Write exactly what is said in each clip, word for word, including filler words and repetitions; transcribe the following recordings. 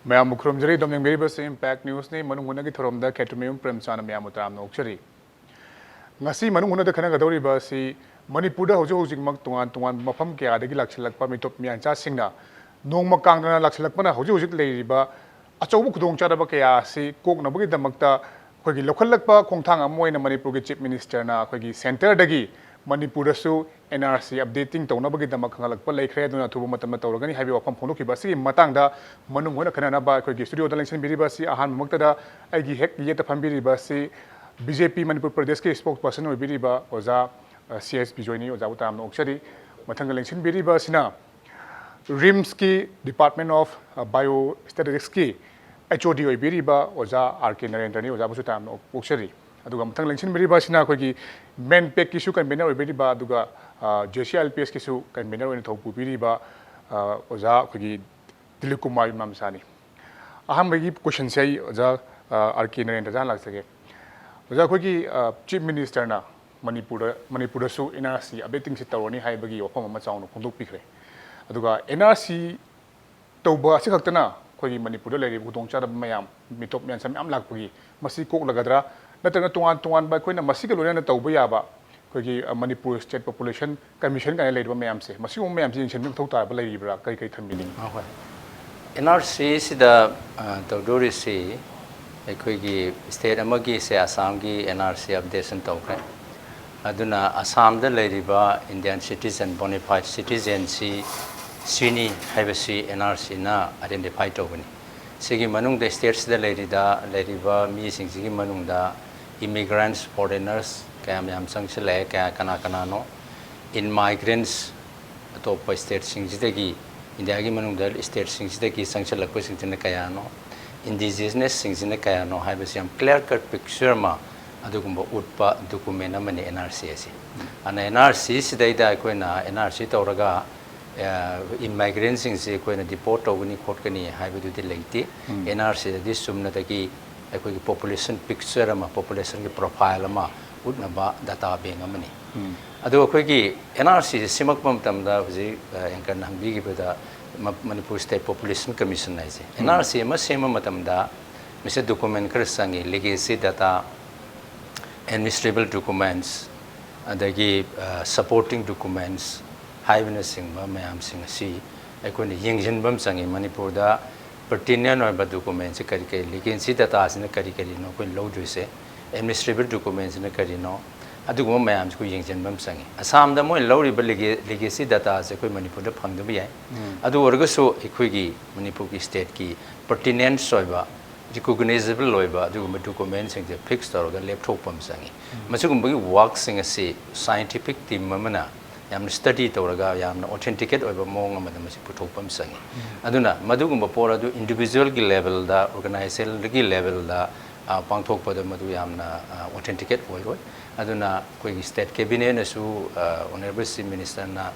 ꯃꯌꯥꯝꯕꯨ ꯈꯨꯔꯨꯝꯖꯔꯤ꯫ ꯑꯗꯣꯝ ꯌꯦꯡꯕꯤꯔꯤꯕꯁꯤ Impact Newsꯅꯤ꯫ ꯃꯅꯨꯡ ꯍꯨꯠꯅꯒꯤ ꯊꯧꯔꯝꯗ ꯈꯦꯇ꯭ꯔꯤꯃꯌꯨꯝ ꯄ꯭ꯔꯦꯝꯆꯥꯟꯅ ꯃꯌꯥꯝꯕꯨ ꯇꯔꯥꯝꯅ ꯑꯣꯛꯆꯔꯤ꯫ ꯉꯁꯤ ꯃꯅꯨꯡ ꯍꯨꯠꯅꯗ ꯈꯟꯅꯒꯗꯧꯔꯤꯕ ꯑꯁꯤ ꯃꯅꯤꯄꯨꯔꯗ ꯍꯧꯖꯤꯛ ꯍꯧꯖꯤꯛꯃꯛ ꯇꯣꯉꯥꯟ ꯇꯣꯉꯥꯟꯕ ꯃꯐꯝ ꯀꯌꯥꯗꯒꯤ ꯂꯥꯛꯁꯤꯜꯂꯛꯄ ꯃꯤꯇꯣꯞ ꯃꯤꯌꯥꯟꯆꯥꯁꯤꯡꯅ ꯅꯣꯡꯃ ꯀꯥꯡꯗꯅ ꯂꯥꯛꯁꯤꯜꯂꯛꯄꯅ ꯍꯧꯖꯤꯛ ꯍꯧꯖꯤꯛ ꯂꯩꯔꯤꯕ ꯑꯆꯧꯕ ꯈꯨꯗꯣꯡꯆꯥꯗꯕ ꯀꯌꯥ ꯑꯁꯤ ꯀꯣꯛꯅꯕꯒꯤꯗꯃꯛꯇ ꯑꯩꯈꯣꯏꯒꯤ ꯂꯧꯈꯠꯂꯛꯄ ꯈꯣꯡꯊꯥꯡ ꯑꯃ ꯑꯣꯏꯅ ꯃꯅꯤꯄꯨꯔꯒꯤ Chief Ministerꯅ ꯑꯩꯈꯣꯏꯒꯤ centreꯗꯒꯤ ꯃꯅꯤꯄꯨꯔꯗꯁꯨ N R C updating ꯇꯧꯅꯕꯒꯤꯗꯃꯛ ꯈꯪꯍꯜꯂꯛꯄ ꯂꯩꯈ꯭ꯔꯦ, ꯑꯗꯨꯅ ꯑꯊꯨꯕ ꯃꯇꯝꯗ ꯇꯧꯔꯒꯅꯤ ꯍꯥꯏꯕꯒꯤ ꯋꯥꯐꯝ ꯐꯣꯡꯗꯣꯛꯈꯤꯕ ꯑꯁꯤꯒꯤ ꯃꯇꯥꯡꯗ ꯃꯅꯨꯡ ꯍꯨꯠꯅ ꯈꯟꯅꯅꯕ ꯑꯩꯈꯣꯏꯒꯤ studioꯗ ꯂꯦꯡꯁꯤꯟꯕꯤꯔꯤꯕ ꯑꯁꯤ ꯑꯍꯥꯟꯕꯃꯛꯇꯗ ꯑꯩꯒꯤ ꯍꯦꯛ ꯌꯦꯠꯇ ꯐꯝꯕꯤꯔꯤꯕ ꯑꯁꯤ B J P ꯃꯅꯤꯄꯨꯔ ꯄ꯭ꯔꯗꯦꯁꯀꯤ spokesperson ꯑꯣꯏꯕꯤꯔꯤꯕ ꯑꯣꯖꯥ, ꯑ, C S ꯕꯤꯖꯣꯏꯅꯤ꯫ ꯑꯣꯖꯥꯕꯨ ꯇꯔꯥꯝꯅ ꯑꯣꯛꯆꯔꯤ꯫ ꯃꯊꯪꯗ ꯂꯦꯡꯁꯤꯟꯕꯤꯔꯤꯕ ꯑꯁꯤꯅ RIMSꯀꯤ Department of, ꯑ, Biostatisticsꯀꯤ H O D ꯑꯣꯏꯕꯤꯔꯤꯕ ꯑꯣꯖꯥ R K ꯅꯔꯦꯟꯗ꯭ꯔꯅꯤ꯫ ꯑꯣꯖꯥꯕꯨꯁꯨ ꯇꯔꯥꯝꯅ ꯑꯣꯛꯆꯔꯤ꯫ ꯑꯗꯨꯒ ꯃꯊꯪ ꯂꯦꯡꯁꯤꯟꯕꯤꯔꯤꯕ ꯑꯁꯤꯅ ꯑꯩꯈꯣꯏꯒꯤ MANPACꯀꯤꯁꯨ convener ꯑꯣꯏꯕꯤꯔꯤꯕ, ꯑꯗꯨꯒ, ꯑ, J C I L P Sꯀꯤꯁꯨ convener ꯑꯣꯏꯅ ꯊꯧ ꯄꯨꯕꯤꯔꯤꯕ, ꯑ, ꯑꯣꯖꯥ ꯑꯩꯈꯣꯏꯒꯤ ꯗꯤꯂꯤꯞ ꯀꯨꯃꯥꯔ ꯏꯃꯥꯝꯁꯥꯅꯤ꯫ ꯑꯍꯥꯟꯕꯒꯤ questionꯁꯦ ꯑꯩ ꯑꯣꯖꯥ, ꯑ, R K ꯅꯔꯦꯟꯗ꯭ꯔꯗ ꯍꯥꯟꯅ ꯂꯥꯛꯆꯒꯦ꯫ ꯑꯣꯖꯥ, ꯑꯩꯈꯣꯏꯒꯤ, ꯑ, Chief Ministerꯅ ꯃꯅꯤꯄꯨꯔꯗ, ꯃꯅꯤꯄꯨꯔꯗꯁꯨ N R C updatingꯁꯤ ꯇꯧꯔꯅꯤ ꯍꯥꯏꯕꯒꯤ ꯋꯥꯐꯝ ꯑꯃ ꯆꯥꯎꯅ ꯐꯣꯡꯗꯣꯛꯄꯤꯈ꯭ꯔꯦ꯫ ꯑꯗꯨꯒ N R C ꯇꯧꯕ ꯑꯁꯤ ꯈꯛꯇꯅ ꯑꯩꯈꯣꯏꯒꯤ ꯃꯅꯤꯄꯨꯔꯗ ꯂꯩꯔꯤꯕ ꯈꯨꯗꯣꯡꯆꯥꯗꯕ ꯃꯌꯥꯝ, ꯃꯤꯇꯣꯞ ꯃꯤꯌꯥꯟꯆꯥ ꯃꯌꯥꯝ ꯂꯥꯛꯄꯒꯤ ꯃꯁꯤ ꯀꯣꯛꯂꯒꯗ꯭ꯔꯥ? ꯅꯠꯇ꯭ꯔꯒ ꯇꯣꯉꯥꯟ ꯇꯣꯉꯥꯟꯕ ꯑꯩꯈꯣꯏꯅ ꯃꯁꯤꯒ ꯂꯣꯏꯅꯅ ꯇꯧꯕ ꯌꯥꯕ ꯑꯩꯈꯣꯏꯒꯤ, ꯑ, Manipur State Population Commission ꯀꯥꯏꯅ ꯂꯩꯔꯤꯕ ꯃꯌꯥꯝꯁꯦ, ꯃꯁꯤꯒꯨꯝꯕ ꯃꯌꯥꯝꯁꯦ ꯌꯦꯡꯁꯤꯟꯕꯒꯤ ꯃꯊꯧ ꯇꯥꯕ ꯂꯩꯔꯤꯕ꯭ꯔꯥ? ꯀꯔꯤ ꯀꯔꯤ ꯊꯝꯕꯤꯅꯤꯡꯉꯤ? ꯑꯍꯣꯏ꯫ N R Cꯁꯤꯗ, ꯑ, ꯇꯧꯗꯣꯔꯤꯁꯤ ꯑꯩꯈꯣꯏꯒꯤ state ꯑꯃꯒꯤꯁꯦ ꯑꯁꯥꯝꯒꯤ N R C updation ꯇꯧꯈ꯭ꯔꯦ꯫ ꯑꯗꯨꯅ ꯑꯁꯥꯝꯗ ꯂꯩꯔꯤꯕ Indian citizen, bona fide citizenꯁꯤ ꯁꯤꯅꯤ ꯍꯥꯏꯕꯁꯤ N R Cꯅ identify ꯇꯧꯕꯅꯤ꯫ ꯁꯤꯒꯤ ꯃꯅꯨꯡꯗ stateꯁꯤꯗ ꯂꯩꯔꯤꯗ, ꯂꯩꯔꯤꯕ ꯃꯤꯁꯤꯡꯁꯤꯒꯤ ꯃꯅꯨꯡꯗ immigrants, foreigners ꯀꯌꯥꯝ ꯌꯥꯝ ꯆꯪꯁꯤꯜꯂꯛꯑꯦ, ꯀꯌꯥ, ꯀꯅꯥ ꯀꯅꯥꯅꯣ, immigrants, ꯑꯇꯣꯞꯄ stateꯁꯤꯡꯁꯤꯗꯒꯤ, ꯏꯟꯗꯤꯌꯥꯒꯤ ꯃꯅꯨꯡꯗ stateꯁꯤꯡꯁꯤꯗꯒꯤ ꯆꯪꯁꯤꯜꯂꯛꯄꯁꯤꯡꯁꯤꯅ ꯀꯌꯥꯅꯣ, indigenousꯁꯤꯡꯁꯤꯅ ꯀꯌꯥꯅꯣ ꯍꯥꯏꯕꯁꯤ ꯌꯥꯝ clear cut picture ꯑꯃ ꯑꯗꯨꯒꯨꯝꯕ ꯎꯠꯄ document ꯑꯃꯅꯤ N R C ꯑꯁꯤ꯫ ꯑꯗꯨꯅ N R Cꯁꯤꯗꯩꯗ ꯑꯩꯈꯣꯏꯅ N R C ꯇꯧꯔꯒ, ꯑ, immigrantꯁꯤꯡꯁꯤ ꯑꯩꯈꯣꯏꯅ deport ꯇꯧꯒꯅꯤ ꯈꯣꯠꯀꯅꯤ ꯍꯥꯏꯕꯗꯨꯗꯤ ꯂꯩꯇꯦ꯫ ꯎꯝ꯫ N R Cꯗꯗꯤ ꯆꯨꯝꯅꯗꯒꯤ ꯑꯩꯈꯣꯏꯒꯤ population picture ꯑꯃ, populationꯒꯤ profile ꯑꯃ ꯎꯠꯅꯕ data bank ꯑꯃꯅꯤ꯫ ꯎꯝ꯫ ꯑꯗꯨ ꯑꯩꯈꯣꯏꯒꯤ N R Cꯁꯦ ꯁꯦꯝꯃꯛꯄ ꯃꯇꯝꯗ ꯍꯧꯖꯤꯛ, ꯑ, anchorꯅ ꯍꯪꯕꯤꯈꯤꯕꯗ ꯃ- ꯃꯅꯤꯄꯨꯔ ꯁ꯭ꯇꯦꯠ ꯄꯣꯄꯨꯂꯦꯁꯟ ꯀꯃꯤꯁꯟ ꯍꯥꯏꯁꯦ, ꯑꯦꯟ ꯑꯥꯔ ꯁꯤ ꯑꯃ ꯁꯦꯝꯕ ꯃꯇꯝꯗ ꯃꯁꯤꯗ ꯗꯣꯀꯨꯃꯦꯟ ꯈꯔ ꯆꯪꯉꯤ, ꯂꯤꯒꯦꯁꯤ ꯗꯇꯥ, ꯑꯦꯗꯃꯤꯅꯤꯁꯇ꯭ꯔꯦꯕꯜ ꯗꯣꯀꯨꯃꯦꯟꯁ, ꯑꯗꯒꯤ ꯁꯄꯣꯔꯇꯤꯡ ꯗꯣꯀꯨꯃꯦꯟꯁ ꯍꯥꯏꯕꯅꯆꯤꯡꯕ ꯃꯌꯥꯝꯁꯤꯡ ꯑꯁꯤ ꯑꯩꯈꯣꯏꯅ ꯌꯦꯡꯁꯤꯟꯕ ꯑꯃ ꯆꯪꯉꯤ꯫ ꯃꯅꯤꯄꯨꯔꯗ ꯄꯔꯇꯤꯅꯦꯟ ꯑꯣꯏꯕ ꯗꯣꯀꯨꯃꯦꯟꯁꯤ ꯀꯔꯤ ꯀꯔꯤ, ꯂꯤꯒꯦꯁꯤ ꯗꯇꯥꯁꯤꯅ ꯀꯔꯤ ꯀꯔꯤꯅꯣ ꯑꯩꯈꯣꯏꯅ ꯂꯧꯗꯣꯏꯁꯦ, ꯑꯦꯗꯃꯤꯅꯤꯁꯇ꯭ꯔꯦꯕꯜ ꯗꯣꯀꯨꯃꯦꯟꯁꯤꯅ ꯀꯔꯤꯅꯣ, ꯑꯗꯨꯒꯨꯝꯕ ꯃꯌꯥꯝꯁꯤ ꯑꯩꯈꯣꯏ ꯌꯦꯡꯁꯤꯟꯕ ꯑꯃ ꯆꯪꯉꯤ꯫ ꯑꯁꯥꯝꯗ ꯃꯣꯏꯅ ꯂꯧꯔꯤꯕ ꯂꯤꯒꯦ- ꯂꯤꯒꯦꯁꯤ ꯗꯇꯥꯁꯦ ꯑꯩꯈꯣꯏ ꯃꯅꯤꯄꯨꯔꯗ ꯐꯪꯗꯕ ꯌꯥꯏ꯫ ꯑꯗꯨ ꯑꯣꯏꯔꯒꯁꯨ ꯑꯩꯈꯣꯏꯒꯤ ꯃꯅꯤꯄꯨꯔꯒꯤ ꯁ꯭ꯇꯦꯠꯀꯤ ꯄꯔꯇꯤꯅꯦꯟꯁ ꯑꯣꯏꯕ, ꯔꯤꯀꯣꯒꯅꯥꯏꯖꯦꯕꯜ ꯑꯣꯏꯕ ꯑꯗꯨꯒꯨꯝꯕ ꯗꯣꯀꯨꯃꯦꯟꯁꯤꯡꯁꯦ ꯐꯤꯛꯁ ꯇꯧꯔꯒ ꯂꯦꯞꯊꯣꯛꯄ ꯑꯃ ꯆꯪꯉꯤ꯫ ꯃꯁꯤꯒꯨꯝꯕꯒꯤ ꯋꯥꯔꯛꯁꯤꯡ ꯑꯁꯤ ꯁꯥꯏꯟꯇꯤꯐꯤꯛ ꯇꯤꯝ ꯑꯃꯅ ꯌꯥꯝꯅ ꯁ꯭ꯇꯗꯤ ꯇꯧꯔꯒ ꯌꯥꯝꯅ ꯑꯣꯊꯦꯟꯇꯤꯀꯦꯠ ꯑꯣꯏꯕ ꯃꯑꯣꯡ ꯑꯃꯗ ꯃꯁꯤ ꯄꯨꯊꯣꯛꯄ ꯑꯃ ꯆꯪꯉꯤ꯫ ꯑꯗꯨꯅ ꯃꯗꯨꯒꯨꯝꯕ ꯄꯣꯠ ꯑꯗꯨ ꯏꯟꯗꯤꯕꯤꯖꯨꯋꯦꯜꯒꯤ ꯂꯦꯚꯦꯜꯗ, ꯑꯣꯔꯒꯅꯥꯏꯖꯦꯁꯟꯒꯤ ꯂꯦꯚꯦꯜꯗ, ꯑ, ꯄꯥꯡꯊꯣꯛꯄꯗ ꯃꯗꯨ ꯌꯥꯝꯅ, ꯑ, ꯑꯣꯊꯦꯟꯇꯤꯀꯦꯠ ꯑꯣꯏꯔꯣꯏ꯫ ꯑꯗꯨꯅ ꯑꯩꯈꯣꯏꯒꯤ ꯁ꯭ꯇꯦꯠ ꯀꯦꯕꯤꯅꯦꯠꯅꯁꯨ, ꯑ, ꯑꯣꯅꯔꯦꯕꯜ ꯆꯤꯐ ꯃꯤꯅꯤꯁꯇꯔꯅ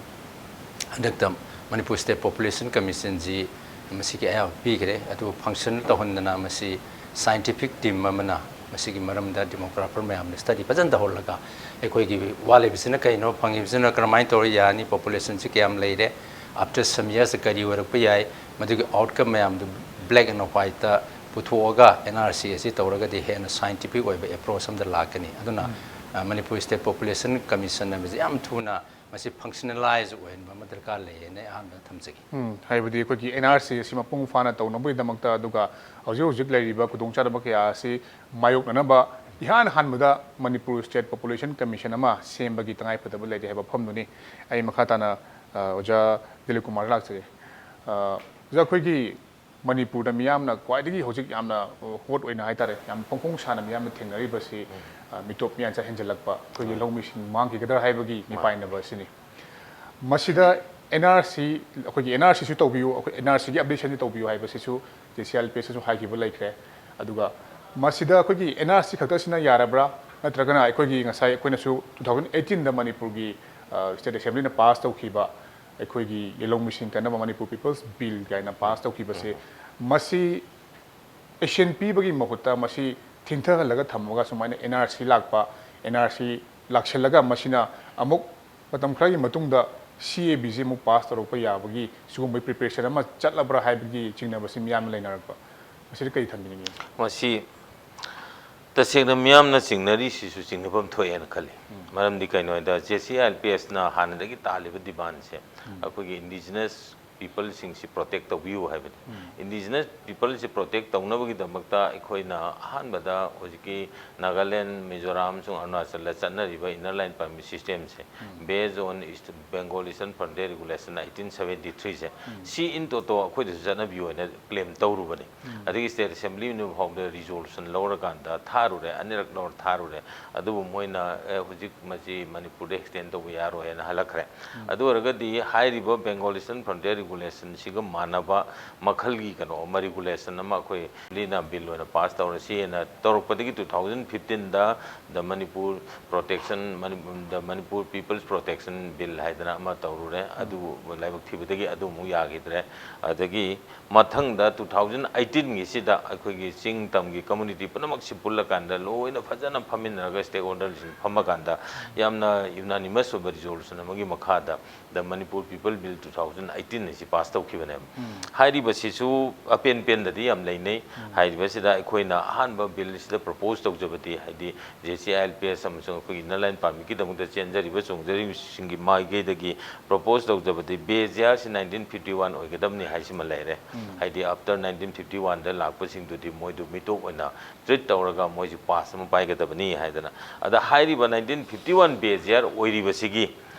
ꯍꯟꯗꯛꯇ ꯃꯅꯤꯄꯨꯔ ꯁ꯭ꯇꯦꯠ ꯄꯣꯄꯨꯂꯦꯁꯟ ꯀꯃꯤꯁꯟꯁꯤ ꯃꯁꯤꯒꯤ ꯑꯌꯥꯕ ꯄꯤꯈ꯭ꯔꯦ꯫ ꯑꯗꯨ ꯐꯪꯁꯟ ꯇꯧꯍꯟꯗꯅ ꯃꯁꯤ ꯁꯥꯏꯟꯇꯤꯐꯤꯛ ꯇꯤꯝ ꯑꯃꯅ ꯃꯁꯤꯒꯤ ꯃꯔꯝꯗ ꯗꯦꯃꯣꯒ꯭ꯔꯥꯐꯔ ꯃꯌꯥꯝꯅ ꯁ꯭ꯇꯗꯤ ꯐꯖꯅ ꯇꯧꯍꯜꯂꯒ ꯑꯩꯈꯣꯏꯒꯤ ꯋꯥꯠꯂꯤꯕꯁꯤꯅ ꯀꯩꯅꯣ, ꯐꯪꯉꯤꯕꯁꯤꯅ ꯀꯔꯝꯍꯥꯏꯅ ꯇꯧꯔ ꯌꯥꯅꯤ, ꯄꯣꯄꯨꯂꯦꯁꯟꯁꯤ ꯀꯌꯥꯝ ꯂꯩꯔꯦ, ꯑꯥꯐꯇꯔ ꯁꯝ ꯌꯔꯁꯇ ꯀꯔꯤ ꯑꯣꯏꯔꯛꯄ ꯌꯥꯏ, ꯃꯗꯨꯒꯤ ꯑꯥꯎꯠꯀꯝ ꯃꯌꯥꯝꯗꯨ ꯕ꯭ꯂꯦꯛ ꯑꯦꯟ ꯋꯥꯏꯠꯇ ꯄꯨꯊꯣꯛꯑꯒ ꯑꯦꯟ ꯑꯥꯔ ꯁꯤ ꯑꯁꯤ ꯇꯧꯔꯒꯗꯤ ꯍꯦꯟꯅ ꯁꯥꯏꯟꯇꯤꯐꯤꯛ ꯑꯣꯏꯕ ꯑꯦꯄ꯭ꯔꯣꯆ ꯑꯃꯗ ꯂꯥꯛꯀꯅꯤ꯫ ꯑꯗꯨꯅ, ꯑ, ꯃꯅꯤꯄꯨꯔ ꯁ꯭ꯇꯦꯠ ꯄꯣꯄꯨꯂꯦꯁꯟ ꯀꯃꯤꯁꯟ ꯍꯥꯏꯕꯁꯤ ꯌꯥꯝ ꯊꯨꯅ ꯃꯁꯤ ꯐꯪꯁꯅꯦꯂꯥꯏꯖ ꯑꯣꯏꯍꯟꯕ ꯑꯃ ꯗꯔꯀꯥꯔ ꯂꯩꯌꯦꯅ ꯑꯩ ꯑꯍꯥꯟꯕꯗ ꯊꯝꯖꯒꯦ꯫ ꯎꯝ, ꯍꯥꯏꯕꯗꯤ ꯑꯩꯈꯣꯏꯒꯤ ꯑꯦꯟ ꯑꯥꯔ ꯁꯤ ꯑꯁꯤ ꯃꯄꯨꯡ ꯐꯥꯅ ꯇꯧꯅꯕꯒꯤꯗꯃꯛꯇ, ꯑꯗꯨꯒ ꯍꯧꯖꯤꯛ ꯍꯧꯖꯤꯛ ꯂꯩꯔꯤꯕ ꯈꯨꯗꯣꯡꯆꯥꯗꯕ ꯀꯌꯥ ꯑꯁꯤ ꯃꯥꯌꯣꯛꯅꯅꯕ ꯏꯍꯥꯟ ꯍꯥꯟꯕꯗ ꯃꯅꯤꯄꯨꯔ ꯁ꯭ꯇꯦꯠ ꯄꯣꯄꯨꯂꯦꯁꯟ ꯀꯃꯤꯁꯟ ꯑꯃ ꯁꯦꯝꯕꯒꯤ ꯇꯉꯥꯏꯐꯗꯕ ꯂꯩꯔꯦ ꯍꯥꯏꯕ ꯋꯥꯐꯝꯗꯨꯅꯤ꯫ ꯑꯩ ꯃꯈꯥ ꯇꯥꯅ, ꯑ, ꯑꯣꯖꯥ ꯗꯤꯂꯤꯞ ꯀꯨꯃꯥꯔꯗ ꯂꯥꯛꯆꯒꯦ꯫ ꯑ, ꯑꯣꯖꯥ, ꯑꯩꯈꯣꯏꯒꯤ ꯃꯅꯤꯄꯨꯔꯗ ꯃꯤꯌꯥꯝꯅ ꯈ꯭ꯋꯥꯏꯗꯒꯤ ꯍꯧꯖꯤꯛ ꯌꯥꯝꯅ, ꯑ, ꯍꯣꯠ ꯑꯣꯏꯅ ꯍꯥꯏꯇꯥꯔꯦ, ꯌꯥꯝ ꯐꯣꯡ ꯐꯣꯡ ꯁꯥꯅ ꯃꯤꯌꯥꯝꯅ ꯊꯦꯡꯅꯔꯤꯕꯁꯤ, ꯑ, ꯃꯤꯇꯣꯞ ꯃꯤꯌꯥꯟꯆꯥ ꯍꯦꯟꯖꯜꯂꯛꯄ, ꯑꯩꯈꯣꯏꯒꯤ ꯂꯧꯃꯤꯁꯤꯡ ꯃꯥꯡꯈꯤꯒꯗ꯭ꯔꯥ ꯍꯥꯏꯕꯒꯤ ꯃꯤꯄꯥꯏꯅꯕ ꯑꯁꯤꯅꯤ꯫ ꯃꯁꯤꯗ ꯑꯦꯟ ꯑꯥꯔ ꯁꯤ, ꯑꯩꯈꯣꯏꯒꯤ ꯑꯦꯟ ꯑꯥꯔ ꯁꯤꯁꯨ ꯇꯧꯕꯤꯌꯨ, ꯑꯩꯈꯣꯏ ꯑꯦꯟ ꯑꯥꯔ ꯁꯤꯒꯤ ꯑꯞꯗꯦꯁꯟꯁꯨ ꯇꯧꯕꯤꯌꯨ ꯍꯥꯏꯕꯁꯤꯁꯨ ꯖꯦ ꯁꯤ ꯑꯥꯔ ꯄꯤ ꯑꯦꯁꯅꯁꯨ ꯍꯥꯏꯈꯤꯕ ꯂꯩꯈ꯭ꯔꯦ꯫ ꯑꯗꯨꯒ ꯃꯁꯤꯗ ꯑꯩꯈꯣꯏꯒꯤ ꯑꯦꯟ ꯑꯥꯔ ꯁꯤ ꯈꯛꯇꯁꯤꯅ ꯌꯥꯔꯕ꯭ꯔꯥ, ꯅꯠꯇ꯭ꯔꯒꯅ ꯑꯩꯈꯣꯏꯒꯤ ꯉꯁꯥꯏ ꯑꯩꯈꯣꯏꯅꯁꯨ two thousand eighteenꯗ ꯃꯅꯤꯄꯨꯔꯒꯤ, ꯑ, ꯁ꯭ꯇꯦꯠ ꯑꯦꯁꯦꯝꯕ꯭ꯂꯤꯅ ꯄꯥꯁ ꯇꯧꯈꯤꯕ ꯑꯩꯈꯣꯏꯒꯤ ꯂꯧꯃꯤꯁꯤꯡ ꯀꯟꯅꯕ ꯃꯅꯤꯄꯨꯔ ꯄꯤꯄꯜꯁ ꯕꯤꯜ ꯀꯥꯏꯅ ꯄꯥꯁ ꯇꯧꯈꯤꯕꯁꯦ, ꯃꯁꯤ ꯑꯦꯁꯦꯟ ꯄꯤꯕꯒꯤ ꯃꯍꯨꯠꯇ ꯃꯁꯤ ꯊꯤꯡꯊꯍꯜꯂꯒ ꯊꯝꯃꯒ ꯁꯨꯃꯥꯏꯅ ꯑꯦꯟ ꯑꯥꯔ ꯁꯤ ꯂꯥꯛꯄ, ꯑꯦꯟ ꯑꯥꯔ ꯁꯤ ꯂꯥꯛꯁꯤꯜꯂꯒ ꯃꯁꯤꯅ ꯑꯃꯨꯛ ꯃꯇꯝ ꯈꯔꯒꯤ ꯃꯇꯨꯡꯗ ꯁꯤ ꯑꯦ ꯕꯤꯁꯦ ꯑꯃꯨꯛ ꯄꯥꯁ ꯇꯧꯔꯛꯄ ꯌꯥꯕꯒꯤ ꯁꯤꯒꯨꯝꯕꯒꯤ ꯄ꯭ꯔꯤꯄꯦꯔꯦꯁꯟ ꯑꯃ ꯆꯠꯂꯕ꯭ꯔꯥ ꯍꯥꯏꯕꯒꯤ ꯆꯤꯡꯅꯕꯁꯤ ꯃꯤꯌꯥꯝꯅ ꯂꯩꯅꯔꯛꯄ, ꯃꯁꯤꯗ ꯀꯔꯤ ꯊꯝꯕꯤꯅꯤꯡꯉꯤ? ꯃꯁꯤ ꯇꯁꯦꯡꯅ ꯃꯤꯌꯥꯝꯅ ꯆꯤꯡꯅꯔꯤꯁꯤꯁꯨ ꯆꯤꯡꯅꯐꯝ ꯊꯣꯛꯑꯦꯅ ꯈꯜꯂꯤ꯫ ꯃꯔꯝꯗꯤ ꯀꯩꯅꯣ ꯍꯥꯏꯗ, J C I L P ꯑꯦꯁꯅ ꯍꯥꯟꯅꯗꯒꯤ ꯇꯥꯜꯂꯤꯕ ꯗꯤꯃꯥꯟꯁꯦ ꯑꯩꯈꯣꯏꯒꯤ ꯏꯟꯗꯤꯖꯤꯅꯁ ꯄꯤꯄꯜꯁꯤꯡꯁꯤ ꯄ꯭ꯔꯣꯇꯦꯛ ꯇꯧꯕꯤꯌꯨ ꯍꯥꯏꯕꯅꯤ꯫ ꯏꯟꯗꯤꯖꯤꯅꯁ ꯄꯤꯄꯜꯁꯤ ꯄ꯭ꯔꯣꯇꯦꯛ ꯇꯧꯅꯕꯒꯤꯗꯃꯛꯇ ꯑꯩꯈꯣꯏꯅ ꯑꯍꯥꯟꯕꯗ ꯍꯧꯖꯤꯛꯀꯤ ꯅꯥꯒꯥꯂꯦꯟ, ꯃꯤꯖꯣꯔꯥꯝ ꯑꯃꯁꯨꯡ ꯑꯔꯨꯅꯥꯆꯜꯗ ꯆꯠꯅꯔꯤꯕ ꯏꯟꯅꯔ ꯂꯥꯏꯟ ꯄꯔꯃꯤꯠ ꯁꯤꯁꯇꯦꯝꯁꯦ based on East Bengal Eastern Frontier Regulation eighteen seventy threeꯁꯦ ꯁꯤ in toto ꯑꯩꯈꯣꯏꯗꯁꯨ ꯆꯠꯅꯕꯤꯌꯨ ꯍꯥꯏꯅ ꯀ꯭ꯂꯦꯝ ꯇꯧꯔꯨꯕꯅꯤ꯫ ꯑꯗꯒꯤ ꯁ꯭ꯇꯦꯠ ꯑꯦꯁꯦꯝꯕ꯭ꯂꯤ ꯐꯥꯎꯗ ꯔꯤꯖꯣꯂꯨꯁꯟ ꯂꯧꯔꯀꯥꯟꯗ ꯊꯥꯔꯨꯔꯦ, ꯑꯅꯤꯔꯛ ꯂꯧꯔ ꯊꯥꯔꯨꯔꯦ꯫ ꯑꯗꯨꯕꯨ ꯃꯣꯏꯅ "ꯑꯦ, ꯍꯧꯖꯤꯛ ꯃꯁꯤ ꯃꯅꯤꯄꯨꯔꯗ ꯑꯦꯛꯁꯇꯦꯟ ꯇꯧꯕ ꯌꯥꯔꯣꯏ" ꯍꯥꯏꯅ ꯍꯜꯂꯛꯈ꯭ꯔꯦ꯫ ꯑꯗꯨ ꯑꯣꯏꯔꯒꯗꯤ ꯍꯥꯏꯔꯤꯕ Bengal Eastern Frontier Regulationꯁꯤꯒ ꯃꯥꯟꯅꯕ ꯃꯈꯜꯒꯤ ꯀꯩꯅꯣ ꯑꯃ, ꯔꯤꯒꯨꯂꯦꯁꯟ ꯑꯃ ꯑꯩꯈꯣꯏ ꯑꯦꯁꯦꯝꯕ꯭ꯂꯤꯅ ꯕꯤꯜ ꯑꯣꯏꯅ ꯄꯥꯁ ꯇꯧꯔꯁꯤ ꯍꯥꯏꯅ ꯇꯧꯔꯛꯄꯗꯒꯤ two thousand fifteenꯗ The Manipur Protection, Mani-, The Manipur People's Protection Bill ꯍꯥꯏꯗꯅ ꯑꯃ ꯇꯧꯔꯨꯔꯦ꯫ ꯑꯗꯨ ꯂꯥꯏꯕꯛ ꯊꯤꯕꯗꯒꯤ ꯑꯗꯨ ꯑꯃꯨꯛ ꯌꯥꯈꯤꯗ꯭ꯔꯦ꯫ ꯑꯗꯒꯤ ꯃꯊꯪꯗ two thousand eighteenꯒꯤꯁꯤꯗ ꯑꯩꯈꯣꯏꯒꯤ ꯆꯤꯡ ꯇꯝꯒꯤ ꯀꯝꯃꯨꯅꯤꯇꯤ ꯄꯨꯝꯅꯃꯛꯁꯤ ꯄꯨꯜꯂꯀꯥꯟꯗ ꯂꯣꯏꯅ ꯐꯖꯅ ꯐꯝꯃꯤꯟꯅꯔꯒ ꯁ꯭ꯇꯦꯛ ꯍꯣꯜꯗꯔꯁꯤꯡ ꯐꯝꯃꯀꯥꯟꯗ ꯌꯥꯝꯅ ꯌꯨꯅꯥꯅꯤꯃꯁ ꯑꯣꯏꯕ ꯔꯤꯖꯣꯂꯨꯁꯟ ꯑꯃꯒꯤ ꯃꯈꯥꯗ The Manipur People Bill two thousand eighteen ꯑꯁꯤ ꯄꯥꯁ ꯇꯧꯈꯤꯕꯅꯦꯕ꯫ ꯍꯥꯏꯔꯤꯕꯁꯤꯁꯨ ꯑꯄꯦꯟ ꯄꯦꯟꯗꯗꯤ ꯌꯥꯝ ꯂꯩꯅꯩ꯫ ꯍꯥꯏꯔꯤꯕꯁꯤꯗ ꯑꯩꯈꯣꯏꯅ ꯑꯍꯥꯟꯕ ꯕꯤꯜꯁꯤꯗ ꯄ꯭ꯔꯣꯄꯣꯁ ꯇꯧꯖꯕꯗꯤ, ꯍꯥꯏꯗꯤ J C I L P S ꯑꯃꯁꯨꯡ ꯑꯩꯈꯣꯏꯒꯤ ꯏꯟꯅꯔ ꯂꯥꯏꯟ ꯄꯥꯔꯃꯤꯠꯀꯤꯗꯃꯛꯇ ꯆꯦꯟꯖꯔꯤꯕ ꯆꯣꯡꯖꯔꯤꯕꯁꯤꯡꯒꯤ ꯃꯥꯏꯀꯩꯗꯒꯤ ꯄ꯭ꯔꯣꯄꯣꯁ ꯇꯧꯖꯕꯗꯤ ꯕꯦꯁ ꯌꯥꯔꯁꯤ nineteen fifty one ꯑꯣꯏꯒꯗꯕꯅꯤ ꯍꯥꯏꯁꯤꯃ ꯂꯩꯔꯦ꯫ ꯍꯥꯏꯗꯤ after nineteen fifty oneꯗ ꯂꯥꯛꯄꯁꯤꯡꯗꯨꯗꯤ ꯃꯣꯏꯗꯨ ꯃꯤꯇꯣꯞ ꯑꯣꯏꯅ ꯇ꯭ꯔꯤꯠ ꯇꯧꯔꯒ ꯃꯣꯏꯁꯤ ꯄꯥꯁ ꯑꯃ ꯄꯥꯏꯒꯗꯕꯅꯤ ꯍꯥꯏꯗꯅ꯫ ꯑꯗ ꯍꯥꯏꯔꯤꯕ nineteen fifty one base year ꯑꯣꯏꯔꯤꯕꯁꯤꯒꯤ,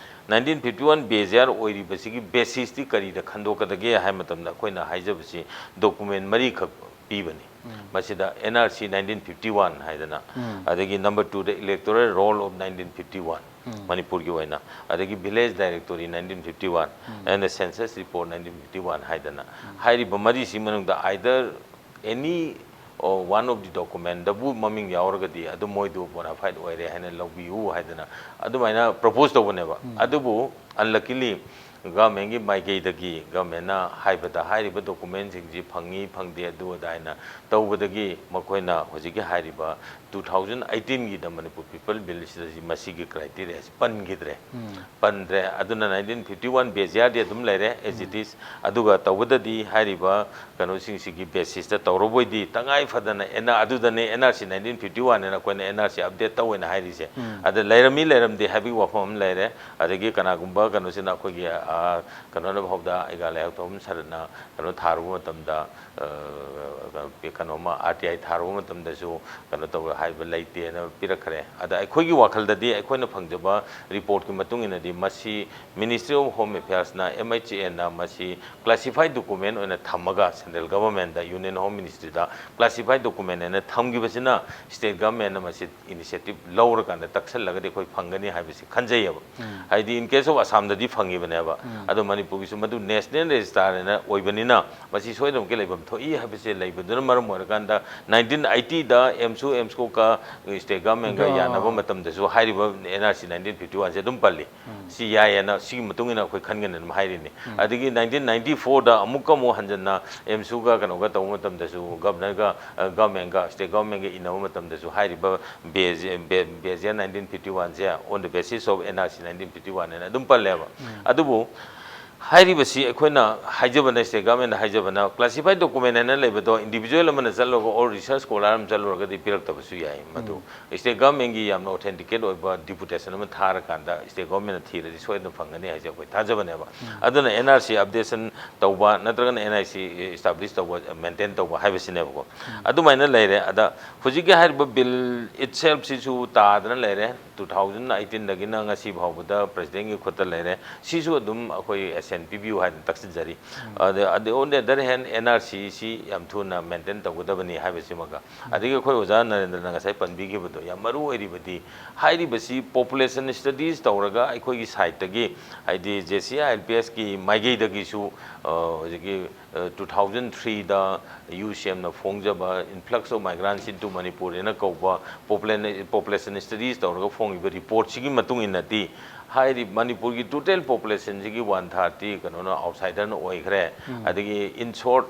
nineteen fifty one base year ꯑꯣꯏꯔꯤꯕꯁꯤꯒꯤ ꯕꯦꯁꯤꯁꯇꯤ ꯀꯔꯤꯗ ꯈꯟꯗꯣꯛꯀꯗꯒꯦ ꯍꯥꯏꯕ ꯃꯇꯝꯗ ꯑꯩꯈꯣꯏꯅ ꯍꯥꯏꯖꯕꯁꯤ ꯗꯣꯀꯨꯃꯦꯟ ꯃꯔꯤꯈꯛ ꯄꯤꯕꯅꯤ꯫ ꯃꯁꯤꯗ N R C nineteen fifty one ꯍꯥꯏꯗꯅ, ꯑꯗꯒꯤ number twoꯗ Electoral Roll of nineteen fifty one, ꯃꯅꯤꯄꯨꯔꯒꯤ ꯑꯣꯏꯅ, ꯑꯗꯒꯤ Village Directory nineteen fifty one, and the Census Report nineteen fifty one ꯍꯥꯏꯗꯅ꯫ ꯍꯥꯏꯔꯤꯕ ꯃꯔꯤꯁꯤ ꯃꯅꯨꯡꯗ either any one of the documentꯗꯕꯨ ꯃꯃꯤꯡ ꯌꯥꯎꯔꯒꯗꯤ ꯑꯗꯨꯝ ꯃꯣꯏꯗꯨ bona fide ꯑꯣꯏꯔꯦ ꯍꯥꯏꯅ ꯂꯧꯕꯤꯌꯨ ꯍꯥꯏꯗꯅ ꯑꯗꯨꯃꯥꯏꯅ ꯄ꯭ꯔꯣꯄꯣꯁ ꯇꯧꯕꯅꯦꯕ꯫ ꯑꯗꯨꯕꯨ unluckily ꯒꯚꯔꯟꯃꯦꯟꯒꯤ ꯃꯥꯏꯀꯩꯗꯒꯤ ꯒꯚꯔꯟꯃꯦꯟꯅ ꯍꯥꯏꯕꯗ ꯍꯥꯏꯔꯤꯕ ꯗꯣꯀꯨꯃꯦꯟꯁꯤꯡꯁꯤ ꯐꯪꯉꯤ ꯐꯪꯗꯦ ꯑꯗꯨ ꯑꯗꯥ ꯍꯥꯏꯅ ꯇꯧꯕꯗꯒꯤ ꯃꯈꯣꯏꯅ ꯍꯧꯖꯤꯛꯀꯤ ꯍꯥꯏꯔꯤꯕ ꯇꯨ ꯊꯥꯎꯖꯟ ꯑꯩꯠꯇꯤꯟꯒꯤꯗ ꯃꯅꯤꯄꯨꯔ ꯄꯤꯄꯜ ꯕꯤꯜꯁꯤꯗ ꯃꯁꯤꯒꯤ ꯀ꯭ꯔꯥꯏꯇꯦꯔꯤꯌꯥꯁꯤ ꯄꯟꯈꯤꯗ꯭ꯔꯦ꯫ ꯄꯟꯗ꯭ꯔꯦ꯫ ꯑꯗꯨꯅ ꯅꯥꯏꯟꯇꯤꯟ ꯐꯤꯐꯇꯤ ꯋꯥꯟ ꯕꯦꯖꯤꯌꯥꯔꯗꯤ ꯑꯗꯨꯝ ꯂꯩꯔꯦ, as it is꯫ ꯑꯗꯨꯒ ꯇꯧꯕꯗꯗꯤ ꯍꯥꯏꯔꯤꯕ ꯀꯩꯅꯣꯁꯤꯡꯁꯤꯒꯤ ꯕꯦꯁꯤꯁꯇ ꯇꯧꯔꯕꯣꯏꯗꯤ ꯇꯉꯥꯏ ꯐꯗꯅ ꯑꯦꯟ ꯑꯥꯔ, ꯑꯗꯨꯗꯅꯦ N R C nineteen fifty one ꯑꯅ ꯑꯩꯈꯣꯏꯅ ꯑꯦꯟ ꯑꯥꯔ ꯁꯤ ꯑꯞꯗꯦꯠ ꯇꯧꯋꯦꯅ ꯍꯥꯏꯔꯤꯁꯦ꯫ ꯑꯗ ꯂꯩꯔꯝꯃꯤ ꯂꯩꯔꯝꯗꯦ ꯍꯥꯏꯕꯒꯤ ꯋꯥꯐꯝ ꯑꯃ ꯂꯩꯔꯦ꯫ ꯑꯗꯒꯤ ꯀꯅꯥꯒꯨꯝꯕ ꯀꯩꯅꯣꯁꯤꯅ ꯑꯩꯈꯣꯏꯒꯤ, ꯑ, ꯀꯩꯅꯣꯅ ꯐꯥꯎꯗ ꯑꯩꯒ ꯂꯩꯍꯥꯎ ꯊꯧꯕ ꯁꯔꯠꯅ ꯀꯩꯅꯣ ꯊꯥꯔꯨꯕ ꯃꯇꯝꯗ, ꯑ, ꯀꯩꯅꯣꯃ ꯑꯥꯔ ꯇꯤ ꯑꯥꯏ ꯊꯥꯔꯨꯕ ꯃꯇꯝꯗꯁꯨ ꯀꯩꯅꯣ ꯇꯧꯕ ꯍꯥꯏꯕ ꯂꯩꯇꯦꯅ ꯄꯤꯔꯛꯈ꯭ꯔꯦ꯫ ꯑꯗ ꯑꯩꯈꯣꯏꯒꯤ ꯋꯥꯈꯜꯗꯗꯤ ꯑꯩꯈꯣꯏꯅ ꯐꯪꯖꯕ ꯔꯤꯄꯣꯔꯠꯀꯤ ꯃꯇꯨꯡ ꯏꯟꯅꯗꯤ ꯃꯁꯤ Ministry of Home Affairsꯅ, ꯑꯦꯝ ꯑꯩꯆ ꯑꯦꯅ ꯃꯁꯤ classified document ꯑꯣꯏꯅ ꯊꯝꯃꯒ central governmentꯗ, Union Home Ministryꯗ classified document ꯍꯥꯏꯅ ꯊꯝꯈꯤꯕꯁꯤꯅ state governmentꯅ ꯃꯁꯤ initiative ꯂꯧꯔꯀꯥꯟꯗ ꯇꯛꯁꯜꯂꯒꯗꯤ ꯑꯩꯈꯣꯏ ꯐꯪꯒꯅꯤ ꯍꯥꯏꯕꯁꯤ ꯈꯟꯖꯩꯌꯦꯕ꯫ ꯍꯥꯏꯗꯤ in case of ꯑꯁꯥꯝꯗꯗꯤ ꯐꯪꯉꯤꯕꯅꯦꯕ꯫ ꯑꯗꯣ ꯃꯅꯤꯄꯨꯔꯒꯤꯁꯨ ꯃꯗꯨ national register ꯍꯥꯏꯅ ꯑꯣꯏꯕꯅꯤꯅ ꯃꯁꯤ ꯁꯣꯏꯗꯅꯃꯛꯀꯤ ꯂꯩꯐꯝ ꯊꯣꯛꯏ ꯍꯥꯏꯕꯁꯦ ꯂꯩꯕꯗꯨꯅ ꯃꯔꯝ ꯑꯣꯏꯔꯀꯥꯟꯗ ꯅꯥꯏꯟꯇꯤꯟ ꯑꯩꯠꯇꯤꯗ ꯑꯦꯝꯁꯨ, ꯑꯦꯝꯁꯀꯣꯀ state governmentꯀ ꯌꯥꯅꯕ ꯃꯇꯝꯗꯁꯨ ꯍꯥꯏꯔꯤꯕ N R C nineteen fifty ꯋꯥꯟꯁꯦ ꯑꯗꯨꯝ ꯄꯜꯂꯤ꯫ ꯁꯤ ꯌꯥꯏꯌꯦꯅ ꯁꯤꯒꯤ ꯃꯇꯨꯡ ꯏꯟꯅ ꯑꯩꯈꯣꯏ ꯈꯟꯒꯅꯤ ꯑꯗꯨꯝ ꯍꯥꯏꯔꯤꯅꯤ꯫ ꯑꯗꯒꯤ ꯅꯥꯏꯟꯇꯤꯟ ꯅꯥꯏꯟꯇꯤ ꯐꯣꯔꯗ ꯑꯃꯨꯛꯀ ꯑꯃꯨꯛ ꯍꯟꯖꯟꯅ ꯑꯦꯝꯁꯨꯒ ꯀꯩꯅꯣꯒ ꯇꯧꯕ ꯃꯇꯝꯗꯁꯨ, governorꯒ, ꯑ, governmentꯒ, state governmentꯒ ꯏꯟꯅꯕ ꯃꯇꯝꯗꯁꯨ ꯍꯥꯏꯔꯤꯕ ꯕꯦꯖꯤꯌꯥ ꯅꯥꯏꯟꯇꯤꯟ ꯐꯤꯐꯇꯤ ꯋꯥꯟꯁꯦ on the basis of N R C nineteen fifty one ꯍꯥꯏꯅ ꯑꯗꯨꯝ ꯄꯜꯂꯦꯕ꯫ ꯑꯗꯨꯕꯨ ꯍꯥꯏꯔꯤꯕꯁꯤ ꯑꯩꯈꯣꯏꯅ ꯍꯥꯏꯖꯕꯅ, state governmentꯅ ꯍꯥꯏꯖꯕꯅ classified document ꯍꯥꯏꯅ ꯂꯩꯕꯗꯣ individual ꯑꯃꯅ ꯆꯠꯂꯨꯔꯒ or research scholar ꯑꯃ ꯆꯠꯂꯨꯔꯒꯗꯤ ꯄꯤꯔꯛꯇꯕꯁꯨ ꯌꯥꯏ꯫ ꯃꯗꯨ state governmentꯀꯤ ꯌꯥꯝꯅ authenticate ꯑꯣꯏꯕ deputation ꯑꯃ ꯊꯥꯔꯀꯥꯟꯗ state governmentꯅ ꯊꯤꯔꯗꯤ ꯁꯣꯏꯗꯅ ꯐꯪꯒꯅꯤ ꯍꯥꯏꯁꯦ ꯑꯩꯈꯣꯏ ꯊꯥꯖꯕꯅꯦꯕ꯫ ꯑꯗꯨꯅ ꯑꯦꯟ ꯑꯥꯔ ꯁꯤ updation ꯇꯧꯕ ꯅꯠꯇ꯭ꯔꯒꯅ ꯑꯦꯟ ꯑꯥꯏ ꯁꯤ establish ꯇꯧꯕ, maintain ꯇꯧꯕ ꯍꯥꯏꯕꯁꯤꯅꯦꯕꯀꯣ꯫ ꯑꯗꯨꯃꯥꯏꯅ ꯂꯩꯔꯦ꯫ ꯑꯗ ꯍꯧꯖꯤꯛꯀꯤ ꯍꯥꯏꯔꯤꯕ bill itselfꯁꯤꯁꯨ ꯇꯥꯗꯅ ꯂꯩꯔꯦ꯫ ꯇꯨ ꯊꯥꯎꯖꯟ ꯑꯩꯠꯇꯤꯟꯗꯒꯤꯅ ꯉꯁꯤ ꯐꯥꯎꯕꯗ presidentꯀꯤ ꯈꯨꯠꯇ ꯂꯩꯔꯦ꯫ ꯁꯤꯁꯨ ꯑꯗꯨꯝ ꯑꯩꯈꯣꯏ assent ꯄꯤꯕꯤꯌꯨ ꯍꯥꯏꯅ ꯇꯛꯁꯤꯟꯖꯔꯤ꯫ ꯑꯗ, ꯑꯗ on the other hand, N R ꯁꯤꯁꯤ ꯌꯥꯝ ꯊꯨꯅ maintain ꯇꯧꯒꯗꯕꯅꯤ ꯍꯥꯏꯕꯁꯤꯃꯒ꯫ ꯑꯗꯒꯤ ꯑꯩꯈꯣꯏ ꯑꯣꯖꯥ ꯅꯔꯦꯟꯗ꯭ꯔꯅ ꯉꯁꯥꯏ ꯄꯟꯕꯤꯈꯤꯕꯗꯣ ꯌꯥꯝ ꯃꯔꯨ ꯑꯣꯏꯔꯤꯕꯗꯤ, ꯍꯥꯏꯔꯤꯕꯁꯤ population studies ꯇꯧꯔꯒ ꯑꯩꯈꯣꯏꯒꯤ sideꯇꯒꯤ, ꯍꯥꯏꯗꯤ ꯖꯦ ꯁꯤ ꯑꯥꯏ ꯑꯦꯜ ꯄꯤ ꯑꯦꯁꯀꯤ ꯃꯥꯏꯀꯩꯗꯒꯤꯁꯨ, ꯑ, ꯍꯧꯖꯤꯛꯀꯤ, ꯑ, ꯇꯨ ꯊꯥꯎꯖꯟ ꯊ꯭ꯔꯤꯗ ꯌꯨ ꯁꯤ ꯑꯦꯝꯅ ꯐꯣꯡꯖꯕ Influx of Migrants into Manipur ꯍꯥꯏꯅ ꯀꯧꯕ popula-, population studies ꯇꯧꯔꯒ ꯐꯣꯡꯉꯤꯕ reportꯁꯤꯒꯤ ꯃꯇꯨꯡ ꯏꯟꯅꯗꯤ, ꯍꯥꯏꯔꯤ ꯃꯅꯤꯄꯨꯔꯒꯤ total populationꯁꯤꯒꯤ one thirty ꯀꯩꯅꯣꯅ outsiderꯅ ꯑꯣꯏꯈ꯭ꯔꯦ꯫ ꯑꯗꯒꯤ in short,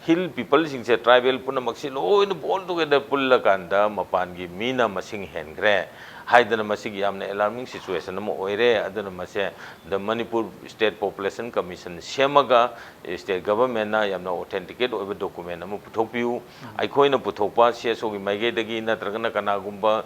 ꯍꯤꯜ ꯄꯤꯄꯜꯁꯤꯡꯁꯦ, ꯇ꯭ꯔꯥꯏꯕꯦꯜ ꯄꯨꯝꯅꯃꯛꯁꯤ ꯂꯣꯏꯅ all together ꯄꯨꯜꯂꯀꯥꯟꯗ ꯃꯄꯥꯟꯒꯤ ꯃꯤꯅ ꯃꯁꯤꯡ ꯍꯦꯟꯈ꯭ꯔꯦ ꯍꯥꯏꯗꯅ ꯃꯁꯤꯒꯤ ꯌꯥꯝꯅ ꯑꯦꯂꯥꯔꯃꯤꯡ ꯁꯤꯆꯨꯋꯦꯁꯟ ꯑꯃ ꯑꯣꯏꯔꯦ꯫ ꯑꯗꯨꯅ ꯃꯁꯦ the Manipur State Population Commission ꯁꯦꯝꯃꯒ ꯁ꯭ꯇꯦꯠ ꯒꯚꯔꯟꯃꯦꯟꯅ ꯌꯥꯝꯅ ꯑꯣꯊꯦꯟꯇꯤꯀꯦꯠ ꯑꯣꯏꯕ ꯗꯣꯀꯨꯃꯦꯟ ꯑꯃ ꯄꯨꯊꯣꯛꯄꯤꯌꯨ꯫ ꯑꯩꯈꯣꯏꯅ ꯄꯨꯊꯣꯛꯄ ꯁꯤ ꯑꯦꯁ ꯑꯣꯒꯤ ꯃꯥꯏꯀꯩꯗꯒꯤ ꯅꯠꯇ꯭ꯔꯒꯅ ꯀꯅꯥꯒꯨꯝꯕ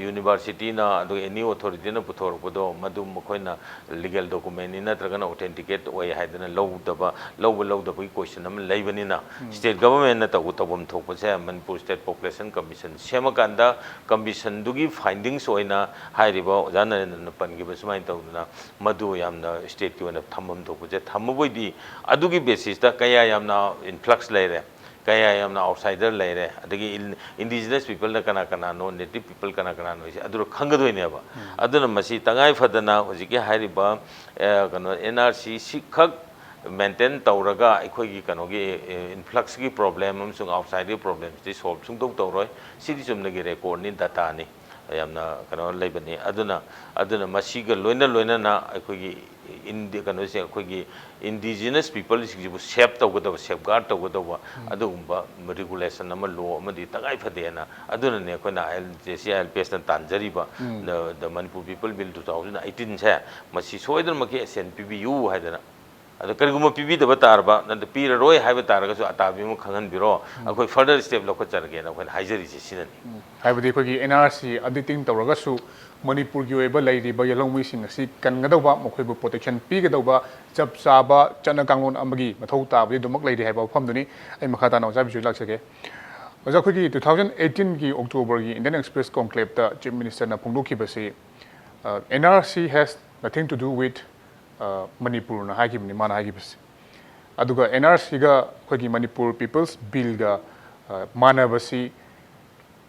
ꯌꯨꯅꯤꯚꯔꯁꯤꯇꯤꯅ, ꯑꯗꯨꯒ ꯑꯦꯅꯤ ꯑꯣꯊꯣꯔꯤꯇꯤꯅ ꯄꯨꯊꯣꯔꯛꯄꯗꯣ ꯃꯗꯨ ꯃꯈꯣꯏꯅ ꯂꯤꯒꯦꯜ ꯗꯣꯀꯨꯃꯦꯟꯅꯤ ꯅꯠꯇ꯭ꯔꯒꯅ ꯑꯣꯊꯦꯟꯇꯤꯀꯦꯠ ꯑꯣꯏ ꯍꯥꯏꯗꯅ ꯂꯧꯗꯕ, ꯂꯧꯕ ꯂꯧꯗꯕꯒꯤ ꯀꯣꯏꯁꯟ ꯑꯃ ꯂꯩꯕꯅꯤꯅ, ꯁ꯭ꯇꯦꯠ ꯒꯚꯔꯟꯃꯦꯟꯅ ꯇꯧ-, ꯇꯧꯐꯝ ꯊꯣꯛꯄꯁꯦ ꯃꯅꯤꯄꯨꯔ ꯁ꯭ꯇꯦꯠ ꯄꯣꯄꯨꯂꯦꯁꯟ ꯀꯃꯤꯁꯟ ꯁꯦꯝꯃꯀꯥꯟꯗ ꯀꯃꯤꯁꯟꯗꯨꯒꯤ ꯐꯥꯏꯟꯗꯤꯡꯁ ꯑꯣꯏꯅ ꯍꯥꯏꯔꯤꯕ ꯑꯣꯖꯥ ꯅꯔꯦꯟꯗ꯭ꯔꯅ ꯄꯟꯈꯤꯕ ꯁꯨꯃꯥꯏꯅ ꯇꯧꯗꯅ ꯃꯗꯨ ꯌꯥꯝꯅ ꯁ꯭ꯇꯦꯠꯀꯤ ꯑꯣꯏꯅ ꯊꯝꯐꯝ ꯊꯣꯛꯄꯁꯦ ꯊꯝꯃꯕꯣꯏꯗꯤ, ꯑꯗꯨꯒꯤ ꯕꯦꯁꯤꯁꯇ ꯀꯌꯥ ꯌꯥꯝꯅ ꯏꯟꯐ꯭ꯂꯛꯁ ꯂꯩꯔꯦ, ꯀꯌꯥ ꯌꯥꯝꯅ ꯑꯥꯎꯠꯁꯥꯏꯗꯔ ꯂꯩꯔꯦ, ꯑꯗꯒꯤ ꯏꯟ-, ꯏꯟꯗꯤꯖꯤꯅꯁ ꯄꯤꯄꯜꯅ ꯀꯅꯥ ꯀꯅꯥꯅꯣ, ꯅꯦꯇꯤꯚ ꯄꯤꯄꯜ ꯀꯅꯥ ꯀꯅꯥꯅꯣ ꯍꯥꯏꯁꯦ ꯑꯗꯨꯗ ꯈꯪꯒꯗꯣꯏꯅꯦꯕ꯫ ꯑꯗꯨꯅ ꯃꯁꯤ ꯇꯉꯥꯏ ꯐꯗꯅ ꯍꯧꯖꯤꯛꯀꯤ ꯍꯥꯏꯔꯤꯕ, ꯑꯦ, ꯀꯩꯅꯣ, ꯑꯦꯟ ꯑꯥꯔ ꯁꯤ ꯁꯤꯈꯛ ꯃꯦꯟꯇꯦꯟ ꯇꯧꯔꯒ ꯑꯩꯈꯣꯏꯒꯤ ꯀꯩꯅꯣꯒꯤ, ꯑꯦ, ꯏꯟꯐ꯭ꯂꯛꯁꯀꯤ ꯄ꯭ꯔꯣꯕ꯭ꯂꯦꯝ ꯑꯃꯁꯨꯡ ꯑꯥꯎꯠꯁꯥꯏꯗꯀꯤ ꯄ꯭ꯔꯣꯕ꯭ꯂꯦꯝꯁꯤꯗꯤ ꯁꯣꯜꯕ ꯁꯨꯡꯇꯧ ꯇꯧꯔꯣꯏ꯫ ꯁꯤꯗꯤ ꯆꯨꯝꯅꯒꯤ ꯔꯦꯀꯣꯔꯗꯅꯤ, ꯗꯇꯥꯅꯤ, ꯌꯥꯝꯅ ꯀꯩꯅꯣ ꯂꯩꯕꯅꯤ꯫ ꯑꯗꯨꯅ, ꯑꯗꯨꯅ ꯃꯁꯤꯒ ꯂꯣꯏꯅ ꯂꯣꯏꯅꯅ ꯑꯩꯈꯣꯏꯒꯤ ꯏꯟꯗꯤ-, ꯀꯩꯅꯣꯁꯦ, ꯑꯩꯈꯣꯏꯒꯤ ꯏꯟꯗꯤꯖꯤꯅꯁ ꯄꯤꯄꯜꯁꯤꯡꯁꯤꯕꯨ ꯁꯦꯞ ꯇꯧꯒꯗꯕ, ꯁꯦꯞꯒꯥꯔꯗ ꯇꯧꯒꯗꯧꯕ ꯑꯗꯨꯒꯨꯝꯕ ꯔꯤꯒꯨꯂꯦꯁꯟ ꯑꯃ, ꯂꯣ ꯑꯃꯗꯤ ꯇꯉꯥꯏ ꯐꯗꯦꯅ꯫ ꯑꯗꯨꯅꯅꯦ ꯑꯩꯈꯣꯏꯅ ꯑꯥꯏ L J C I L P ꯑꯦꯁꯅ ꯇꯥꯟꯖꯔꯤꯕ, um. The, the Manipur People Bill two thousand eighteen ꯁꯦ, ꯃꯁꯤ ꯁꯣꯏꯗꯅꯃꯛꯀꯤ ꯑꯦꯁꯦꯟ ꯄꯤꯕꯤꯌꯨ ꯍꯥꯏꯗꯅ꯫ ꯑꯗꯣ ꯀꯔꯤꯒꯨꯝꯕ ꯄꯤꯕꯤꯗꯕ ꯇꯥꯔꯕ, ꯅꯠꯇ꯭ꯔ ꯄꯤꯔꯔꯣꯏ ꯍꯥꯏꯕ ꯇꯥꯔꯒꯁꯨ ꯑꯇꯥꯕꯤ ꯑꯃ ꯈꯪꯍꯟꯕꯤꯔꯣ, ꯎꯝ꯫ ꯑꯩꯈꯣꯏ ꯐꯔꯗꯔ ꯁ꯭ꯇꯦꯞ ꯂꯧꯈꯠꯆꯔꯒꯦꯅ ꯑꯩꯈꯣꯏꯅ ꯍꯥꯏꯖꯔꯤꯁꯦ ꯁꯤꯅꯅꯤ꯫ ꯎꯝ꯫ ꯍꯥꯏꯕꯗꯤ ꯑꯩꯈꯣꯏꯒꯤ ꯑꯦꯟ ꯑꯥꯔ ꯁꯤ ꯑꯞꯗꯦꯇꯤꯡ ꯇꯧꯔꯒꯁꯨ ꯃꯅꯤꯄꯨꯔꯒꯤ ꯑꯣꯏꯕ ꯂꯩꯔꯤꯕ ꯌꯦꯜꯍꯧꯃꯤꯁꯤꯡ ꯑꯁꯤ ꯀꯟꯒꯗꯧꯕ, ꯃꯈꯣꯏꯕꯨ ꯄ꯭ꯔꯣꯇꯦꯛꯁꯟ ꯄꯤꯒꯗꯧꯕ ꯆꯞ ꯆꯥꯕ ꯆꯠꯅ ꯀꯥꯡꯂꯣꯟ ꯑꯃꯒꯤ ꯃꯊꯧ ꯇꯥꯕꯗꯤ ꯑꯗꯨꯃꯛ ꯂꯩꯔꯤ ꯍꯥꯏꯕ ꯋꯥꯐꯝꯗꯨꯅꯤ꯫ ꯑꯩ ꯃꯈꯥ ꯇꯥꯅ ꯑꯣꯖꯥ ꯕꯤꯖꯨ ꯂꯥꯛꯆꯒꯦ꯫ ꯑꯣꯖꯥ, ꯑꯩꯈꯣꯏꯒꯤ two thousand eighteenꯒꯤ Octoberꯒꯤ Indian Express Conclaveꯇ Chief Ministerꯅ ꯐꯣꯡꯗꯣꯛꯈꯤꯕꯁꯤ, ꯑ, "N R C has nothing to do with, ꯑ, Manipurꯅ" ꯍꯥꯏꯈꯤꯕꯅꯤ, ꯃꯥꯅ ꯍꯥꯏꯈꯤꯕꯁꯤ꯫ ꯑꯗꯨꯒ ꯑꯦꯟ ꯑꯥꯔ ꯁꯤꯒ ꯑꯩꯈꯣꯏꯒꯤ ꯃꯅꯤꯄꯨꯔ People's Billꯒ, ꯑ, ꯃꯥꯟꯅꯕꯁꯤ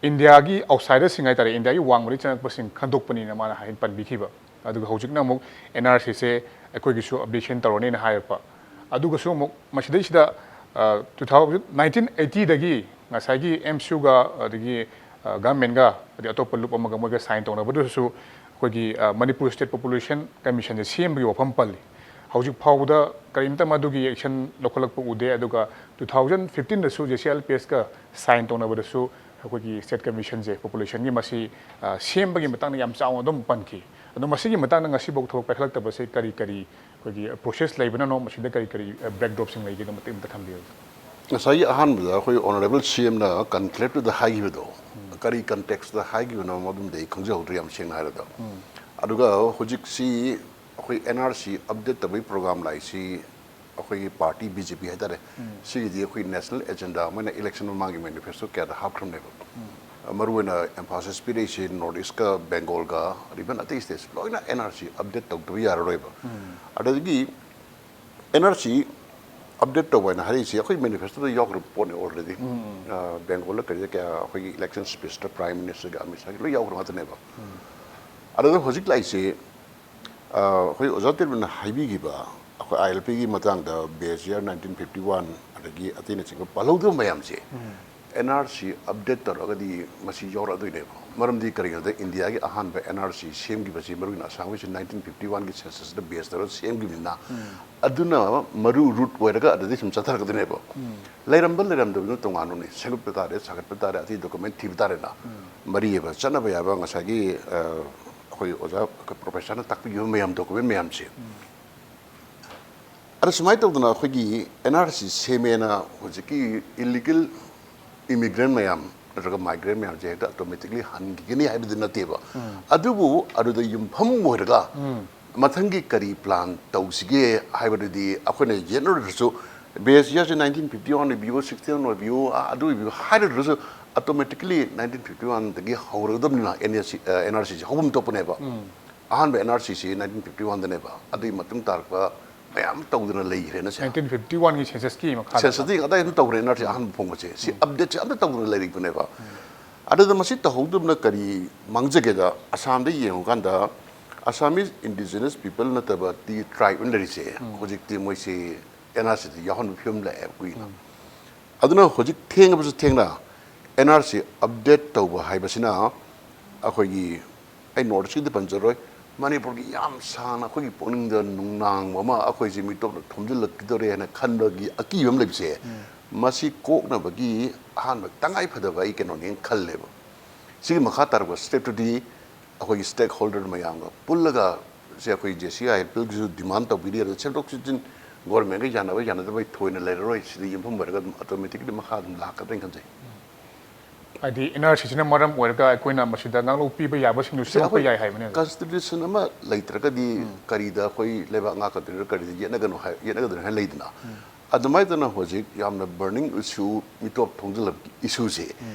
ꯏꯟꯗꯤꯌꯥꯒꯤ ꯑꯥꯎꯠꯁꯥꯏꯗꯔꯁꯤꯡ ꯍꯥꯏꯇꯥꯔꯦ, ꯏꯟꯗꯤꯌꯥꯒꯤ ꯋꯥꯡꯃꯗꯒꯤ ꯆꯪꯉꯛꯄꯁꯤꯡ ꯈꯟꯗꯣꯛꯄꯅꯤꯅ ꯃꯥꯅ ꯍꯥꯏꯅ ꯄꯟꯕꯤꯈꯤꯕ꯫ ꯑꯗꯨꯒ ꯍꯧꯖꯤꯛꯅ ꯑꯃꯨꯛ ꯑꯦꯟ ꯑꯥꯔ ꯁꯤꯁꯦ ꯑꯩꯈꯣꯏꯒꯤꯁꯨ ꯑꯞꯗꯦꯁꯟ ꯇꯧꯔꯅꯤꯅ ꯍꯥꯏꯔꯛꯄ꯫ ꯑꯗꯨꯒꯁꯨ ꯑꯃꯨꯛ ꯃꯁꯤꯗꯩꯁꯤꯗ, ꯑ, two thousand, nineteen eightyꯗꯒꯤ ꯉꯁꯥꯏꯒꯤ ꯑꯦꯝ ꯁꯤ ꯌꯨꯒ ꯑꯗꯒꯤ, ꯑ, ꯒꯚꯔꯟꯃꯦꯟꯒ ꯑꯗꯩ ꯑꯇꯣꯞꯄ ꯂꯨꯞ ꯑꯃꯒ ꯃꯣꯏꯒ ꯁꯥꯏꯟ ꯇꯧꯅꯕꯗꯨꯁꯨ ꯑꯩꯈꯣꯏꯒꯤ, ꯑ, ꯃꯅꯤꯄꯨꯔ State Population Commissionꯁꯦ ꯁꯦꯝꯕꯒꯤ ꯋꯥꯐꯝ ꯄꯜꯂꯤ꯫ ꯍꯧꯖꯤꯛ ꯐꯥꯎꯕꯗ ꯀꯔꯤꯝꯇ ꯃꯗꯨꯒꯤ action ꯂꯧꯈꯠꯂꯛꯄ ꯎꯗꯦ꯫ ꯑꯗꯨꯒ two thousand fifteen ꯗꯁꯨ J C I L P S ꯀ sign ꯇꯧꯅꯕꯗꯁꯨ ꯑꯩꯈꯣꯏꯒꯤ state commission ꯁꯦ population ꯒꯤ ꯃꯁꯤ, ꯑ, ꯁꯦꯝꯕꯒꯤ ꯃꯇꯥꯡꯗ ꯌꯥꯝ ꯆꯥꯎꯅ ꯑꯗꯨꯝ ꯄꯟꯈꯤ꯫ ꯑꯗꯣ ꯃꯁꯤꯒꯤ ꯃꯇꯥꯡꯗ ꯉꯁꯤꯐꯥꯎ ꯊꯕꯛ ꯄꯥꯏꯈꯠꯂꯛꯇꯕꯁꯦ ꯀꯔꯤ ꯀꯔꯤ ꯑꯩꯈꯣꯏꯒꯤ process ꯂꯩꯕꯅꯅꯣ, ꯃꯁꯤꯗ ꯀꯔꯤ ꯀꯔꯤ, ꯑ, backdrop ꯁꯤꯡ ꯂꯩꯒꯦꯗꯣ ꯃꯇꯦꯛ ꯑꯃꯇ ꯊꯝꯕꯤꯌꯨ꯫ ꯉꯁꯥꯏꯒꯤ ꯑꯍꯥꯟꯕꯗ ꯑꯩꯈꯣꯏ honourable C M ꯅ conclave ꯇꯨꯗ ꯍꯥꯏꯈꯤꯕꯗꯣ, ꯀꯔꯤ context ꯇ ꯍꯥꯏꯈꯤꯕꯅꯣ, ꯃꯗꯨꯝꯗꯤ ꯑꯩ ꯈꯪꯖꯍꯧꯗ꯭ꯔꯦ, ꯌꯥꯝ ꯁꯦꯡꯅ ꯍꯥꯏꯔꯕꯗ꯫ ꯑꯗꯨꯒ ꯍꯧꯖꯤꯛꯁꯤ ꯑꯩꯈꯣꯏ N R C update ꯇꯧꯕꯒꯤ program ꯂꯥꯛꯏꯁꯤ ꯑꯩꯈꯣꯏꯒꯤ party B J P ꯍꯥꯏꯇꯥꯔꯦ, ꯁꯤꯒꯤꯗꯤ ꯑꯩꯈꯣꯏ national agenda, ꯃꯣꯏꯅ election ꯃꯃꯥꯡꯒꯤ manifesto ꯀꯌꯥꯗ ꯍꯥꯞꯈ꯭ꯔꯕꯅꯦꯕ꯫ ꯃꯔꯨꯑꯣꯏꯅ emphasis ꯄꯤꯔꯛꯏꯁꯤ North East ꯀ Bengal ꯒ, even ꯑꯇꯩ states ꯂꯣꯏꯅ N R C update ꯇꯧꯗꯕ ꯌꯥꯔꯔꯣꯏꯕ꯫ ꯑꯗꯨꯗꯒꯤ N R C update ꯇꯧꯕ ꯍꯥꯏꯅ ꯍꯥꯏꯔꯛꯏꯁꯤ ꯑꯩꯈꯣꯏ manifesto ꯗ ꯌꯥꯎꯈ꯭ꯔꯕ ꯄꯣꯠꯅꯤ already꯫ ꯑ, Bengal ꯗ ꯀꯔꯤꯗ ꯀꯌꯥ ꯑꯩꯈꯣꯏꯒꯤ election speech ꯇ Prime Minister ꯒ ꯑꯃꯤꯠ ꯁꯥꯒꯤ ꯂꯣꯏ ꯌꯥꯎꯈ꯭ꯔ ꯉꯥꯛꯇꯅꯦꯕ꯫ ꯑꯗꯨꯗ ꯍꯧꯖꯤꯛ ꯂꯥꯛꯏꯁꯤ, ꯑ, ꯑꯩꯈꯣꯏ ꯑꯣꯖꯥ ꯇꯦꯟꯕꯅ ꯍꯥꯏꯕꯤꯈꯤꯕ ꯑꯩꯈꯣꯏ I L P ꯒꯤ ꯃꯇꯥꯡꯗ base year nineteen fifty one ꯑꯗꯒꯤ ꯑꯇꯩꯅꯆꯤꯡꯕ ꯄꯜꯍꯧꯗꯕ ꯃꯌꯥꯝꯁꯦ N R C update ꯇꯧꯔꯒꯗꯤ ꯃꯁꯤ ꯌꯥꯎꯔꯛꯑꯗꯣꯏꯅꯦꯕ꯫ ꯃꯔꯝꯗꯤ ꯀꯔꯤꯒꯤꯅꯣꯗ India ꯒꯤ ꯑꯍꯥꯟꯕ N R C ꯁꯦꯝꯈꯤꯕꯁꯤ ꯃꯔꯨ ꯑꯣꯏꯅ ꯑꯁꯥꯝꯒꯤꯁꯨ nineteen fifty one ꯒꯤ census ꯗ base ꯇꯧꯔꯒ ꯁꯦꯝꯈꯤꯕꯅꯤꯅ, ꯑꯗꯨꯅ ꯃꯔꯨ root ꯑꯣꯏꯔꯒ ꯑꯗꯨꯗꯒꯤ ꯁꯨꯝ ꯆꯠꯊꯔꯛꯀꯗꯣꯏꯅꯦꯕ꯫ ꯂꯩꯔꯝꯕ ꯂꯩꯔꯝꯗꯕꯗꯨꯅ ꯇꯣꯉꯥꯟꯕꯅꯤ, ꯁꯦꯝꯒꯠꯄ ꯇꯥꯔꯦ, ꯁꯥꯒꯠꯄ ꯇꯥꯔꯦ, ꯑꯇꯩ document ꯊꯤꯕ ꯇꯥꯔꯦꯅ꯫ ꯃꯔꯤ ꯑꯣꯏꯕ ꯆꯠꯅꯕ ꯌꯥꯕ ꯉꯁꯥꯏꯒꯤ, ꯑ, ꯑꯩꯈꯣꯏ ꯑꯣꯖꯥ professor ꯅ ꯇꯥꯛꯄꯤꯈꯤꯕ ꯃꯌꯥꯝ, document ꯃꯌꯥꯝꯁꯦ꯫ ꯑꯗ ꯁꯨꯃꯥꯏꯅ ꯇꯧꯗꯅ ꯑꯩꯈꯣꯏꯒꯤ N R C ꯁꯦꯝꯃꯦꯅ ꯍꯧꯖꯤꯛꯀꯤ illegal immigrant ꯃꯌꯥꯝ ꯅꯠꯇ꯭ꯔꯒ migrant ꯃꯌꯥꯝꯁꯦ ꯍꯦꯛꯇ automatically ꯍꯟꯈꯤꯒꯅꯤ ꯍꯥꯏꯕꯗꯤ ꯅꯠꯇꯦꯕ꯫ ꯑꯗꯨꯕꯨ ꯑꯗꯨꯗ ꯌꯨꯝꯐꯝ ꯑꯣꯏꯔꯒ ꯃꯊꯪꯒꯤ ꯀꯔꯤ plan ꯇꯧꯁꯤꯒꯦ ꯍꯥꯏꯕꯗꯨꯗꯤ ꯑꯩꯈꯣꯏꯅ ꯌꯦꯠꯅꯔꯨꯗ꯭ꯔꯁꯨ, base year ꯁꯦ nineteen fifty one ꯑꯣꯏꯕꯤꯌꯨ, sixty one ꯑꯣꯏꯕꯤꯌꯨ, ꯑ, ꯑꯗꯨ ꯑꯣꯏꯕꯤꯌꯨ ꯍꯥꯏꯔꯨꯗ꯭ꯔꯁꯨ automatically nineteen fifty one ꯗꯒꯤ ꯍꯧꯔꯒꯗꯕꯅꯤꯅ N R C, ꯑ, N R C ꯁꯦ ꯍꯧꯐꯝ ꯊꯣꯛꯄꯅꯦꯕ꯫ ꯑꯍꯥꯟꯕ N R C ꯁꯤ nineteen fifty one ꯗꯅꯦꯕ꯫ ꯑꯗꯨꯒꯤ ꯃꯇꯨꯡ ꯇꯥꯔꯛꯄ ꯃꯌꯥꯝ ꯇꯧꯗꯅ ꯂꯩꯈ꯭ꯔꯦꯅ ꯁꯦ꯫ nineteen fifty one ꯒꯤ census ꯀꯤ ꯃꯈꯥꯗ꯫ Census ꯇꯤ ꯉꯁꯥꯏ ꯑꯗꯨꯝ ꯇꯧꯈ꯭ꯔꯦ, N R C ꯑꯍꯥꯟꯕ ꯐꯣꯡꯕꯁꯦ꯫ ꯁꯤ update ꯁꯦ ꯑꯝꯇ ꯇꯧꯗꯅ ꯂꯩꯔꯤꯕꯅꯦꯕ꯫ ꯑꯗꯨꯗ ꯃꯁꯤ ꯇꯧꯍꯧꯗꯕꯅ ꯀꯔꯤ ꯃꯥꯡꯖꯒꯦꯗ, ꯑꯁꯥꯝꯗ ꯌꯦꯡꯉꯨꯀꯥꯟꯗ Assamese indigenous people ꯅꯠꯇꯕ ꯇꯤ tribe ꯑꯣꯏꯅ ꯂꯩꯔꯤꯁꯦ, ꯍꯧꯖꯤꯛꯇꯤ ꯃꯣꯏꯁꯤ N R C ꯗ ꯌꯥꯎꯍꯟꯕ ꯐꯤꯕꯝ ꯂꯥꯛꯑꯦꯕ ꯀꯨꯏꯅ꯫ ꯑꯗꯨꯅ ꯍꯧꯖꯤꯛ ꯊꯦꯡꯉꯕꯁꯨ ꯊꯦꯡꯅ N R C update ꯇꯧꯕ ꯍꯥꯏꯕꯁꯤꯅ ꯑꯩꯈꯣꯏꯒꯤ, ꯑꯩ North East ꯀꯤꯗꯤ ꯄꯟꯖꯔꯣꯏ, ꯃꯅꯤꯄꯨꯔꯒꯤ ꯌꯥꯝ ꯁꯥꯡꯅ ꯑꯩꯈꯣꯏꯒꯤ ꯄꯨꯛꯅꯤꯡꯗ ꯅꯨꯡꯅꯥꯡꯕ ꯑꯃ ꯑꯩꯈꯣꯏꯁꯦ ꯃꯤꯇꯣꯞꯅ ꯊꯣꯝꯖꯤꯜꯂꯛꯈꯤꯗꯣꯔꯦ ꯍꯥꯏꯅ ꯈꯟꯕꯒꯤ ꯑꯀꯤꯕ ꯑꯃ ꯂꯩꯕꯁꯦ, ꯃꯁꯤ ꯀꯣꯛꯅꯕꯒꯤ ꯑꯍꯥꯟꯕ ꯇꯉꯥꯏ ꯐꯗꯕ ꯑꯩ ꯀꯩꯅꯣꯅꯦꯅ ꯈꯜꯂꯦꯕ꯫ ꯁꯤꯒꯤ ꯃꯈꯥ ꯇꯥꯔꯛꯄ ꯁ꯭ꯇꯦꯞꯇꯨꯗꯤ ꯑꯩꯈꯣꯏꯒꯤ ꯁ꯭ꯇꯦꯛ ꯍꯣꯜꯗꯔ ꯃꯌꯥꯝꯒ ꯄꯨꯜꯂꯒ, ꯁꯦ ꯑꯩꯈꯣꯏ ꯖꯦ ꯁꯤ ꯑꯥꯏ ꯑꯦꯜ ꯄꯤꯒꯤꯁꯨ ꯗꯤꯃꯥꯟ ꯇꯧꯕꯤꯔꯤ, ꯑꯗ ꯁꯦꯝꯗꯣꯛ ꯁꯦꯝꯖꯤꯟ ꯒꯣꯔꯃꯦꯟꯒ ꯌꯥꯅꯕ ꯌꯥꯅꯗꯕ ꯊꯣꯏꯅ ꯂꯩꯔꯔꯣꯏ, ꯁꯤꯗ ꯌꯨꯝꯐꯝ ꯑꯣꯏꯔꯒ ꯑꯗꯨꯝ ꯑꯣꯇꯣꯃꯦꯇꯤꯛꯂꯤ ꯃꯈꯥ ꯑꯗꯨꯝ ꯂꯥꯛꯀꯗ꯭ꯔꯅ ꯈꯟꯖꯩ꯫ ꯍꯥꯏꯗꯤ ꯑꯦꯟ ꯑꯥꯔ ꯁꯤꯁꯤꯅ ꯃꯔꯝ ꯑꯣꯏꯔꯒ ꯑꯩꯈꯣꯏꯅ ꯃꯁꯤꯗ ꯉꯥꯡꯂꯧ ꯄꯤꯕ ꯌꯥꯕꯁꯤꯡꯗꯨ ꯁꯦꯝꯗꯣꯛꯄ ꯌꯥꯏ ꯍꯥꯏꯕꯅꯦ꯫ ꯀꯟꯁꯇꯤꯇ꯭ꯌꯨꯁꯟ ꯑꯃ ꯂꯩꯇ꯭ꯔꯒꯗꯤ ꯀꯔꯤꯗ ꯑꯩꯈꯣꯏ ꯂꯩꯕꯥꯛ ꯉꯥꯛꯀꯗꯣꯏꯅꯣ, ꯀꯔꯤꯗ ꯌꯦꯠꯅꯒꯅꯣ ꯍꯥꯏ, ꯌꯦꯠꯅꯒꯗꯣꯏꯅꯣ ꯍꯥꯏꯅ ꯂꯩꯗꯅ꯫ ꯑꯗꯨꯃꯥꯏꯅ ꯇꯧꯅ ꯍꯧꯖꯤꯛ ꯌꯥꯝꯅ ꯕꯔꯅꯤꯡ ꯏꯁꯨ, ꯃꯤꯇꯣꯞ ꯊꯣꯡꯖꯤꯜꯂꯛꯄ ꯏꯁꯨꯁꯦ,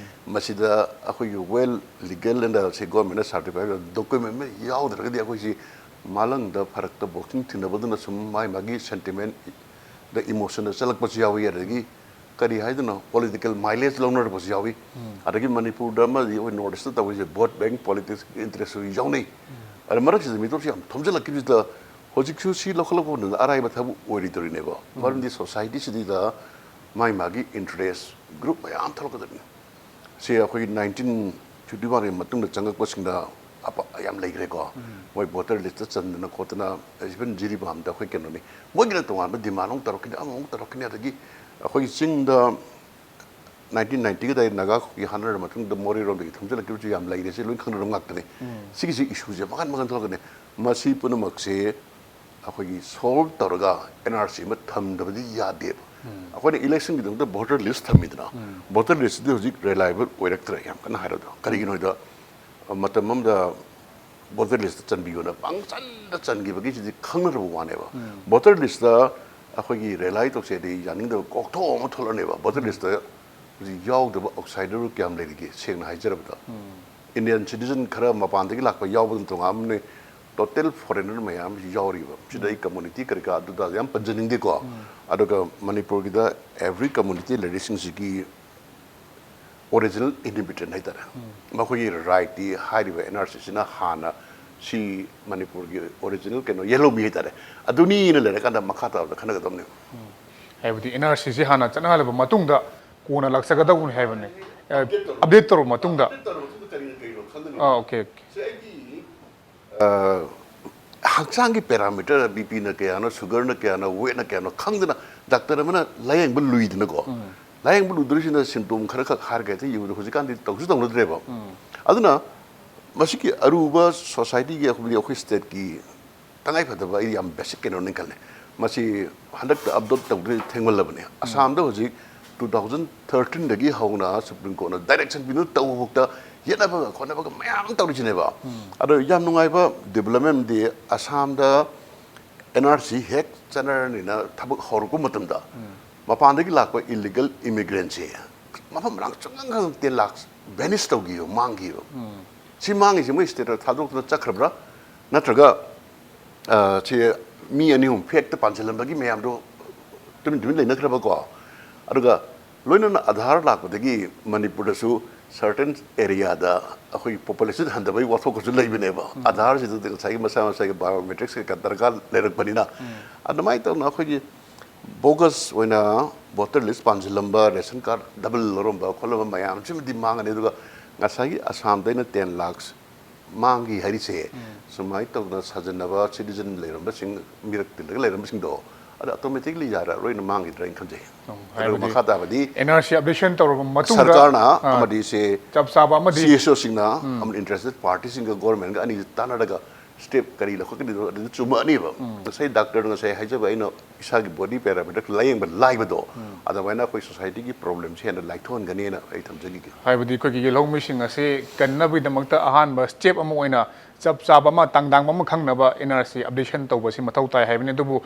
ꯃꯁꯤꯗ ꯑꯩꯈꯣꯏꯒꯤ ꯋꯦꯜ ꯂꯤꯒꯦꯜ ꯑꯦꯟ ꯁꯦ ꯒꯣꯔꯃꯦꯟꯅ ꯁꯥꯔꯇꯤꯐꯥꯏ ꯗꯣꯀꯨꯃꯦꯟ ꯑꯃ ꯌꯥꯎꯗ꯭ꯔꯒꯗꯤ ꯑꯩꯈꯣꯏꯁꯤ ꯃꯥꯂꯪꯗ ꯐꯔꯛꯇ ꯕꯣꯛꯁꯤꯡ ꯊꯤꯟꯅꯕꯗꯨꯅ ꯁꯨꯝ ꯃꯥꯏ ꯃꯥꯒꯤ ꯁꯦꯟꯇꯤꯃꯦꯟꯗ, ꯏꯃꯣꯁꯟꯗ ꯆꯠꯂꯛꯄꯁꯨ ꯌꯥꯎꯏ, ꯑꯗꯒꯤ ꯀꯔꯤ ꯍꯥꯏꯗꯣꯏꯅꯣ, ꯄꯣꯂꯤꯇꯤꯀꯦꯜ ꯃꯥꯏꯂꯦꯖ ꯂꯧꯅꯔꯛꯄꯁꯨ ꯌꯥꯎꯏ꯫ ꯑꯗꯒꯤ ꯃꯅꯤꯄꯨꯔꯗ ꯑꯃꯗꯤ ꯑꯩꯈꯣꯏ ꯅꯣꯔꯠ ꯏꯁꯇ ꯇꯧꯔꯤꯁꯦ ꯚꯣꯠ ꯕꯦꯡ ꯄꯣꯂꯤꯇꯤꯛꯁꯀꯤ ꯏꯟꯇꯔꯦꯁꯁꯨ ꯌꯥꯎꯅꯩ꯫ ꯑꯗ ꯃꯔꯛꯁꯤꯗ ꯃꯤꯇꯣꯞꯁꯤ ꯌꯥꯝ ꯊꯣꯝꯖꯤꯜꯂꯛꯈꯤꯕꯁꯤꯗ ꯍꯧꯖꯤꯛꯁꯨ ꯁꯤ ꯂꯧꯈꯠꯂꯛꯄ ꯃꯇꯝꯗ ꯑꯔꯥꯏꯕ ꯊꯕꯛ ꯑꯣꯏꯔꯣꯏꯗꯧꯔꯤꯅꯦꯕ꯫ ꯃꯔꯝꯗꯤ ꯁꯣꯁꯥꯏꯇꯤꯁꯤꯗ ꯃꯥꯏ ꯃꯥꯒꯤ ꯏꯟꯇꯔꯦꯁ ꯒ꯭ꯔꯨꯞ ꯃꯌꯥꯝ ꯊꯣꯛꯂꯛꯀꯗꯕꯅꯤ꯫ ꯁꯤ ꯑꯩꯈꯣꯏ ꯅꯥꯏꯟꯇꯤꯟ ꯐꯤꯐꯇꯤ ꯋꯥꯟꯒꯤ ꯃꯇꯨꯡꯗ ꯆꯪꯉꯛꯄꯁꯤꯡꯗ ꯑꯄ-, ꯌꯥꯝ ꯂꯩꯈ꯭ꯔꯦꯀꯣ꯫ ꯃꯣꯏ ꯚꯣꯇꯔ ꯂꯤꯁꯇ ꯆꯟꯗꯅ ꯈꯣꯠꯇꯅ, ꯏꯚꯟ ꯖꯤꯔꯤꯕꯥꯝꯗ ꯑꯩꯈꯣꯏ ꯀꯩꯅꯣꯅꯤ, ꯃꯣꯏꯒꯤꯅ ꯇꯣꯉꯥꯟꯕ ꯗꯤꯃꯥꯟ ꯑꯃꯨꯛ ꯇꯧꯔꯛꯈꯤꯅꯤ, ꯑꯃꯃꯨꯛ ꯇꯧꯔꯛꯈꯤꯅꯤ, ꯑꯗꯒꯤ ꯑꯩꯈꯣꯏꯒꯤ ꯆꯤꯡꯗ ꯅꯥꯏꯟꯇꯤꯟ ꯅꯥꯏꯟꯇꯤꯒꯤ ꯑꯗꯥꯏ ꯅꯥꯒꯥ ꯈꯨꯒꯤ ꯍꯥꯠꯅꯔ ꯃꯇꯨꯡꯗ ꯃꯣꯔꯦꯔꯣꯝꯗꯒꯤ ꯊꯣꯝꯖꯤꯜꯂꯛꯈꯤꯕꯁꯨ ꯌꯥꯝ ꯂꯩꯔꯦ, ꯁꯤ ꯂꯣꯏ ꯈꯪꯅꯔꯕ ꯉꯥꯛꯇꯅꯤ꯫ ꯁꯤꯒꯤꯁꯤ ꯏꯁꯨꯁꯦ ꯃꯈꯟ ꯃꯈꯟ ꯊꯣꯛꯂꯛꯀꯅꯤ꯫ ꯃꯁꯤ ꯄꯨꯝꯅꯃꯛꯁꯦ ꯑꯩꯈꯣꯏꯒꯤ ꯁꯣꯜꯕ ꯇꯧꯔꯒ ꯑꯦꯟ ꯑꯥꯔ ꯁꯤ ꯑꯃ ꯊꯝꯗꯕꯗꯤ ꯌꯥꯗꯦꯕ꯫ ꯑꯩꯈꯣꯏꯅ ꯏꯂꯦꯛꯁꯟꯒꯤꯗꯃꯛꯇ ꯚꯣꯇꯔ ꯂꯤꯁ ꯊꯝꯃꯤꯗꯅ, ꯚꯣꯇꯔ ꯂꯤꯁꯇꯨꯗꯤ ꯍꯧꯖꯤꯛ ꯔꯤꯂꯥꯏꯕꯜ ꯑꯣꯏꯔꯛꯇ꯭ꯔꯦ, ꯌꯥꯝ ꯀꯟꯅ ꯍꯥꯏꯔꯕꯗ꯫ ꯀꯔꯤꯒꯤꯅꯣ ꯍꯥꯏꯗ, ꯃꯇꯝ ꯑꯃꯗ ꯚꯣꯇꯔ ꯂꯤꯁꯇ ꯆꯟꯕꯤꯌꯣꯅ ꯄꯪꯆꯟꯗ ꯆꯟꯈꯤꯕꯒꯤꯁꯤꯗꯤ ꯈꯪꯅꯔꯕ ꯋꯥꯅꯦꯕ꯫ ꯚꯣꯇꯔ ꯂꯤꯁꯇ ꯑꯩꯈꯣꯏꯒꯤ ꯔꯦꯂꯥꯏ ꯇꯧꯁꯦꯗꯤ ꯌꯥꯅꯤꯡꯗꯕ ꯀꯣꯛꯊꯣꯛ ꯑꯃ ꯊꯣꯛꯂꯛꯑꯅꯦꯕ꯫ ꯚꯣꯇꯔ ꯂꯤꯁꯇ ꯍꯧꯖꯤꯛ ꯌꯥꯎꯗꯕ ꯑꯥꯎꯠꯁꯥꯏꯗꯔ ꯀꯌꯥꯝ ꯂꯩꯔꯤꯒꯦ? ꯁꯦꯡꯅ ꯍꯥꯏꯖꯔꯕꯗ, ꯏꯟꯗꯤꯌꯟ ꯁꯤꯇꯤꯖꯟ ꯈꯔ ꯃꯄꯥꯟꯗꯒꯤ ꯂꯥꯛꯄ ꯌꯥꯎꯕꯗꯨꯅ ꯇꯣꯉꯥꯟ ꯑꯃꯅꯤ, ꯇꯣꯇꯦꯜ ꯐꯣꯔꯦꯅꯔ ꯃꯌꯥꯝ ꯌꯥꯎꯔꯤꯕ꯫ ꯁꯤꯗ ꯑꯩ ꯀꯝꯃꯨꯅꯤꯇꯤ ꯀꯔꯤ ꯀꯔꯥ ꯑꯗꯨꯗ ꯌꯥꯝ ꯄꯟꯖꯅꯤꯡꯗꯦꯀꯣ꯫ ꯑꯗꯨꯒ ꯃꯅꯤꯄꯨꯔꯒꯤꯗ ꯑꯦꯚ꯭ꯔꯤ ꯀꯝꯃꯨꯅꯤꯇꯤ ꯂꯩꯔꯤꯁꯤꯡꯁꯤꯒꯤ ꯑꯣꯔꯤꯖꯤꯅꯦꯜ ꯏꯟꯍꯦꯕꯤꯇꯦꯟ ꯍꯥꯏꯇꯥꯔꯦ, ꯃꯈꯣꯏꯒꯤ ꯔꯥꯏꯠꯇꯤ ꯍꯥꯏꯔꯤꯕ ꯑꯦꯟ ꯑꯥꯔ ꯁꯤꯁꯤꯅ ꯍꯥꯟꯅ ꯁꯤ ꯃꯅꯤꯄꯨꯔꯒꯤ ꯑꯣꯔꯤꯖꯤꯅꯦꯜ ꯀꯩꯅꯣ ꯌꯦꯜꯍꯧꯃꯤ ꯍꯥꯏꯇꯥꯔꯦ, ꯑꯗꯨꯅꯤꯅ ꯂꯩꯔꯀꯥꯟꯗ ꯃꯈꯥ ꯇꯥꯕꯗ ꯈꯟꯅꯒꯗꯕꯅꯦꯕ꯫ ꯍꯥꯏꯕꯗꯤ ꯑꯦꯟ ꯑꯥꯔ ꯁꯤꯁꯤ ꯍꯥꯟꯅ ꯆꯠꯅꯍꯜꯂꯕ ꯃꯇꯨꯡꯗ ꯀꯣꯟꯅ ꯂꯥꯛꯆꯒꯗꯧꯕꯅꯤ ꯍꯥꯏꯕꯅꯤ꯫ ꯑꯞꯗꯦꯠ ꯇꯧꯔꯕ ꯃꯇꯨꯡꯗ꯫ ꯑꯞꯗꯦꯠ ꯇꯧꯔꯕ ꯃꯇꯨꯡꯗ ꯀꯔꯤꯅ ꯀꯔꯤꯅꯣ ꯈꯪꯒꯅꯤ꯫ ꯑꯥ, ꯑꯣꯀꯦ, ꯑꯣꯀꯦ꯫ ꯁꯤ ꯑꯩꯒꯤ, ꯑ, ꯍꯛꯆꯥꯡꯒꯤ ꯄꯦꯔꯥꯃꯤꯇꯔ, ꯕꯤ ꯄꯤꯅ ꯀꯌꯥꯅꯣ, ꯁꯨꯒꯔꯅ ꯀꯌꯥꯅꯣ, ꯋꯦꯠꯅ ꯀꯌꯥꯅꯣ ꯈꯪꯗꯅ ꯗꯥꯛꯇꯔ ꯑꯃꯅ ꯂꯥꯌꯦꯡꯕ ꯂꯨꯏꯗꯅꯀꯣ꯫ ꯂꯥꯌꯦꯡꯕ ꯂꯨꯗꯣꯔꯤꯁꯤꯅ ꯁꯤꯝꯇꯣꯝ ꯈꯔꯈꯛ ꯍꯥꯏꯔꯒ ꯍꯦꯛꯇ ꯌꯦꯡꯕꯗꯣ ꯍꯧꯖꯤꯛꯀꯥꯟꯗꯤ ꯇꯧꯁꯨ ꯇꯧꯅꯗ꯭ꯔꯦꯕ꯫ ꯑꯗꯨꯅ ꯃꯁꯤꯒꯤ ꯑꯔꯨꯕ ꯁꯣꯁꯥꯏꯇꯤꯒꯤ ꯑꯩꯈꯣꯏꯒꯤ, ꯑꯩꯈꯣꯏ ꯁ꯭ꯇꯦꯠꯀꯤ ꯇꯉꯥꯏ ꯐꯗꯕ ꯑꯩ ꯌꯥꯝ ꯕꯦꯁꯤꯛ ꯀꯩꯅꯣꯅꯤ ꯈꯜꯂꯦ꯫ ꯃꯁꯤ ꯍꯟꯗꯛꯇ ꯑꯞꯂꯣꯗ ꯇꯧꯗ꯭ꯔꯗꯤ ꯊꯦꯡꯃꯜꯂꯕꯅꯦ꯫ ꯑꯁꯥꯝꯗ ꯍꯧꯖꯤꯛ ꯇꯨ ꯊꯥꯎꯖꯟ ꯊꯥꯔꯇꯤꯟꯗꯒꯤ ꯍꯧꯅ ꯁꯨꯄ꯭ꯔꯤꯝ ꯀꯣꯔꯠꯅ ꯗꯥꯏꯔꯦꯛꯁꯟ ꯄꯤꯗꯨꯅ ꯇꯧꯕꯐꯥꯎꯗ ꯌꯦꯠꯅꯕꯒ ꯈꯣꯠꯅꯕꯒ ꯃꯌꯥꯝ ꯇꯧꯔꯤꯁꯤꯅꯦꯕ꯫ ꯑꯗꯣ ꯌꯥꯝ ꯅꯨꯡꯉꯥꯏꯕ ꯗꯤꯕꯦꯂꯞꯃꯦꯟꯗꯤ ꯑꯁꯥꯝꯗ ꯑꯦꯟ ꯑꯥꯔ ꯁꯤ ꯍꯦꯛ ꯆꯠꯅꯔꯅꯤꯅ ꯊꯕꯛ ꯍꯧꯔꯛꯄ ꯃꯇꯝꯗ ꯃꯄꯥꯟꯗꯒꯤ ꯂꯥꯛꯄ ꯏꯂꯤꯒꯦꯜ ꯏꯃꯤꯒ꯭ꯔꯦꯟꯁꯦ ꯃꯐꯝ ꯃꯔꯥꯡ ꯆꯪꯉꯝ ꯈꯪꯗꯦ, ꯂꯥꯛ ꯚꯦꯅꯤꯁ ꯇꯧꯈꯤꯕ, ꯃꯥꯡꯈꯤꯕ꯫ ꯁꯤ ꯃꯥꯡꯉꯤꯁꯦ ꯃꯣꯏ ꯁ꯭ꯇꯦꯠꯇ ꯊꯥꯗꯣꯛꯇꯅ ꯆꯠꯈ꯭ꯔꯕ꯭ꯔꯥ? ꯅꯠꯇ꯭ꯔꯒ, ꯑ, ꯁꯤ ꯃꯤ ꯑꯅꯤ ꯑꯍꯨꯝ ꯐꯦꯛꯇ ꯄꯥꯟꯁꯤꯜꯂꯝꯕꯒꯤ ꯃꯌꯥꯝꯗꯣ ꯇꯨꯃꯤꯟ ꯇꯨꯃꯤꯟ ꯂꯩꯅꯈ꯭ꯔꯕꯀꯣ? ꯑꯗꯨꯒ ꯂꯣꯏꯅꯅ ꯑꯙꯥꯔ ꯂꯥꯛꯄꯗꯒꯤ ꯃꯅꯤꯄꯨꯔꯗꯁꯨ ꯁꯔꯇꯦꯟ ꯑꯦꯔꯤꯌꯥꯗ ꯑꯩꯈꯣꯏ ꯄꯣꯄꯨꯂꯦꯁꯟ ꯍꯟꯊꯕꯒꯤ ꯋꯥꯊꯣꯛꯀꯁꯨ ꯂꯩꯕꯅꯦꯕ꯫ ꯑꯙꯥꯔꯁꯤꯗ ꯉꯁꯥꯏꯒꯤ ꯃꯁꯥ ꯃꯁꯥꯒꯤ ꯕꯥꯏꯑꯣꯃꯦꯇ꯭ꯔꯤꯛꯁ ꯀꯩꯀꯥ ꯗꯔꯀꯥꯔ ꯂꯩꯔꯛꯄꯅꯤꯅ꯫ ꯑꯗꯨꯃꯥꯏꯅ ꯇꯧꯅ ꯑꯩꯈꯣꯏꯒꯤ ꯕꯣꯒꯁ ꯑꯣꯏꯅ ꯚꯣꯇꯔ ꯂꯤꯁ ꯄꯥꯟꯁꯤꯜꯂꯝꯕ, ꯔꯦꯁꯟ ꯀꯥꯔꯗ ꯗꯕꯜ ꯂꯧꯔꯝꯕ ꯈꯣꯠꯂꯝꯕ ꯃꯌꯥꯝꯁꯤꯃꯗꯤ ꯃꯥꯡꯉꯅꯤ꯫ ꯑꯗꯨꯒ ꯉꯁꯥꯏꯒꯤ ꯑꯁꯥꯝꯗ ꯑꯩꯅ ꯇꯦꯟ ꯂꯥꯛꯁ ꯃꯥꯡꯈꯤ ꯍꯥꯏꯔꯤꯁꯦ, ꯁꯨꯃꯥꯏꯅ ꯇꯧꯗꯅ ꯁꯥꯖꯟꯅꯕ, ꯁꯤꯇꯤꯖꯟ ꯂꯩꯔꯝꯕꯁꯤꯡ, ꯃꯤꯔꯛ ꯇꯤꯜꯂꯒ ꯂꯩꯔꯝꯕꯁꯤꯡꯗꯣ, ꯑꯗꯣ ꯑꯣꯇꯣꯃꯦꯇꯤꯛꯂꯤ ꯌꯥꯔꯛꯑꯔꯣꯏꯅ ꯃꯥꯡꯈꯤꯗ꯭ꯔꯥ ꯍꯥꯏꯅ ꯈꯟꯖꯩ꯫ ꯑꯗꯨꯒ ꯍꯥꯏꯕꯗꯤ ꯃꯈꯥ ꯇꯥꯕꯗꯤ ꯑꯦꯟ ꯑꯥꯔ ꯁꯤ ꯑꯞꯗꯦꯁꯟ ꯇꯧꯔꯕ ꯃꯇꯨꯡꯗ, ꯁꯔꯀꯥꯔꯅ ꯑꯥ, ꯑꯃꯗꯤ ꯁꯦ ꯆꯞ ꯆꯥꯕ ꯑꯃꯗꯤ ꯁꯤ ꯑꯦꯁ ꯑꯣꯁꯤꯡꯅ, ꯎꯝ, ꯑꯃꯗꯤ ꯏꯟꯇꯔꯦꯁꯇꯦꯠ ꯄꯥꯔꯇꯤꯁꯤꯡꯒ ꯒꯣꯔꯃꯦꯟꯒ ꯑꯅꯤꯁꯤ ꯇꯥꯟꯅꯔꯒ ꯁ꯭ꯇꯦꯞ ꯀꯔꯤ ꯂꯧꯈꯠꯀꯅꯤꯗꯣ ꯑꯗꯨꯗ ꯆꯨꯝꯃꯛꯑꯅꯤꯕ꯫ ꯉꯁꯥꯏ ꯗꯥꯛꯇꯔꯅ ꯉꯁꯥꯏ ꯍꯥꯏꯖꯕ ꯑꯩꯅ ꯏꯁꯥꯒꯤ ꯕꯣꯗꯤ ꯄꯦꯔꯥꯃꯤꯇꯔ ꯂꯥꯌꯦꯡꯕ ꯂꯥꯏꯕꯗꯣ, ꯑꯗꯨꯃꯥꯏꯅ ꯑꯩꯈꯣꯏ ꯁꯣꯁꯥꯏꯇꯤꯒꯤ ꯄ꯭ꯔꯣꯕ꯭ꯂꯦꯝꯁꯦ ꯍꯦꯟꯅ ꯂꯥꯏꯊꯣꯛꯍꯟꯒꯅꯤꯅ ꯑꯩ ꯊꯝꯖꯅꯤꯡꯉꯤ꯫ ꯍꯥꯏꯕꯗꯤ ꯑꯩꯈꯣꯏꯒꯤ ꯌꯦꯜꯍꯧꯃꯤꯁꯤꯡ ꯑꯁꯤ ꯀꯟꯅꯕꯒꯤꯗꯃꯛꯇ ꯑꯍꯥꯟꯕ ꯁ꯭ꯇꯦꯞ ꯑꯃ ꯑꯣꯏꯅ ꯆꯞ ꯆꯥꯕ ꯑꯃ, ꯇꯥꯡꯗꯥꯡꯕ ꯑꯃ ꯈꯪꯅꯕ ꯑꯦꯟ ꯑꯥꯔ ꯁꯤ ꯑꯞꯗꯦꯁꯟ ꯇꯧꯕꯁꯤ ꯃꯊꯧ ꯇꯥꯏ ꯍꯥꯏꯕꯅꯤ꯫ ꯑꯗꯨꯕꯨ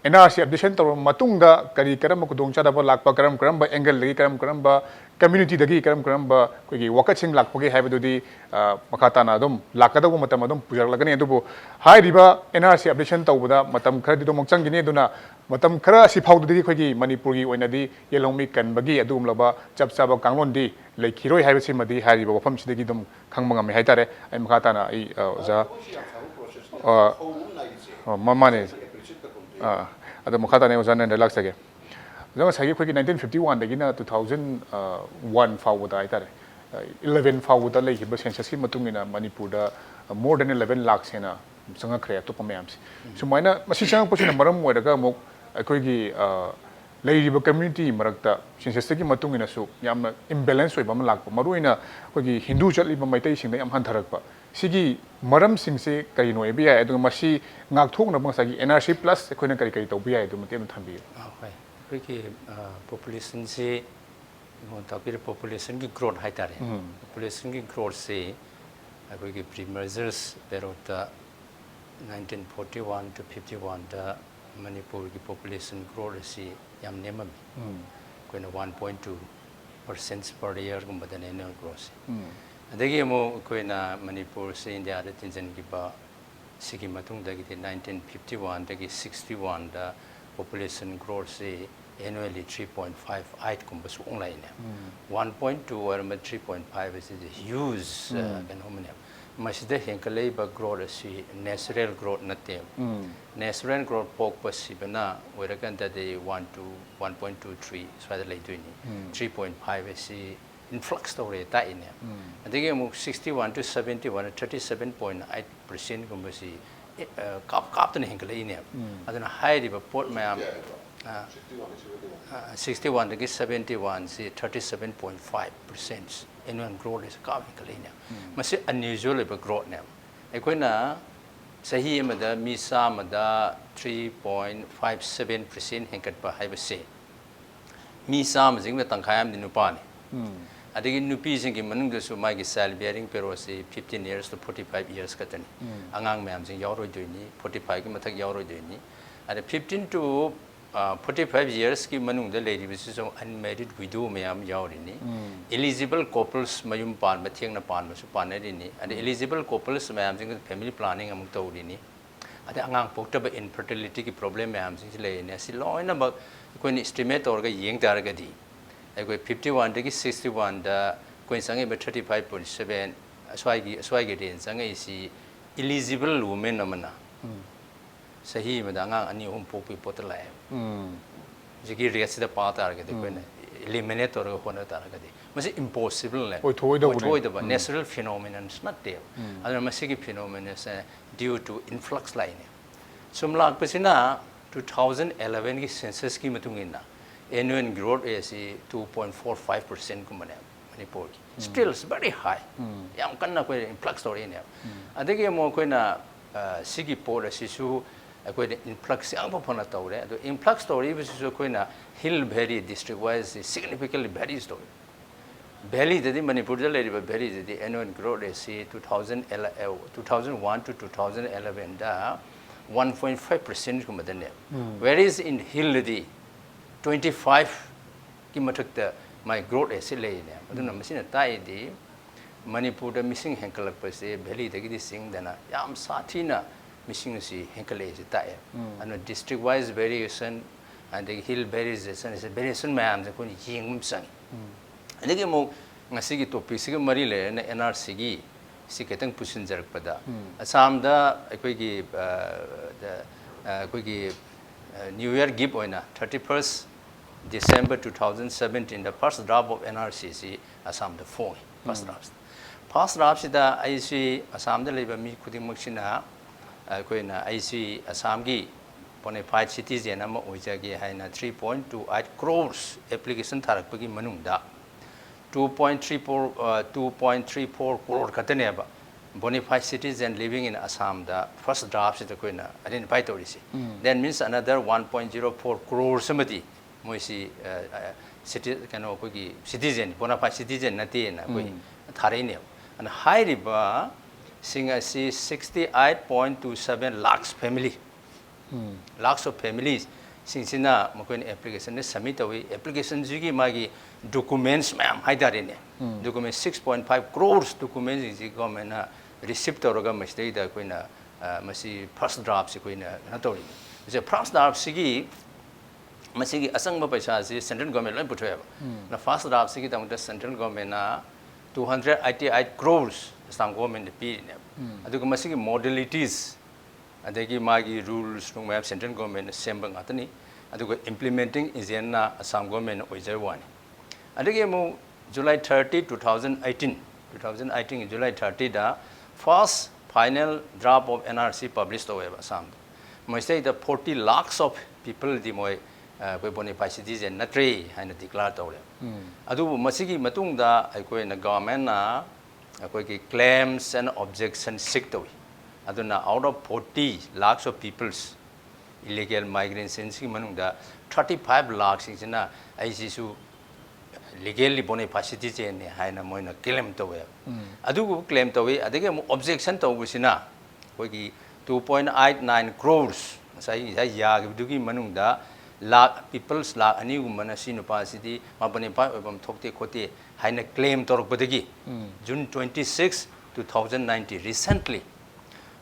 ꯑꯦꯟ ꯑꯥꯔ ꯁꯤ ꯑꯞꯗꯦꯁꯟ ꯇꯧꯔꯕ ꯃꯇꯨꯡꯗ ꯀꯔꯤ ꯀꯔꯝꯕ ꯈꯨꯗꯣꯡꯆꯥꯗꯕ ꯂꯥꯛꯄ, ꯀꯔꯝ ꯀꯔꯝꯕ ꯑꯦꯡꯒꯜꯗꯒꯤ, ꯀꯔꯝ ꯀꯔꯝꯕ ꯀꯝꯃ꯭ꯌꯨꯅꯤꯇꯤꯗꯒꯤ ꯀꯔꯝ ꯀꯔꯝꯕ ꯑꯩꯈꯣꯏꯒꯤ ꯋꯥꯀꯠꯁꯤꯡ ꯂꯥꯛꯄꯒꯦ ꯍꯥꯏꯕꯗꯨꯗꯤ, ꯑ, ꯃꯈꯥ ꯇꯥꯅ ꯑꯗꯨꯝ ꯂꯥꯛꯀꯗꯧꯕ ꯃꯇꯝ ꯑꯗꯨꯝ ꯄꯨꯖꯔꯛꯂꯒꯅꯤ꯫ ꯑꯗꯨꯕꯨ ꯍꯥꯏꯔꯤꯕ ꯑꯦꯟ ꯑꯥꯔ ꯁꯤ ꯑꯞꯗꯦꯁꯟ ꯇꯧꯕꯗ ꯃꯇꯝ ꯈꯔꯗꯤ ꯑꯗꯨꯃꯛ ꯆꯪꯈꯤꯅꯤ꯫ ꯑꯗꯨꯅ ꯃꯇꯝ ꯈꯔ ꯑꯁꯤ ꯐꯥꯎꯗꯗꯤ ꯑꯩꯈꯣꯏꯒꯤ ꯃꯅꯤꯄꯨꯔꯒꯤ ꯑꯣꯏꯅꯗꯤ ꯌꯦꯜꯍꯧꯃꯤ ꯀꯟꯕꯒꯤ ꯑꯗꯨꯒꯨꯝꯂꯕ ꯆꯞ ꯆꯥꯕ ꯀꯥꯡꯂꯣꯟꯗꯤ ꯂꯩꯈꯤꯔꯣꯏ ꯍꯥꯏꯕꯁꯤꯃꯗꯤ ꯍꯥꯏꯔꯤꯕ ꯋꯥꯐꯝꯁꯤꯗꯒꯤ ꯑꯗꯨꯝ ꯈꯪꯕ ꯉꯝꯃꯤ ꯍꯥꯏꯇꯥꯔꯦ꯫ ꯑꯩ ꯃꯈꯥ ꯇꯥꯅ ꯑꯩ, ꯑ, ꯑꯣꯖꯥ, ꯑ, ꯑ, ꯃ-, ꯃꯥꯅꯦ꯫ ꯑ, ꯑꯗꯣ ꯃꯈꯥ ꯇꯥꯅ ꯑꯩ ꯑꯣꯖꯥ ꯅꯔꯦꯟꯗ꯭ꯔ ꯂꯥꯛꯆꯒꯦ꯫ ꯑꯗꯣ ꯉꯁꯥꯏꯒꯤ ꯑꯩꯈꯣꯏꯒꯤ ꯅꯥꯏꯟꯇꯤꯟ ꯐꯤꯐꯇꯤ ꯋꯥꯟꯗꯒꯤꯅ ꯇꯨ ꯊꯥꯎꯖꯟ ꯋꯥꯟ ꯐꯥꯎꯕꯗ ꯍꯥꯏꯇꯥꯔꯦ, ꯏꯂꯚꯦꯟ ꯐꯥꯎꯕꯗ ꯂꯩꯈꯤꯕ ꯁꯦꯟꯁꯁꯀꯤ ꯃꯇꯨꯡ ꯏꯟꯅ ꯃꯅꯤꯄꯨꯔꯗ, more than eleven lakhs ꯍꯦꯟꯅ ꯆꯪꯉꯛꯈ꯭ꯔꯦ ꯑꯇꯣꯞꯄ ꯃꯌꯥꯝꯁꯦ꯫ ꯁꯨꯃꯥꯏꯅ ꯃꯁꯤ ꯆꯪꯉꯛꯄꯁꯤꯅ ꯃꯔꯝ ꯑꯣꯏꯔꯒ ꯑꯃꯨꯛ ꯑꯩꯈꯣꯏꯒꯤ ꯑ, ꯂꯩꯔꯤꯕ community ꯃꯔꯛꯇ censusꯇꯒꯤ ꯃꯇꯨꯡ ꯏꯟꯅꯁꯨ ꯌꯥꯝꯅ imbalance ꯑꯣꯏꯕ ꯑꯃ ꯂꯥꯛꯄ, ꯃꯔꯨꯑꯣꯏꯅ ꯑꯩꯈꯣꯏꯒꯤ ꯍꯤꯟꯗꯨ ꯆꯠꯂꯤꯕ ꯃꯩꯇꯩꯁꯤꯡꯗ ꯌꯥꯝ ꯍꯟꯊꯔꯛꯄ, ꯁꯤꯒꯤ ꯃꯔꯝꯁꯤꯡꯁꯦ ꯀꯔꯤꯅ ꯑꯣꯏꯕ ꯌꯥꯏ? ꯑꯗꯨꯒ ꯃꯁꯤ ꯉꯥꯛꯊꯣꯛꯅꯕ ꯉꯁꯥꯏꯒꯤ N R C plus ꯑꯩꯈꯣꯏꯅ ꯀꯔꯤ ꯀꯔꯤ ꯇꯧꯕ ꯌꯥꯏ? ꯑꯗꯨ ꯃꯇꯦꯛ ꯑꯃ ꯊꯝꯕꯤꯌꯨ꯫ ꯑ, ꯍꯣꯏ, ꯑꯩꯈꯣꯏꯒꯤ populationꯁꯤ, ꯑꯩꯉꯣꯟꯗ ꯇꯥꯛꯄꯤꯔꯤꯕ populationꯒꯤ growth ꯍꯥꯏꯇꯥꯔꯦ꯫ Populationꯒꯤ growthꯁꯤ ꯑꯩꯈꯣꯏꯒꯤ pre-mergers periodꯇ nineteen forty one to fifty oneꯗ ꯃꯅꯤꯄꯨꯔꯒꯤ population growth ꯑꯁꯤ ꯌꯥꯝ ꯅꯦꯝꯃꯝꯃꯤ꯫ ꯑꯩꯈꯣꯏꯅ one point two percent per yearꯒꯨꯝꯕꯗꯅꯦ annual growthꯁꯦ꯫ ꯑꯗꯒꯤ ꯑꯃꯨꯛ ꯑꯩꯈꯣꯏꯅ ꯃꯅꯤꯄꯨꯔꯁꯤ ꯏꯟꯗꯤꯌꯥꯗ ꯊꯤꯡꯖꯤꯟꯈꯤꯕ ꯁꯤꯒꯤ ꯃꯇꯨꯡꯗꯒꯤꯗꯤ nineteen fifty oneꯗꯒꯤ sixty oneꯗ population growthꯁꯤ annually three point five eightꯀꯨꯝꯕ ꯁꯨꯛ ꯂꯩꯅꯦ꯫ One point two ꯑꯣꯏꯔꯝꯕ three point five ꯑꯁꯤꯗꯤ huge, ꯑ, ꯀꯩꯅꯣ ꯑꯃꯅꯦꯕ꯫ ꯃꯁꯤꯗ ꯍꯦꯟꯒꯠꯂꯛꯏꯕ growth ꯑꯁꯤ natural growth ꯅꯠꯇꯦꯕ꯫ Natural growth ꯄꯣꯛꯄ ꯁꯤꯕꯅ ꯑꯣꯏꯔꯀꯥꯟꯗꯗꯤ one to one point two three ꯁ꯭ꯋꯥꯏꯗ ꯂꯩꯗꯣꯏꯅꯤ꯫ Three point five ꯑꯁꯤ influx ꯇꯧꯔꯦ ꯇꯥꯛꯏꯅꯦ꯫ ꯑꯗꯒꯤ ꯑꯃꯨꯛ sixty one to seventy one, thirty seven point eight percentꯀꯨꯝꯕꯁꯤ, ꯑꯦ, ꯑ, ꯀꯥꯞ ꯀꯥꯞꯇꯅ ꯍꯦꯟꯒꯠꯂꯛꯏꯅꯦꯕ꯫ ꯑꯗꯨꯅ ꯍꯥꯏꯔꯤꯕ ꯄꯣꯠ ꯃꯌꯥꯝ, ꯑ, ꯑ, sixty oneꯗꯒꯤ seventy oneꯁꯤ thirty seven point five percent annual growth rateꯁꯤ ꯀꯥꯞ ꯍꯦꯟꯒꯠꯂꯛꯏꯅꯦꯕ꯫ ꯃꯁꯤ unusual ꯑꯣꯏꯕ growthꯅꯦꯕ꯫ ꯑꯩꯈꯣꯏꯅ ꯆꯍꯤ ꯑꯃꯗ ꯃꯤ ꯆꯥꯝꯃꯗ three point five seven percent ꯍꯦꯟꯒꯠꯄ ꯍꯥꯏꯕꯁꯤ, ꯃꯤ ꯆꯥꯝꯃꯁꯤꯡꯗ ꯇꯪꯈꯥꯏ ꯑꯃꯗꯤ ꯅꯨꯄꯥꯅꯤ꯫ ꯑꯗꯒꯤ ꯅꯨꯄꯤꯁꯤꯡꯒꯤ ꯃꯅꯨꯡꯗꯁꯨ ꯃꯥꯒꯤ child bearing periodꯁꯤ fifteen years to forty five years ꯈꯛꯇꯅꯤ꯫ ꯑꯉꯥꯡ ꯃꯌꯥꯝꯁꯤꯡ ꯌꯥꯎꯔꯣꯏꯗꯣꯏꯅꯤ, forty fiveꯀꯤ ꯃꯊꯛ ꯌꯥꯎꯔꯣꯏꯗꯣꯏꯅꯤ꯫ ꯑꯗ fifteen to, ꯑ, forty five yearsꯀꯤ ꯃꯅꯨꯡꯗ ꯂꯩꯔꯤꯕꯁꯤꯁꯨ unmarried widow ꯃꯌꯥꯝ ꯌꯥꯎꯔꯤꯅꯤ꯫ Eligible couples, ꯃꯌꯨꯝ ꯄꯥꯟꯕ, ꯊꯦꯡꯅ ꯄꯥꯟꯕꯁꯨ ꯄꯥꯟꯅꯔꯤꯅꯤ꯫ ꯑꯗ eligible couples ꯃꯌꯥꯝꯁꯤꯡ family planning ꯑꯃꯨꯛ ꯇꯧꯔꯤꯅꯤ꯫ ꯑꯗꯩ ꯑꯉꯥꯡ ꯄꯣꯛꯇꯕ, infertilityꯒꯤ problem ꯃꯌꯥꯝꯁꯤꯡꯁꯤ ꯂꯩꯔꯤꯅꯤ꯫ ꯑꯁꯤ ꯂꯣꯏꯅꯃꯛ ꯑꯩꯈꯣꯏꯅ estimate ꯇꯧꯔꯒ ꯌꯦꯡ ꯇꯥꯔꯒꯗꯤ, ꯑꯩꯈꯣꯏ fifty oneꯗꯒꯤ sixty oneꯗ ꯑꯩꯈꯣꯏꯅ ꯆꯪꯉꯛꯏꯕ thirty five point seven, ꯑꯁ꯭ꯋꯥꯏꯒꯤ, ꯑꯁ꯭ꯋꯥꯏꯒꯤ range ꯆꯪꯉꯛꯏꯁꯤ eligible women ꯑꯃꯅ ꯆꯍꯤ ꯑꯃꯗ ꯑꯉꯥꯡ ꯑꯅꯤ ꯑꯍꯨꯝ ꯄꯣꯛꯄꯒꯤ ꯄꯣꯠꯇ ꯂꯥꯛꯑꯦꯕ꯫ ꯍꯧꯖꯤꯛꯀꯤ rateꯁꯤꯗ ꯄꯥ ꯇꯥꯔꯒꯗꯤ ꯑꯩꯈꯣꯏꯅ eliminate ꯇꯧꯔꯒ ꯍꯣꯠꯅ ꯇꯥꯔꯒꯗꯤ ꯃꯁꯤ impossible ꯅꯦ꯫ ꯑꯣꯏꯊꯣꯛꯑꯣꯏꯗꯧꯕꯅꯦ꯫ ꯑꯣꯏꯊꯣꯛꯑꯣꯏꯗꯕ natural phenomenon ꯅꯠꯇꯦꯕ꯫ ꯑꯗꯨꯅ ꯃꯁꯤꯒꯤ phenomenon say due to influx ꯂꯥꯛꯏꯅꯦ꯫ ꯁꯨꯝ ꯂꯥꯛꯄꯁꯤꯅ two thousand eleven ꯒꯤ census ꯀꯤ ꯃꯇꯨꯡ ꯏꯟꯅ annual growth rate ꯑꯁꯤ two point four five percent ꯀꯨꯝꯕꯅꯦ ꯃꯅꯤꯄꯨꯔꯒꯤ꯫ Still it's very high. ꯌꯥꯝ ꯀꯟꯅ ꯑꯩꯈꯣꯏ influx ꯇꯧꯔꯛꯏꯅꯦꯕ꯫ ꯑꯗꯒꯤ ꯑꯃꯨꯛ ꯑꯩꯈꯣꯏꯅ ꯑ, ꯁꯤꯒꯤ ꯄꯣꯠ ꯑꯁꯤꯁꯨ ꯑꯩꯈꯣꯏꯅ influx ꯌꯥꯝ ꯐꯅ ꯇꯧꯔꯦ꯫ ꯑꯗꯣ influx ꯇꯧꯔꯤꯕꯁꯤꯁꯨ ꯑꯩꯈꯣꯏꯅ hill valley district wise significantly varies ꯇꯧꯋꯤ꯫ Valley ꯗꯗꯤ, ꯃꯅꯤꯄꯨꯔꯗ ꯂꯩꯔꯤꯕ valley ꯗꯗꯤ annual growth rate ꯁꯤ two thousand two thousand one to two thousand eleven the one point five percent ꯀꯨꯝꯕꯗꯅꯦ꯫ Whereas in hill ꯗꯗꯤ twenty five ꯀꯤ ꯃꯊꯛꯇ ꯃꯥꯏ growth rate ꯁꯤ ꯂꯩꯔꯤꯅꯦ꯫ ꯑꯗꯨꯅ ꯃꯁꯤꯅ ꯇꯥꯛꯏꯗꯤ ꯃꯅꯤꯄꯨꯔꯗ ꯃꯤꯁꯤꯡ ꯍꯦꯟꯒꯠꯂꯛꯄꯁꯦ valley ꯗꯒꯤꯗꯤ ꯆꯤꯡꯗꯅ ꯌꯥꯝ ꯁꯥꯊꯤꯅ ꯃꯤꯁꯤꯡ ꯑꯁꯤ ꯍꯦꯟꯒꯠꯂꯛꯏꯁꯦ ꯇꯥꯛꯑꯦ꯫ ꯑꯗꯨꯅ district wise variation ꯑꯗꯒꯤ hill variation, variation ꯃꯌꯥꯝꯁꯦ ꯑꯩꯈꯣꯏꯅ ꯌꯦꯡꯕ ꯑꯃ ꯆꯪꯉꯤ꯫ ꯑꯗꯒꯤ ꯑꯃꯨꯛ ꯉꯁꯤꯒꯤ topic ꯁꯤꯒ ꯃꯔꯤ ꯂꯩꯅꯅ N R C ꯒꯤ ꯁꯤ ꯈꯤꯇꯪ ꯄꯨꯁꯤꯟꯖꯔꯛꯄꯗ, ꯑꯁꯥꯝꯗ ꯑꯩꯈꯣꯏꯒꯤ, ꯑ, ꯗ-, ꯑ, ꯑꯩꯈꯣꯏꯒꯤ, ꯑ, New Year gift ꯑꯣꯏꯅ thirty first December two thousand seventeen the first draft of N R C ꯁꯤ ꯑꯁꯥꯝꯗ ꯐꯣꯡꯉꯤ꯫ First draft, first draft ꯁꯤꯗ ꯑꯩꯁꯤ ꯑꯁꯥꯝꯗ ꯂꯩꯕ ꯃꯤ ꯈꯨꯗꯤꯡꯃꯛꯁꯤꯅ ꯑꯩꯈꯣꯏꯅ ꯑꯩꯁꯤ ꯑꯁꯥꯝꯒꯤ bona fide citizen ꯑꯃ ꯑꯣꯏꯖꯒꯦ ꯍꯥꯏꯅ three point two eight crores application ꯊꯥꯔꯛꯄꯒꯤ ꯃꯅꯨꯡꯗ two point three four, ꯑ, two point three four crore ꯈꯛꯇꯅꯦꯕ bona fide citizen living in Assam the first draft ꯁꯤꯗ ꯑꯩꯈꯣꯏꯅ identify ꯇꯧꯔꯤꯁꯤ꯫ That means another one point zero four crores ꯑꯃꯗꯤ ꯃꯣꯏꯁꯤ, ꯑ, ꯑ, citi-, ꯀꯩꯅꯣ, ꯑꯩꯈꯣꯏꯒꯤ citizen, bona fide citizen ꯅꯠꯇꯦꯅ ꯑꯩꯈꯣꯏ ꯊꯥꯔꯛꯏꯅꯦꯕ꯫ ꯑꯗꯨꯅ ꯍꯥꯏꯔꯤꯕꯁꯤꯡ ꯑꯁꯤ sixty eight point two seven lakhs family, lakhs of families ꯁꯤꯡꯁꯤꯅ ꯃꯈꯣꯏꯅ application ꯗ submit ꯇꯧꯏ꯫ Application ꯁꯤꯒꯤ ꯃꯥꯒꯤ documents ꯃꯌꯥꯝ ꯍꯥꯏꯇꯥꯔꯦꯅꯦ, document six point five crores documents ꯁꯤꯡꯁꯤ government ꯅ receive ꯇꯧꯔꯒ ꯃꯁꯤꯗꯩꯗ ꯑꯩꯈꯣꯏꯅ, ꯑ, ꯃꯁꯤ first draft ꯁꯤ ꯑꯩꯈꯣꯏꯅ ꯀꯩꯅꯣ ꯇꯧꯔꯤ꯫ ꯃꯁꯤ first draft ꯁꯤꯒꯤ ꯃꯁꯤꯒꯤ ꯑꯆꯪꯕ ꯄꯩꯁꯥꯁꯤ central government ꯂꯣꯏ ꯄꯨꯊꯣꯛꯑꯦꯕ꯫ ꯑꯗꯨꯅ first draft ꯁꯤꯒꯤꯗꯃꯛꯇ central government ꯅ two hundred eighty eight crores Assam government ꯗ ꯄꯤꯔꯤꯅꯦꯕ꯫ ꯑꯗꯨꯒ ꯃꯁꯤꯒꯤ modalities ꯑꯗꯒꯤ ꯃꯥꯒꯤ rules ꯅꯨꯡ ꯃꯌꯥꯝ central government ꯅ ꯁꯦꯝꯕ ꯉꯥꯛꯇꯅꯤ꯫ ꯑꯗꯨꯒ implementing agentꯅ Assam government ꯑꯣꯏꯖꯕ ꯋꯥꯅꯤ꯫ ꯑꯗꯒꯤ ꯑꯃꯨꯛ July thirty, two thousand eighteen, two thousand eighteen July thirtyꯗ first final draft of NRC publish ꯇꯧꯋꯦꯕ ꯑꯁꯥꯝꯗ꯫ ꯃꯁꯤꯗꯩꯗ forty lakhs of peopleꯗꯤ ꯃꯣꯏ ꯑ, ꯑꯩꯈꯣꯏ bona fide citizen ꯅꯠꯇ꯭ꯔꯦ ꯍꯥꯏꯅ declare ꯇꯧꯔꯦ꯫ ꯑꯗꯨꯕꯨ ꯃꯁꯤꯒꯤ ꯃꯇꯨꯡꯗ ꯑꯩꯈꯣꯏꯅ governmentꯅ ꯑꯩꯈꯣꯏꯒꯤ claims and objection seek ꯇꯧꯏ꯫ ꯑꯗꯨꯅ out of forty lakhs of peoples, illegal migrationsꯀꯤ ꯃꯅꯨꯡꯗ thirty five lakhꯁꯤꯡꯁꯤꯅ ꯑꯩꯁꯤꯁꯨ legally bona fide citizenꯅꯤ ꯍꯥꯏꯅ ꯃꯣꯏꯅ claim ꯇꯧꯋꯦꯕ꯫ ꯑꯗꯨꯕꯨ claim ꯇꯧꯏ꯫ ꯑꯗꯒꯤ ꯑꯃꯨꯛ objection ꯇꯧꯕꯁꯤꯅ ꯑꯩꯈꯣꯏꯒꯤ two point eight nine crores, ꯉꯁꯥꯏ, ꯉꯁꯥꯏ ꯌꯥꯈꯤꯕꯗꯨꯒꯤ ꯃꯅꯨꯡꯗ ꯂꯥꯈ, peoples ꯂꯥꯈ ꯑꯅꯤꯒꯨꯝꯕꯅ ꯁꯤ ꯅꯨꯄꯥꯁꯤꯗꯤ ꯃꯥ bona fide ꯑꯣꯏꯐꯝ ꯊꯣꯛꯇꯦ ꯈꯣꯠꯇꯦ ꯍꯥꯏꯅ claim ꯇꯧꯔꯛꯄꯗꯒꯤ, June twenty six, two thousand nineteen, recently,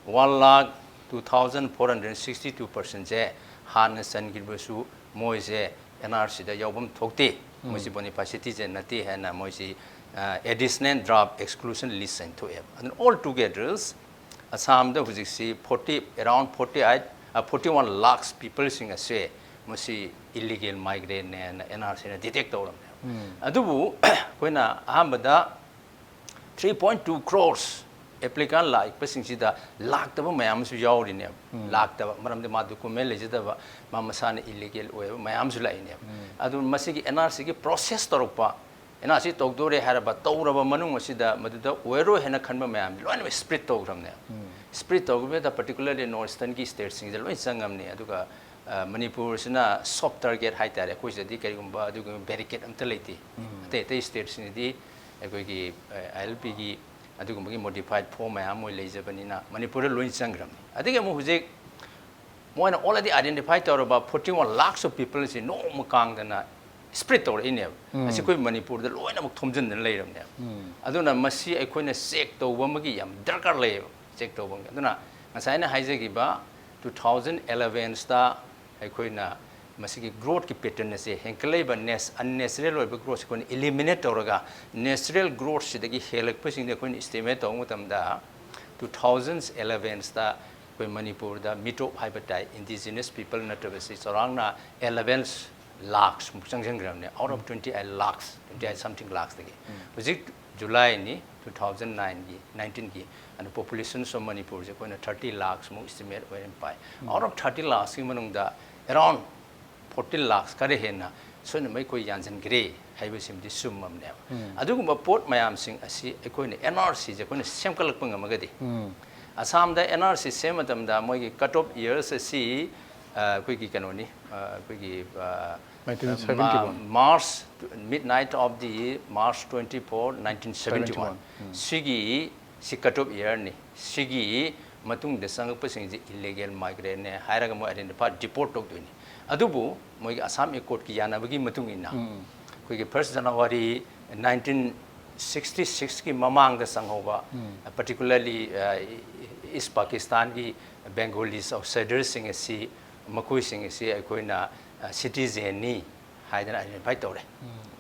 one lakh two thousand four hundred sixty two personꯁꯦ ꯍꯥꯟꯅ ꯆꯟꯈꯤꯕꯁꯨ ꯃꯣꯏꯁꯦ NRCꯗ ꯌꯥꯎꯐꯝ ꯊꯣꯛꯇꯦ, ꯃꯣꯏꯁꯤ bona fide citizen ꯅꯠꯇꯦ ꯍꯥꯏꯅ ꯃꯣꯏꯁꯤ, ꯑ, additional draft exclusion list ꯍꯥꯏꯅ ꯊꯣꯛꯑꯦꯕ꯫ ꯑꯗꯨꯅ all together ꯑꯁꯥꯝꯗ ꯍꯧꯖꯤꯛꯁꯤ forty, around forty eight, ꯑ, forty one lakhs peopleꯁꯤꯡ ꯑꯁꯦ ꯃꯁꯤ illegal migrantꯅꯦꯅ NRCꯅ detect ꯇꯧꯔꯝꯃꯦꯕ꯫ ꯑꯗꯨꯕꯨ ꯑꯩꯈꯣꯏꯅ ꯑꯍꯥꯟꯕꯗ three point two crores applicant ꯂꯥꯛꯄꯁꯤꯡꯁꯤꯗ ꯂꯥꯛꯇꯕ ꯃꯌꯥꯝ ꯑꯃꯁꯨ ꯌꯥꯎꯔꯤꯅꯦꯕ꯫ ꯂꯥꯛꯇꯕ ꯃꯔꯝꯗꯤ ꯃꯥ document ꯂꯩꯖꯗꯕ, ꯃꯥ ꯃꯁꯥꯅ illegal ꯑꯣꯏꯕ ꯃꯌꯥꯝ ꯑꯃꯁꯨ ꯂꯥꯛꯏꯅꯦꯕ꯫ ꯑꯗꯨ ꯃꯁꯤꯒꯤ NRCꯒꯤ process ꯇꯧꯔꯛꯄ, NRC ꯇꯧꯗꯣꯔꯦ ꯍꯥꯏꯔꯕ, ꯇꯧꯔꯕ ꯃꯅꯨꯡ ꯑꯁꯤꯗ ꯃꯗꯨꯗ ꯑꯣꯏꯔꯣꯏ ꯍꯥꯏꯅ ꯈꯟꯕ ꯃꯌꯥꯝꯗꯤ ꯂꯣꯏꯅꯃꯛ split ꯇꯧꯈ꯭ꯔꯕꯅꯦꯕ꯫ Split ꯇꯧꯈꯤꯕꯗ particularly north easternꯒꯤ stateꯁꯤꯡꯁꯤꯗ ꯂꯣꯏ ꯆꯪꯉꯝꯅꯤ꯫ ꯑꯗꯨꯒ, ꯑ, ꯃꯅꯤꯄꯨꯔꯁꯤꯅ soft target ꯍꯥꯏꯇꯥꯔꯦ꯫ ꯑꯩꯈꯣꯏ ꯁꯤꯗꯗꯤ ꯀꯔꯤꯒꯨꯝꯕ ꯑꯗꯨꯒꯨꯝꯕ barricade ꯑꯝꯇ ꯂꯩꯇꯦ꯫ ꯑꯇꯩ ꯑꯇꯩ stateꯁꯤꯡꯗꯗꯤ ꯑꯩꯈꯣꯏꯒꯤ, ꯑ, ILPꯒꯤ ꯑꯗꯨꯒꯨꯝꯕꯒꯤ modified form ꯃꯌꯥꯝ ꯃꯣꯏ ꯂꯩꯖꯕꯅꯤꯅ ꯃꯅꯤꯄꯨꯔꯗ ꯂꯣꯏ ꯆꯪꯈ꯭ꯔꯕꯅꯤ꯫ ꯑꯗꯒꯤ ꯑꯃꯨꯛ ꯍꯧꯖꯤꯛ ꯃꯣꯏꯅ already identify ꯇꯧꯔꯕ forty one lakhs of peopleꯁꯤ ꯅꯣꯡꯃ ꯀꯥꯡꯗꯅ spread ꯇꯧꯔꯛꯏꯅꯦꯕ꯫ ꯑꯁꯤ ꯑꯩꯈꯣꯏ ꯃꯅꯤꯄꯨꯔꯗ ꯂꯣꯏꯅꯃꯛ ꯊꯣꯝꯖꯤꯟꯗꯅ ꯂꯩꯔꯕꯅꯦꯕ꯫ ꯑꯗꯨꯅ ꯃꯁꯤ ꯑꯩꯈꯣꯏꯅ check ꯇꯧꯕ ꯑꯃꯒꯤ ꯌꯥꯝ ꯗꯔꯀꯥꯔ ꯂꯩꯌꯦꯕ, check ꯇꯧꯕ ꯑꯃꯒꯤ꯫ ꯑꯗꯨꯅ ꯉꯁꯥꯏ ꯑꯩꯅ ꯍꯥꯏꯖꯈꯤꯕ two thousand elevenꯗ ꯑꯩꯈꯣꯏꯅ ꯃꯁꯤꯒꯤ growthꯀꯤ pattern ꯑꯁꯦ, ꯍꯦꯟꯀꯠꯂꯛꯏꯕ ꯅꯦꯁ-, unnatural ꯑꯣꯏꯕ growth ꯑꯩꯈꯣꯏꯅ eliminate ꯇꯧꯔꯒ natural growthꯁꯤꯗꯒꯤ ꯍꯦꯜꯂꯛꯄꯁꯤꯡꯗ ꯑꯩꯈꯣꯏꯅ estimate ꯇꯧꯕ ꯃꯇꯝꯗ two thousand elevenꯗ ꯑꯩꯈꯣꯏ ꯃꯅꯤꯄꯨꯔꯗ ꯃꯤꯇꯣꯞ ꯍꯥꯏꯕ ꯇꯥꯏ, indigenous people ꯅꯠꯇ꯭ꯔꯕꯁꯤ ꯆꯥꯎꯔꯥꯛꯅ eleven lakhs ꯃꯨꯛ ꯆꯪꯁꯤꯟꯈ꯭ꯔꯕꯅꯦ, out of twenty eight lakhs, twenty eight something lakhs ꯇꯒꯤ꯫ ꯍꯧꯖꯤꯛ ꯖꯨꯂꯥꯏꯅꯤ, two thousand nine ꯒꯤ, nineteen ꯒꯤ, ꯑꯗꯨ population of ꯃꯅꯤꯄꯨꯔꯁꯦ ꯑꯩꯈꯣꯏꯅ thirty lakhs ꯃꯨꯛ estimate ꯑꯣꯏꯅ ꯄꯥꯏ꯫ Out of thirty lakhs ꯀꯤ ꯃꯅꯨꯡꯗ around fourteen lakhs ꯈꯔ ꯍꯦꯟꯅ ꯁꯣꯏꯗꯅꯃꯛ ꯑꯩꯈꯣꯏ ꯌꯥꯟꯁꯤꯟꯈ꯭ꯔꯦ ꯍꯥꯏꯕꯁꯤꯃꯗꯤ ꯆꯨꯝꯃꯕꯅꯦꯕ꯫ ꯑꯗꯨꯒꯨꯝꯕ ꯄꯣꯠ ꯃꯌꯥꯝꯁꯤꯡ ꯑꯁꯤ ꯑꯩꯈꯣꯏꯅ N R C ꯁꯦ ꯑꯩꯈꯣꯏꯅ ꯁꯦꯝꯒꯠꯂꯛꯄ ꯉꯝꯃꯒꯗꯤ, ꯑꯁꯥꯝꯗ N R C ꯁꯦꯝꯕ ꯃꯇꯝꯗ ꯃꯣꯏꯒꯤ cut off years ꯑꯁꯤ, ꯑ, ꯑꯩꯈꯣꯏꯒꯤ ꯀꯩꯅꯣꯅꯤ, ꯑ, ꯑꯩꯈꯣꯏꯒꯤ, ꯑ, Nineteen seventy one. ꯃꯥ-, March, midnight of the March twenty four, nineteen seventy one꯫ ꯁꯤꯒꯤ ꯁꯤ cut off year ꯅꯤ꯫ ꯁꯤꯒꯤ ꯃꯇꯨꯡꯗ ꯆꯪꯉꯛꯄꯁꯤꯡꯁꯤ illegal migrant ꯅꯦ ꯍꯥꯏꯔꯒ ꯃꯣꯏ identify, deport ꯇꯧꯗꯣꯏꯅꯤ꯫ ꯑꯗꯨꯕꯨ ꯃꯣꯏꯒꯤ Assam Accord ꯀꯤ ꯌꯥꯅꯕꯒꯤ ꯃꯇꯨꯡ ꯏꯟꯅ, ꯑꯩꯈꯣꯏꯒꯤ first January nineteen sixty six ꯀꯤ ꯃꯃꯥꯡꯗ ꯆꯪꯍꯧꯕ, particularly, ꯑ, East Pakistan ꯒꯤ Bengalis outsiders ꯁꯤꯡ ꯑꯁꯤ, ꯃꯈꯣꯏꯁꯤꯡ ꯑꯁꯤ ꯑꯩꯈꯣꯏꯅ, ꯑ, citizen ꯅꯤ ꯍꯥꯏꯗꯅ identify ꯇꯧꯔꯦ꯫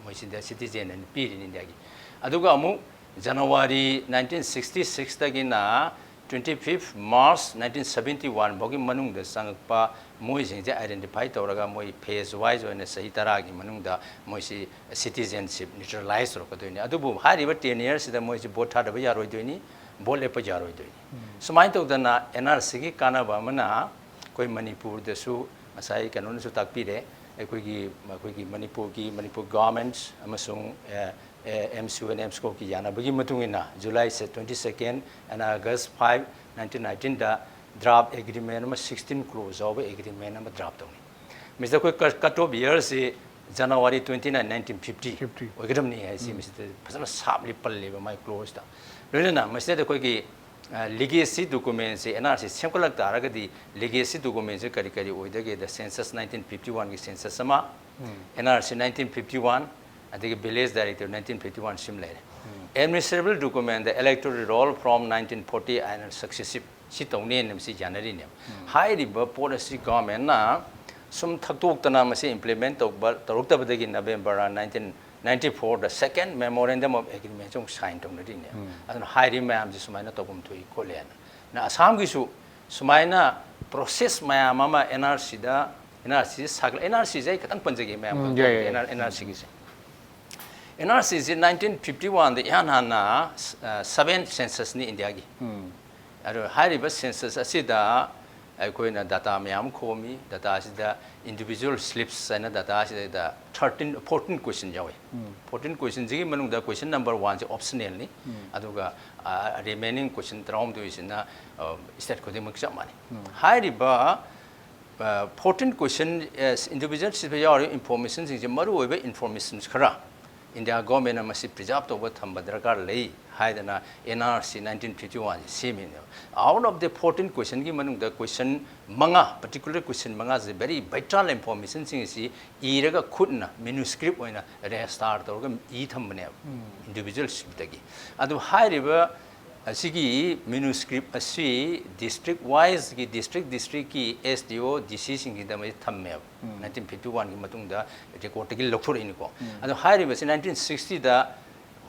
ꯃꯣꯏꯁꯤꯗ citizen ꯑꯅ ꯄꯤꯔꯤꯅꯤ ꯏꯟꯗꯤꯌꯥꯒꯤ꯫ ꯑꯗꯨꯒ ꯑꯃꯨꯛ January nineteen sixty six ꯇꯒꯤꯅ twenty fifth March nineteen seventy one ꯐꯥꯎꯒꯤ ꯃꯅꯨꯡꯗ ꯆꯪꯉꯛꯄ ꯃꯣꯏꯁꯤꯡꯁꯦ identify ꯇꯧꯔꯒ ꯃꯣꯏ phase wise ꯑꯣꯏꯅ ꯆꯍꯤ ꯇꯔꯥꯒꯤ ꯃꯅꯨꯡꯗ ꯃꯣꯏꯁꯤ citizenship neutralize ꯇꯧꯔꯛꯀꯗꯣꯏꯅꯤ꯫ ꯑꯗꯨꯕꯨ ꯍꯥꯏꯔꯤꯕ ten years ꯁꯤꯗ ꯃꯣꯏꯁꯤ vote ꯊꯥꯗꯕ ꯌꯥꯔꯣꯏꯗꯣꯏꯅꯤ, vote ꯂꯦꯞꯄ ꯌꯥꯔꯣꯏꯗꯣꯏꯅꯤ꯫ ꯁꯨꯃꯥꯏꯅ ꯇꯧꯗꯅ N R C ꯒꯤ ꯀꯥꯟꯅꯕ ꯑꯃꯅ ꯑꯩꯈꯣꯏ ꯃꯅꯤꯄꯨꯔꯗꯁꯨ ꯉꯁꯥꯏ ꯀꯩꯅꯣꯅꯁꯨ ꯇꯥꯛꯄꯤꯔꯦ, ꯑꯩꯈꯣꯏꯒꯤ, ꯑꯩꯈꯣꯏꯒꯤ ꯃꯅꯤꯄꯨꯔꯒꯤ, ꯃꯅꯤꯄꯨꯔ government ꯑꯃꯁꯨꯡ, ꯑꯦ, ꯑꯦ, M S U and EMSCO ꯀꯤ ꯌꯥꯅꯕꯒꯤ ꯃꯇꯨꯡ ꯏꯟꯅ July twenty second and August five, nineteen nineteen the draft agreement ꯑꯃ, sixteen clause ꯌꯥꯎꯕ agreement ꯑꯃ draft ꯇꯧꯅꯤ꯫ ꯃꯁꯤꯗ ꯑꯩꯈꯣꯏ cut, cut off year ꯁꯤ January twenty nine, nineteen fifty Fifty. ꯑꯣꯏꯒꯗꯕꯅꯤ ꯍꯥꯏꯁꯤ ꯃꯁꯤꯗ ꯐꯖꯅ sharply ꯄꯜꯂꯦꯕ ꯃꯥꯏ clause ꯇ꯫ ꯂꯣꯏꯅꯅ ꯃꯁꯤꯗ ꯑꯩꯈꯣꯏꯒꯤ, ꯑ, legacy document ꯁꯤ N R C ꯁꯦꯝꯒꯠꯂꯛ ꯇꯥꯔꯒꯗꯤ legacy document ꯁꯤ ꯀꯔꯤ ꯀꯔꯤ ꯑꯣꯏꯗꯒꯦꯗ, census nineteen fifty one ꯒꯤ census ꯑꯃ, N R C nineteen fifty one, ꯑꯗꯒꯤ village directive nineteen fifty one ꯁꯤꯃ ꯂꯩꯔꯦ꯫ Administrable document the electoral roll from nineteen forty and successive ꯁꯤ ꯇꯧꯅꯦꯅ ꯃꯁꯤ ꯌꯥꯅꯔꯤꯅꯦꯕ꯫ ꯍꯥꯏꯔꯤꯕ ꯄꯣꯠ ꯑꯁꯤ government ꯅ ꯁꯨꯝ ꯊꯛꯇꯣꯛꯇꯅ ꯃꯁꯤ implement ꯇꯧꯕ, ꯇꯧꯔꯛꯇꯕꯗꯒꯤ November nineteen ninety four the second memorandum of agreement ꯁꯤ ꯑꯃꯨꯛ sign ꯇꯧꯅꯔꯤꯅꯦꯕ꯫ ꯑꯗꯨꯅ ꯍꯥꯏꯔꯤꯕ ꯃꯌꯥꯝꯁꯤ ꯁꯨꯃꯥꯏꯅ ꯇꯧꯐꯝ ꯊꯣꯛꯏ ꯈꯣꯠꯂꯦꯅ꯫ ꯑꯗꯨꯅ ꯑꯁꯥꯝꯒꯤꯁꯨ ꯁꯨꯃꯥꯏꯅ ꯄ꯭ꯔꯣꯁꯦꯁ ꯃꯌꯥꯝ ꯑꯃ ꯑꯦꯟ ꯑꯥꯔ ꯁꯤꯗ, ꯑꯦꯟ ꯑꯥꯔ ꯁꯤ ꯁꯥꯒꯠ ꯑꯦꯟ ꯑꯥꯔ ꯁꯤꯁꯦ ꯑꯩ ꯈꯤꯇꯪ ꯄꯟꯖꯒꯦ ꯃꯌꯥꯝ ꯎꯝ, ꯈꯪ ꯌꯥꯏ, ꯌꯥꯏ. ꯑꯦꯟ ꯑꯥꯔ ꯁꯤꯒꯤꯁꯦ. ꯑꯦꯟ ꯑꯥꯔ ꯁꯤꯁꯦ ꯅꯥꯏꯟꯇꯤꯟ ꯐꯤꯐꯇꯤ ꯋꯥꯟꯗ ꯏꯍꯥꯟ ꯍꯥꯟꯅ ꯁꯕꯦꯟ ꯁꯦꯟꯁꯁꯅꯤ ꯏꯟꯗꯤꯌꯥꯒꯤ. ꯎꯝ. ꯑꯗꯣ ꯍꯥꯏꯔꯤꯕ ꯁꯦꯟꯁꯁ ꯑꯁꯤꯗ ꯑꯩꯈꯣꯏꯅ ꯗꯥꯇꯥ ꯃꯌꯥꯝ ꯑꯃ ꯈꯣꯝꯃꯤ. ꯗꯥꯇꯥ ꯑꯁꯤꯗ ꯏꯟꯗꯤꯕꯤꯖꯨꯋꯦꯜ ꯁ꯭ꯂꯤꯞꯁ ꯍꯥꯏꯅ ꯗꯥꯇꯥ ꯑꯁꯤꯗ ꯊꯥꯔꯇꯤꯟ ꯐꯣꯔꯇꯤꯟ ꯀꯣꯏꯁꯟ ꯌꯥꯎꯏ. ꯐꯣꯔꯇꯤꯟ ꯀꯣꯏꯁꯟꯁꯤꯒꯤ ꯃꯅꯨꯡꯗ ꯀꯣꯏꯁꯟ ꯅꯝꯕꯔ ꯋꯥꯟꯁꯦ ꯑꯣꯞꯁꯅꯦꯜꯅꯤ. ꯑꯗꯨꯒ ꯔꯤꯃꯦꯅꯤꯡ ꯀꯣꯏꯁꯟ ꯇꯔꯥꯍꯨꯝꯗꯣꯏꯁꯤꯅ ꯁ꯭ꯇꯦꯠ ꯈꯨꯗꯤꯡꯃꯛ ꯆꯞ ꯃꯥꯟꯅꯩ. ꯍꯥꯏꯔꯤꯕ ꯐꯣꯔꯇꯤꯟ ꯀꯣꯏꯁꯟ ꯏꯟꯗꯤꯕꯤꯖꯨꯋꯦꯜ ꯁꯤꯗ ꯌꯥꯎꯔꯤꯕ ꯏꯟꯐꯣꯔꯃꯦꯁꯟꯁꯤꯡꯁꯦ ꯃꯔꯨꯑꯣꯏꯕ ꯏꯟꯐꯣꯔꯃꯦꯁꯟꯁ ꯈꯔ ꯏꯟꯗꯤꯌꯥ ꯒꯣꯔꯃꯦꯟꯅ ꯃꯁꯤ ꯄ꯭ꯔꯤꯖꯥꯕ ꯇꯧꯕ ꯊꯝꯕ ꯗꯔꯀꯥꯔ ꯂꯩ ꯍꯥꯏꯗꯅ N R C nineteen fifty ꯋꯥꯟꯁꯦ ꯁꯦꯝꯃꯤꯅꯦꯕ. ꯑꯥꯎꯠ ꯑꯣꯐ ꯗ ꯐꯣꯔꯇꯤꯟ ꯀꯣꯏꯁꯟꯒꯤ ꯃꯅꯨꯡꯗ ꯀꯣꯏꯁꯟ ꯃꯉꯥ, ꯄꯔꯇꯤꯀꯨꯂꯔ ꯀꯣꯏꯁꯟ ꯃꯉꯥꯁꯦ ꯚꯦꯔꯤ ꯚꯥꯏꯇꯦꯜ ꯏꯟꯐꯣꯔꯃꯦꯁꯟꯁꯤꯡ ꯑꯁꯤ ꯏꯔꯒ ꯈꯨꯠꯅ ꯃꯦꯅꯨꯁꯀ꯭ꯔꯤꯞ ꯑꯣꯏꯅ ꯔꯦꯖꯤꯁꯇꯥꯔ ꯇꯧꯔꯒ ꯏ ꯊꯝꯕꯅꯦꯕ ꯏꯟꯗꯤꯕꯤꯖꯨꯋꯦꯜ ꯁꯤꯗꯒꯤ. ꯑꯗꯨ ꯍꯥꯏꯔꯤꯕ ꯑꯁꯤꯒꯤ ꯃꯦꯅꯨꯁꯀ꯭ꯔꯤꯞ ꯑꯁꯤ ꯗꯤꯁꯇ꯭ꯔꯤꯛ ꯋꯥꯏꯁꯀꯤ, ꯗꯤꯁꯇ꯭ꯔꯤꯛ ꯗꯤꯁꯇ꯭ꯔꯤꯛꯀꯤ ꯑꯦꯁ ꯗꯤ ꯑꯣ, ꯗꯤ ꯁꯤꯁꯤꯡꯁꯤꯗ ꯃꯁꯤ ꯊꯝꯃꯦꯕ. ꯅꯥꯏꯟꯇꯤꯟ ꯐꯤꯐꯇꯤ ꯋꯥꯟꯒꯤ ꯃꯇꯨꯡꯗ ꯔꯦꯀꯣꯔꯠꯇꯒꯤ ꯂꯧꯊꯣꯔꯛꯏꯅꯤꯀꯣ. ꯑꯗꯣ ꯍꯥꯏꯔꯤꯕꯁꯤ ꯅꯥꯏꯟꯇꯤꯟ ꯁꯤꯛꯁꯇꯤꯗ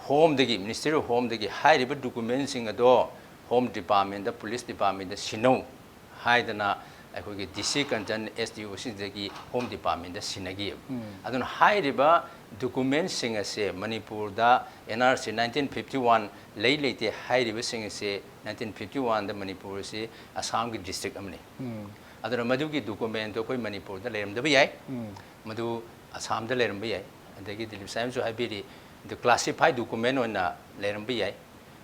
ꯍꯣꯝꯗꯒꯤ, ꯃꯤꯅꯤꯁꯇ꯭ꯔꯤ ꯑꯣꯐ ꯍꯣꯝꯗꯒꯤ ꯍꯥꯏꯔꯤꯕ ꯗꯣꯀꯨꯃꯦꯟꯁꯤꯡ ꯑꯗꯣ ꯍꯣꯝ ꯗꯤꯄꯥꯔꯠꯃꯦꯟꯗ, ꯄꯨꯂꯤꯁ ꯗꯤꯄꯥꯔꯠꯃꯦꯟꯗ ꯁꯤꯟꯅꯧ ꯍꯥꯏꯗꯅ ꯑꯩꯈꯣꯏꯒꯤ ꯗꯤ ꯁꯤ ꯀꯟꯁꯔꯟ, ꯑꯦꯁ ꯗꯤ ꯑꯣ ꯁꯤꯡꯗꯒꯤ ꯍꯣꯝ ꯗꯤꯄꯥꯔꯠꯃꯦꯟꯗ ꯁꯤꯟꯅꯈꯤꯑꯕ. ꯑꯗꯨꯅ ꯍꯥꯏꯔꯤꯕ ꯗꯣꯀꯨꯃꯦꯟꯁꯤꯡ ꯑꯁꯦ ꯃꯅꯤꯄꯨꯔꯗ N R C nineteen fifty one ꯂꯩ ꯂꯩꯇꯦ ꯍꯥꯏꯔꯤꯕꯁꯤꯡ ꯑꯁꯦ ꯅꯥꯏꯟꯇꯤꯟ ꯐꯤꯐꯇꯤ ꯋꯥꯟꯗ ꯃꯅꯤꯄꯨꯔ ꯑꯁꯤ ꯑꯁꯥꯝꯒꯤ ꯗꯤꯁꯇ꯭ꯔꯤꯛ ꯑꯃꯅꯤ. ꯑꯗꯨꯅ ꯃꯗꯨꯒꯤ ꯗꯣꯀꯨꯃꯦꯟꯗꯣ ꯑꯩꯈꯣꯏ ꯃꯅꯤꯄꯨꯔꯗ ꯂꯩꯔꯝꯗꯕ ꯌꯥꯏ, ꯃꯗꯨ ꯑꯁꯥꯝꯗ ꯂꯩꯔꯝꯕ ꯌꯥꯏ. ꯑꯗꯒꯤ ꯗꯤꯂꯤꯞ ꯁꯥꯍꯦꯕꯅꯁꯨ ꯍꯥꯏꯕꯤꯔꯤ, ꯑꯗꯨ ꯀ꯭ꯂꯥꯁꯤꯐꯥꯏ ꯗꯣꯀꯨꯃꯦꯟ ꯑꯣꯏꯅ ꯂꯩꯔꯝꯕ ꯌꯥꯏ.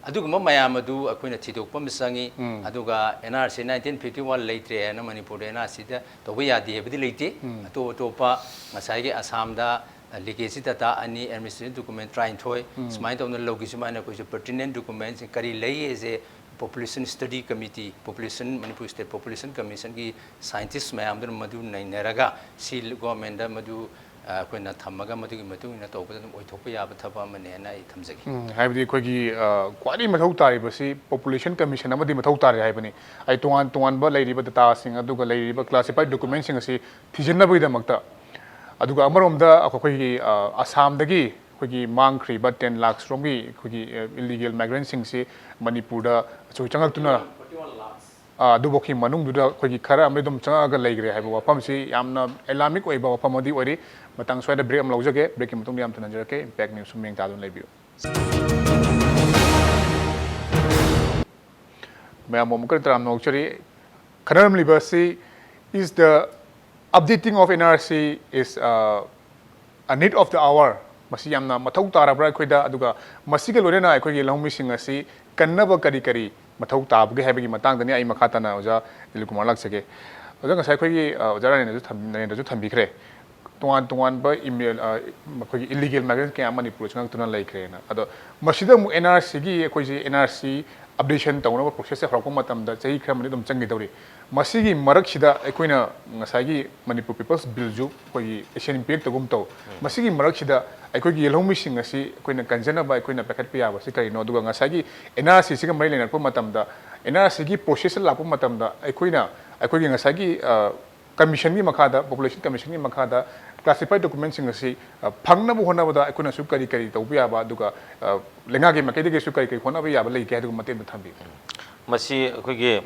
ꯑꯗꯨꯒꯨꯝꯕ ꯃꯌꯥꯝ ꯑꯗꯨ ꯑꯩꯈꯣꯏꯅ ꯊꯤꯗꯣꯛꯄ ꯑꯃ ꯆꯪꯉꯤ. ꯑꯗꯨꯒ N R C nineteen fifty one ꯂꯩꯇ꯭ꯔꯦ ꯍꯥꯏꯅ ꯃꯅꯤꯄꯨꯔꯗ ꯑꯦꯟ ꯑꯥꯔ ꯁꯤꯗ ꯇꯧꯕ ꯌꯥꯗꯦ ꯍꯥꯏꯕꯗꯤ ꯂꯩꯇꯦ. ꯑꯇꯣꯞ ꯑꯇꯣꯞꯄ ꯉꯁꯥꯏꯒꯤ ꯑꯁꯥꯝꯗ ꯂꯤꯒꯦꯁꯤ ꯗꯥꯇꯥ ꯑꯅꯤ, ꯑꯦꯗꯃꯤꯅꯤꯁꯇ꯭ꯔꯦꯇꯤꯚ ꯗꯣꯀꯨꯃꯦꯟ ꯇꯔꯥꯅꯤꯊꯣꯏ ꯁꯨꯃꯥꯏꯅ ꯇꯧꯗꯅ ꯂꯧꯈꯤ. ꯁꯨꯃꯥꯏꯅ ꯑꯩꯈꯣꯏꯁꯨ ꯄꯔꯇꯤꯅꯦꯟ ꯗꯣꯀꯨꯃꯦꯟꯁꯤꯡ ꯀꯔꯤ ꯂꯩ ꯍꯥꯏꯁꯦ population study committee, population, Manipur state population ꯀꯃꯤꯁꯟꯒꯤ ꯁꯥꯏꯟꯇꯤꯁ ꯃꯌꯥꯝꯗꯨꯅ ꯃꯗꯨ ꯅꯩꯅꯔꯒ ꯁꯤ ꯒꯣꯔꯃꯦꯟꯗ ꯃꯗꯨ ꯑ, ꯑꯩꯈꯣꯏꯅ ꯊꯝꯃꯒ ꯃꯗꯨꯒꯤ ꯃꯇꯨꯡ ꯏꯟꯅ ꯇꯧꯕꯗ ꯑꯗꯨꯝ ꯑꯣꯏꯊꯣꯛꯄ ꯌꯥꯕ ꯊꯕꯛ ꯑꯃꯅꯦꯅ ꯑꯩ ꯊꯝꯖꯒꯦ. ꯎꯝ, ꯍꯥꯏꯕꯗꯤ ꯑꯩꯈꯣꯏꯒꯤ, ꯑ, ꯈ꯭ꯋꯥꯏꯗꯒꯤ ꯃꯊꯧ ꯇꯥꯔꯤꯕꯁꯤ ꯄꯣꯄꯨꯂꯦꯁꯟ ꯀꯃꯤꯁꯟ ꯑꯃꯗꯤ ꯃꯊꯧ ꯇꯥꯔꯦ ꯍꯥꯏꯕꯅꯤ. ꯑꯩ ꯇꯣꯉꯥꯟ ꯇꯣꯉꯥꯟꯕ ꯂꯩꯔꯤꯕ ꯗꯇꯥꯁꯤꯡ ꯑꯗꯨꯒ ꯂꯩꯔꯤꯕ ꯀ꯭ꯂꯥꯁꯤꯐꯥꯏꯠ ꯗꯣꯀꯨꯃꯦꯟꯁꯤꯡ ꯑꯁꯤ ꯊꯤꯖꯤꯟꯅꯕꯒꯤꯗꯃꯛꯇ. ꯑꯗꯨꯒ ꯑꯃꯔꯣꯝꯗ ꯑꯩꯈꯣꯏꯒꯤ, ꯑ, ꯑꯁꯥꯝꯗꯒꯤ ꯑꯩꯈꯣꯏꯒꯤ ꯃꯥꯡꯈ꯭ꯔꯤꯕ ꯇꯦꯟ ꯂꯥꯛꯁ ꯔꯣꯝꯒꯤ ꯑꯩꯈꯣꯏꯒꯤ, ꯑ, ꯏꯂꯤꯒꯦꯜ ꯃꯥꯏꯒ꯭ꯔꯦꯟꯁꯤꯡꯁꯤ ꯃꯅꯤꯄꯨꯔꯗ ꯑꯩꯈꯣꯏ ꯆꯪꯂꯛꯇꯨꯅ ꯑ, ꯑꯗꯨꯐꯥꯎꯒꯤ ꯃꯅꯨꯡꯗꯨꯗ ꯑꯩꯈꯣꯏꯒꯤ ꯈꯔ ꯑꯃꯗꯤ ꯑꯗꯨꯝ ꯆꯪꯉꯛꯑꯒ ꯂꯩꯈ꯭ꯔꯦ ꯍꯥꯏꯕ ꯋꯥꯐꯝꯁꯤ ꯌꯥꯝꯅ alarmic ꯑꯣꯏꯕ ꯋꯥꯐꯝ ꯑꯃꯗꯤ ꯑꯣꯏꯔꯤ꯫ ꯃꯇꯥꯡ ꯁ꯭ꯋꯥꯏꯗ break ꯑꯃ ꯂꯧꯖꯒꯦ꯫ Breakꯀꯤ ꯃꯇꯨꯡꯗ ꯌꯥꯝ ꯊꯨꯅ ꯍꯟꯖꯔꯛꯀꯦ꯫ Impact News ꯁꯨꯝ ꯌꯦꯡ ꯇꯥꯗꯨꯅ ꯂꯩꯕꯤꯌꯨ꯫ ꯃꯌꯥꯝꯕꯨ ꯑꯃꯨꯛꯀ ꯇꯔꯥꯝꯅ ꯑꯣꯛꯆꯔꯤ꯫ ꯈꯟꯅꯔꯝꯂꯤꯕ ꯑꯁꯤ, is the updating of N R C is, uh, a need of the hour? ꯃꯁꯤ ꯌꯥꯝꯅ ꯃꯊꯧ ꯇꯥꯔꯕ꯭ꯔꯥ ꯑꯩꯈꯣꯏꯗ? ꯑꯗꯨꯒ ꯃꯁꯤꯒ ꯂꯣꯏꯅꯅ ꯑꯩꯈꯣꯏꯒꯤ ꯂꯧꯃꯤꯁꯤꯡ ꯑꯁꯤ ꯀꯟꯅꯕ ꯀꯔꯤ ꯀꯔꯤ ꯃꯊꯧ ꯇꯥꯕꯒꯦ ꯍꯥꯏꯕꯒꯤ ꯃꯇꯥꯡꯗꯅꯤ ꯑꯩ ꯃꯈꯥ ꯇꯥꯅ ꯑꯣꯖꯥ ꯅꯤꯜꯀꯨꯃꯥꯔ ꯂꯥꯛꯆꯒꯦ꯫ ꯑꯣꯖꯥ, ꯉꯁꯥꯏ ꯑꯩꯈꯣꯏꯒꯤ, ꯑ, ꯑꯣꯖꯥ ꯅꯔꯦꯟꯗ꯭ꯔꯁꯨ ꯊꯝ-, ꯅꯔꯦꯟꯗ꯭ꯔꯁꯨ ꯊꯝꯕꯤꯈ꯭ꯔꯦ꯫ ꯇꯣꯉꯥꯟ ꯇꯣꯉꯥꯟꯕ ꯏꯃꯦꯜ, ꯑ, ꯃꯈꯣꯏꯒꯤ illegal migrants ꯀꯌꯥ ꯃꯅꯤꯄꯨꯔꯗ ꯆꯪꯉꯛꯇꯨꯅ ꯂꯩꯈ꯭ꯔꯦꯅ꯫ ꯑꯗꯣ ꯃꯁꯤꯗ ꯑꯃꯨꯛ N R Cꯒꯤ, ꯑꯩꯈꯣꯏꯁꯤ N R C updation ꯇꯧꯅꯕ processꯁꯦ ꯍꯧꯔꯛꯄ ꯃꯇꯝꯗ ꯆꯍꯤ ꯈꯔ ꯑꯃꯗꯤ ꯑꯗꯨꯝ ꯆꯪꯈꯤꯗꯧꯔꯤ꯫ ꯃꯁꯤꯒꯤ ꯃꯔꯛꯁꯤꯗ ꯑꯩꯈꯣꯏꯅ ꯉꯁꯥꯏꯒꯤ Manipur People's Billꯁꯨ ꯑꯩꯈꯣꯏꯒꯤ ꯑꯦꯁꯦꯟ ꯄꯤꯔꯛꯇꯒꯨꯝ ꯇꯧ꯫ ꯃꯁꯤꯒꯤ ꯃꯔꯛꯁꯤꯗ ꯑꯩꯈꯣꯏꯒꯤ ꯂꯧꯃꯤꯁꯤꯡ ꯑꯁꯤ ꯑꯩꯈꯣꯏꯅ ꯀꯟꯖꯅꯕ ꯑꯩꯈꯣꯏꯅ ꯄꯥꯏꯈꯠꯄ ꯌꯥꯕꯁꯤ ꯀꯔꯤꯅꯣ? ꯑꯗꯨꯒ ꯉꯁꯥꯏꯒꯤ N R Cꯁꯤꯒ ꯃꯔꯤ ꯂꯩꯅꯔꯛꯄ ꯃꯇꯝꯗ, N R Cꯒꯤ processꯇ ꯂꯥꯛꯄ ꯃꯇꯝꯗ ꯑꯩꯈꯣꯏꯅ, ꯑꯩꯈꯣꯏꯒꯤ ꯉꯁꯥꯏꯒꯤ, ꯑ, Commissionꯒꯤ ꯃꯈꯥꯗ, Population Commissionꯒꯤ ꯃꯈꯥꯗ classified documentꯁꯤꯡ ꯑꯁꯤ, ꯑ, ꯐꯪꯅꯕ ꯍꯣꯠꯅꯕꯗ ꯑꯩꯈꯣꯏꯅꯁꯨ ꯀꯔꯤ ꯀꯔꯤ ꯇꯧꯕ ꯌꯥꯕ, ꯑꯗꯨꯒ, ꯑ, ꯂꯩꯉꯥꯛꯀꯤ ꯃꯥꯏꯀꯩꯗꯒꯤꯁꯨ ꯀꯔꯤ ꯀꯔꯤ ꯍꯣꯠꯅꯕ ꯌꯥꯕ ꯂꯩꯒꯦ? ꯑꯗꯨꯒꯨꯝꯕ ꯃꯇꯦꯛ ꯑꯝꯇ ꯊꯝꯕꯤꯌꯨ꯫ ꯃꯁꯤ ꯑꯩꯈꯣꯏꯒꯤ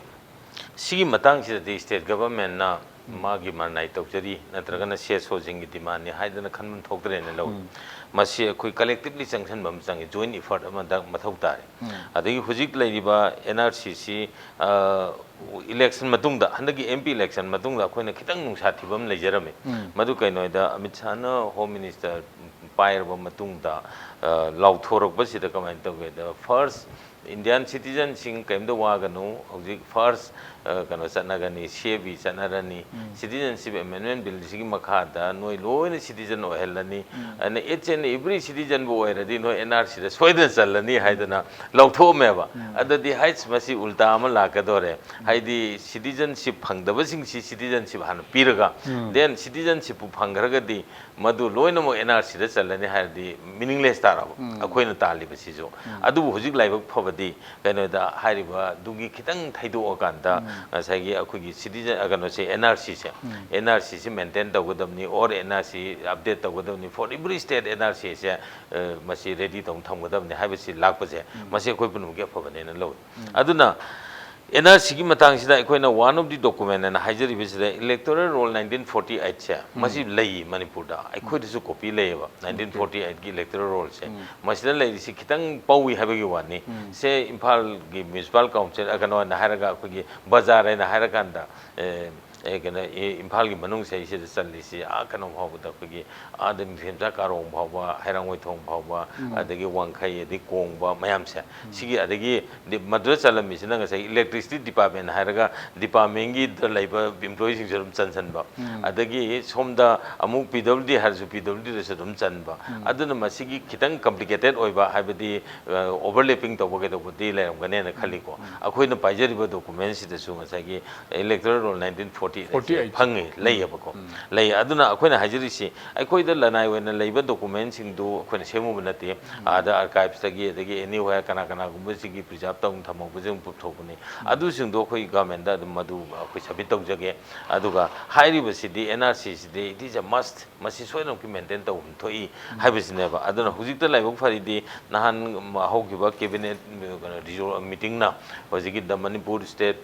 ꯁꯤꯒꯤ ꯃꯇꯥꯡꯁꯤꯗꯗꯤ state governmentꯅ ꯃꯥꯒꯤ ꯃꯔꯅꯥꯏ ꯇꯧꯖꯔꯤ, ꯅꯠꯇ꯭ꯔꯒꯅ CSOꯁꯤꯡꯒꯤ demandꯅꯤ ꯍꯥꯏꯗꯅ ꯈꯟꯐꯝ ꯊꯣꯛꯇ꯭ꯔꯦꯅ ꯂꯧꯏ꯫ ꯎꯝ꯫ ꯃꯁꯤ ꯑꯩꯈꯣꯏ collectively ꯆꯪꯁꯤꯟꯕ ꯑꯃ ꯆꯪꯉꯤ, joint effort ꯑꯃꯗ ꯃꯊꯧ ꯇꯥꯔꯦ꯫ ꯎꯝ꯫ ꯑꯗꯒꯤ ꯍꯧꯖꯤꯛ ꯂꯩꯔꯤꯕ N R Cꯁꯤ, ꯑ, election ꯃꯇꯨꯡꯗ, ꯍꯟꯗꯛꯀꯤ M P election ꯃꯇꯨꯡꯗ ꯑꯩꯈꯣꯏꯅ ꯈꯤꯇꯪ ꯅꯨꯡꯁꯥ ꯊꯤꯕ ꯑꯃ ꯂꯩꯖꯔꯝꯃꯤ꯫ ꯎꯝ꯫ ꯃꯗꯨ ꯀꯩꯅꯣ ꯍꯥꯏꯗ, ꯑꯃꯤꯠ ꯁꯥꯍꯅ Home Minister ꯄꯥꯏꯔꯕ ꯃꯇꯨꯡꯗ, ꯑ, ꯂꯥꯎꯊꯣꯔꯛꯄꯁꯤꯗ ꯀꯃꯥꯏꯅ ꯇꯧꯒꯦꯗ, first Indian citizenꯁꯤꯡ ꯀꯔꯤꯝꯇ ꯋꯥꯒꯅꯨ, ꯍꯧꯖꯤꯛ first, ꯑ, ꯀꯩꯅꯣ ꯆꯠꯅꯒꯅꯤ, C A B ꯆꯠꯅꯔꯅꯤ, um. Citizenship Amendment Billꯁꯤꯒꯤ ꯃꯈꯥꯗ ꯅꯣꯏ ꯂꯣꯏꯅ citizen ꯑꯣꯏꯍꯜꯂꯅꯤ, ꯎꯝ꯫ ꯑꯗꯨꯅ each and every citizenꯕꯨ ꯑꯣꯏꯔꯗꯤ ꯅꯣꯏ N R Cꯗ ꯁꯣꯏꯗꯅ ꯆꯜꯂꯅꯤ ꯍꯥꯏꯗꯅ ꯂꯧꯊꯣꯛꯑꯝꯃꯦꯕ꯫ ꯎꯝ꯫ ꯑꯗꯨꯗꯤ ꯍꯥꯏꯁ, ꯃꯁꯤ ꯎꯜꯇꯥ ꯑꯃ ꯂꯥꯛꯀꯗꯧꯔꯦ꯫ ꯎꯝ꯫ ꯍꯥꯏꯗꯤ citizenship ꯐꯪꯗꯕꯁꯤꯡꯁꯤ citizenship ꯍꯥꯟꯅ ꯄꯤꯔꯒ, ꯎꯝ꯫ Then citizenshipꯄꯨ ꯐꯪꯈ꯭ꯔꯒꯗꯤ ꯃꯗꯨ ꯂꯣꯏꯅꯃꯛ N R Cꯗ ꯆꯜꯂꯅꯤ ꯍꯥꯏꯔꯗꯤ meaningless ꯇꯥꯔꯕ, ꯎꯝ꯫ ꯑꯩꯈꯣꯏꯅ ꯇꯥꯜꯂꯤꯕꯁꯤꯁꯨ꯫ ꯎꯝ꯫ ꯑꯗꯨꯕꯨ ꯍꯧꯖꯤꯛ ꯂꯥꯏꯕꯛ ꯐꯕꯗꯤ ꯀꯩꯅꯣꯗ ꯍꯥꯏꯔꯤꯕ ꯑꯗꯨꯒꯤ ꯈꯤꯇꯪ ꯊꯩꯗꯣꯛꯑꯀꯥꯟꯗ ꯎꯝ꯫ ꯉꯁꯥꯏꯒꯤ ꯑꯩꯈꯣꯏꯒꯤ citizen, ꯑ, ꯀꯩꯅꯣꯁꯦ, N R Cꯁꯦ, ꯎꯝ꯫ N R Cꯁꯤ maintain ꯇꯧꯒꯗꯕꯅꯤ, or N R C update ꯇꯧꯒꯗꯕꯅꯤ, for every state N R Cꯁꯦ, ꯑ, ꯃꯁꯤ ready ꯇꯧꯅ ꯊꯝꯒꯗꯕꯅꯤ ꯍꯥꯏꯕꯁꯤ ꯂꯥꯛꯄꯁꯦ, ꯎꯝ꯫ ꯃꯁꯤ ꯑꯩꯈꯣꯏ ꯄꯨꯝꯅꯃꯛꯀꯤ ꯑꯐꯕꯅꯦꯅ ꯂꯧꯏ꯫ ꯎꯝ꯫ ꯑꯗꯨꯅ ꯑꯦꯟ ꯑꯥꯔ ꯁꯤꯒꯤ ꯃꯇꯥꯡꯁꯤꯗ ꯑꯩꯈꯣꯏꯅ one of the document ꯍꯥꯏꯅ ꯍꯥꯏꯖꯔꯤꯕꯁꯤꯗ electoral roll nineteen forty eight ꯁꯦ ꯃꯁꯤ ꯂꯩ ꯃꯅꯤꯄꯨꯔꯗ꯫ ꯑꯩꯈꯣꯏꯗꯁꯨ copy ꯂꯩꯌꯦꯕ nineteen forty eight ꯀꯤ electoral roll ꯁꯦ꯫ ꯃꯁꯤꯗ ꯂꯩꯔꯤꯁꯤ ꯈꯤꯇꯪ ꯄꯧꯏ ꯍꯥꯏꯕꯒꯤ ꯋꯥꯅꯤ꯫ ꯁꯦ ꯏꯝꯐꯥꯜꯒꯤ municipal council, ꯑ, ꯀꯩꯅꯣ ꯍꯥꯏꯅ ꯍꯥꯏꯔꯒ ꯑꯩꯈꯣꯏꯒꯤ ꯕꯖꯥꯔ ꯍꯥꯏꯅ ꯍꯥꯏꯔꯀꯥꯟꯗ, ꯑꯦ, ꯑꯦ, ꯀꯩꯅꯣ, ꯏ-, ꯏꯝꯐꯥꯜꯒꯤ ꯃꯅꯨꯡꯁꯦ ꯑꯩꯁꯤꯗ ꯆꯜꯂꯤꯁꯤ ꯑꯥ ꯀꯩꯅꯣ ꯐꯥꯎꯕꯗ, ꯑꯩꯈꯣꯏꯒꯤ ꯑꯥꯗ ꯅꯤꯡꯊꯦꯝꯆꯥ ꯀꯥꯔꯣꯡ ꯐꯥꯎꯕ, ꯍꯩꯔꯥꯡꯒꯣꯏꯊꯣꯡ ꯐꯥꯎꯕ, ꯑꯗꯒꯤ ꯋꯥꯡꯈꯩ, ꯑꯗꯒꯤ ꯀꯣꯡꯕ ꯃꯌꯥꯝꯁꯦ꯫ ꯁꯤꯒꯤ ꯑꯗꯒꯤ ꯗꯤ-, ꯃꯗꯨꯗ ꯆꯜꯂꯝꯃꯤꯁꯤꯅ ꯉꯁꯥꯏꯒꯤ electricity department ꯍꯥꯏꯔꯒ department ꯀꯤꯗ ꯂꯩꯕ employee ꯁꯤꯡꯁꯨ ꯑꯗꯨꯝ ꯆꯟꯁꯟꯕ꯫ ꯑꯗꯒꯤ ꯁꯣꯝꯗ ꯑꯃꯨꯛ P W D ꯍꯥꯏꯔꯁꯨ P W D ꯗꯁꯨ ꯑꯗꯨꯝ ꯆꯟꯕ꯫ ꯑꯗꯨꯅ ꯃꯁꯤꯒꯤ ꯈꯤꯇꯪ complicated ꯑꯣꯏꯕ, ꯍꯥꯏꯕꯗꯤ, ꯑ, overlapping ꯇꯧꯕ ꯀꯩꯗꯧꯕꯗꯤ ꯂꯩꯔꯝꯒꯅꯦꯅ ꯈꯜꯂꯤꯀꯣ꯫ ꯑꯩꯈꯣꯏꯅ ꯄꯥꯏꯖꯔꯤꯕ document ꯁꯤꯗꯁꯨ ꯉꯁꯥꯏꯒꯤ electoral roll nineteen forty eight forty eight ꯐꯪꯉꯤ, ꯂꯩꯌꯦꯕꯀꯣ꯫ ꯂꯩ꯫ ꯑꯗꯨꯅ ꯑꯩꯈꯣꯏꯅ ꯍꯥꯏꯖꯔꯤꯁꯤ, ꯑꯩꯈꯣꯏꯗ ꯂꯅꯥꯏ ꯑꯣꯏꯅ ꯂꯩꯕ document ꯁꯤꯡꯗꯨ ꯑꯩꯈꯣꯏꯅ ꯁꯦꯝꯃꯨꯕ ꯅꯠꯇꯦ꯫ ꯑꯥꯗ archives ꯇꯒꯤ, ꯑꯗꯒꯤ anywhere ꯀꯅꯥ ꯀꯅꯥꯒꯨꯝꯕꯁꯤꯡꯒꯤ preserve ꯇꯧꯅ ꯊꯝꯍꯧꯕꯁꯤꯡ ꯄꯨꯊꯣꯛꯄꯅꯤ꯫ ꯑꯗꯨꯁꯤꯡꯗꯣ ꯑꯩꯈꯣꯏ government ꯇ ꯑꯗꯨꯝ ꯃꯗꯨ ꯑꯩꯈꯣꯏ submit ꯇꯧꯖꯒꯦ꯫ ꯑꯗꯨꯒ ꯍꯥꯏꯔꯤꯕꯁꯤꯗꯤ, N R C CD it is a must, ꯃꯁꯤ ꯁꯣꯏꯗꯅꯃꯛꯀꯤ maintain ꯇꯧꯐꯝ ꯊꯣꯛꯏ ꯍꯥꯏꯕꯁꯤꯅꯦꯕ꯫ ꯑꯗꯨꯅ ꯍꯧꯖꯤꯛꯇ ꯂꯥꯏꯕꯛ ꯐꯔꯤꯗꯤ, ꯅꯍꯥꯟ ꯍꯧꯈꯤꯕ cabinet, ꯀꯩꯅꯣ, resol-, meeting ꯅ ꯍꯧꯖꯤꯛꯀꯤ the Manipur State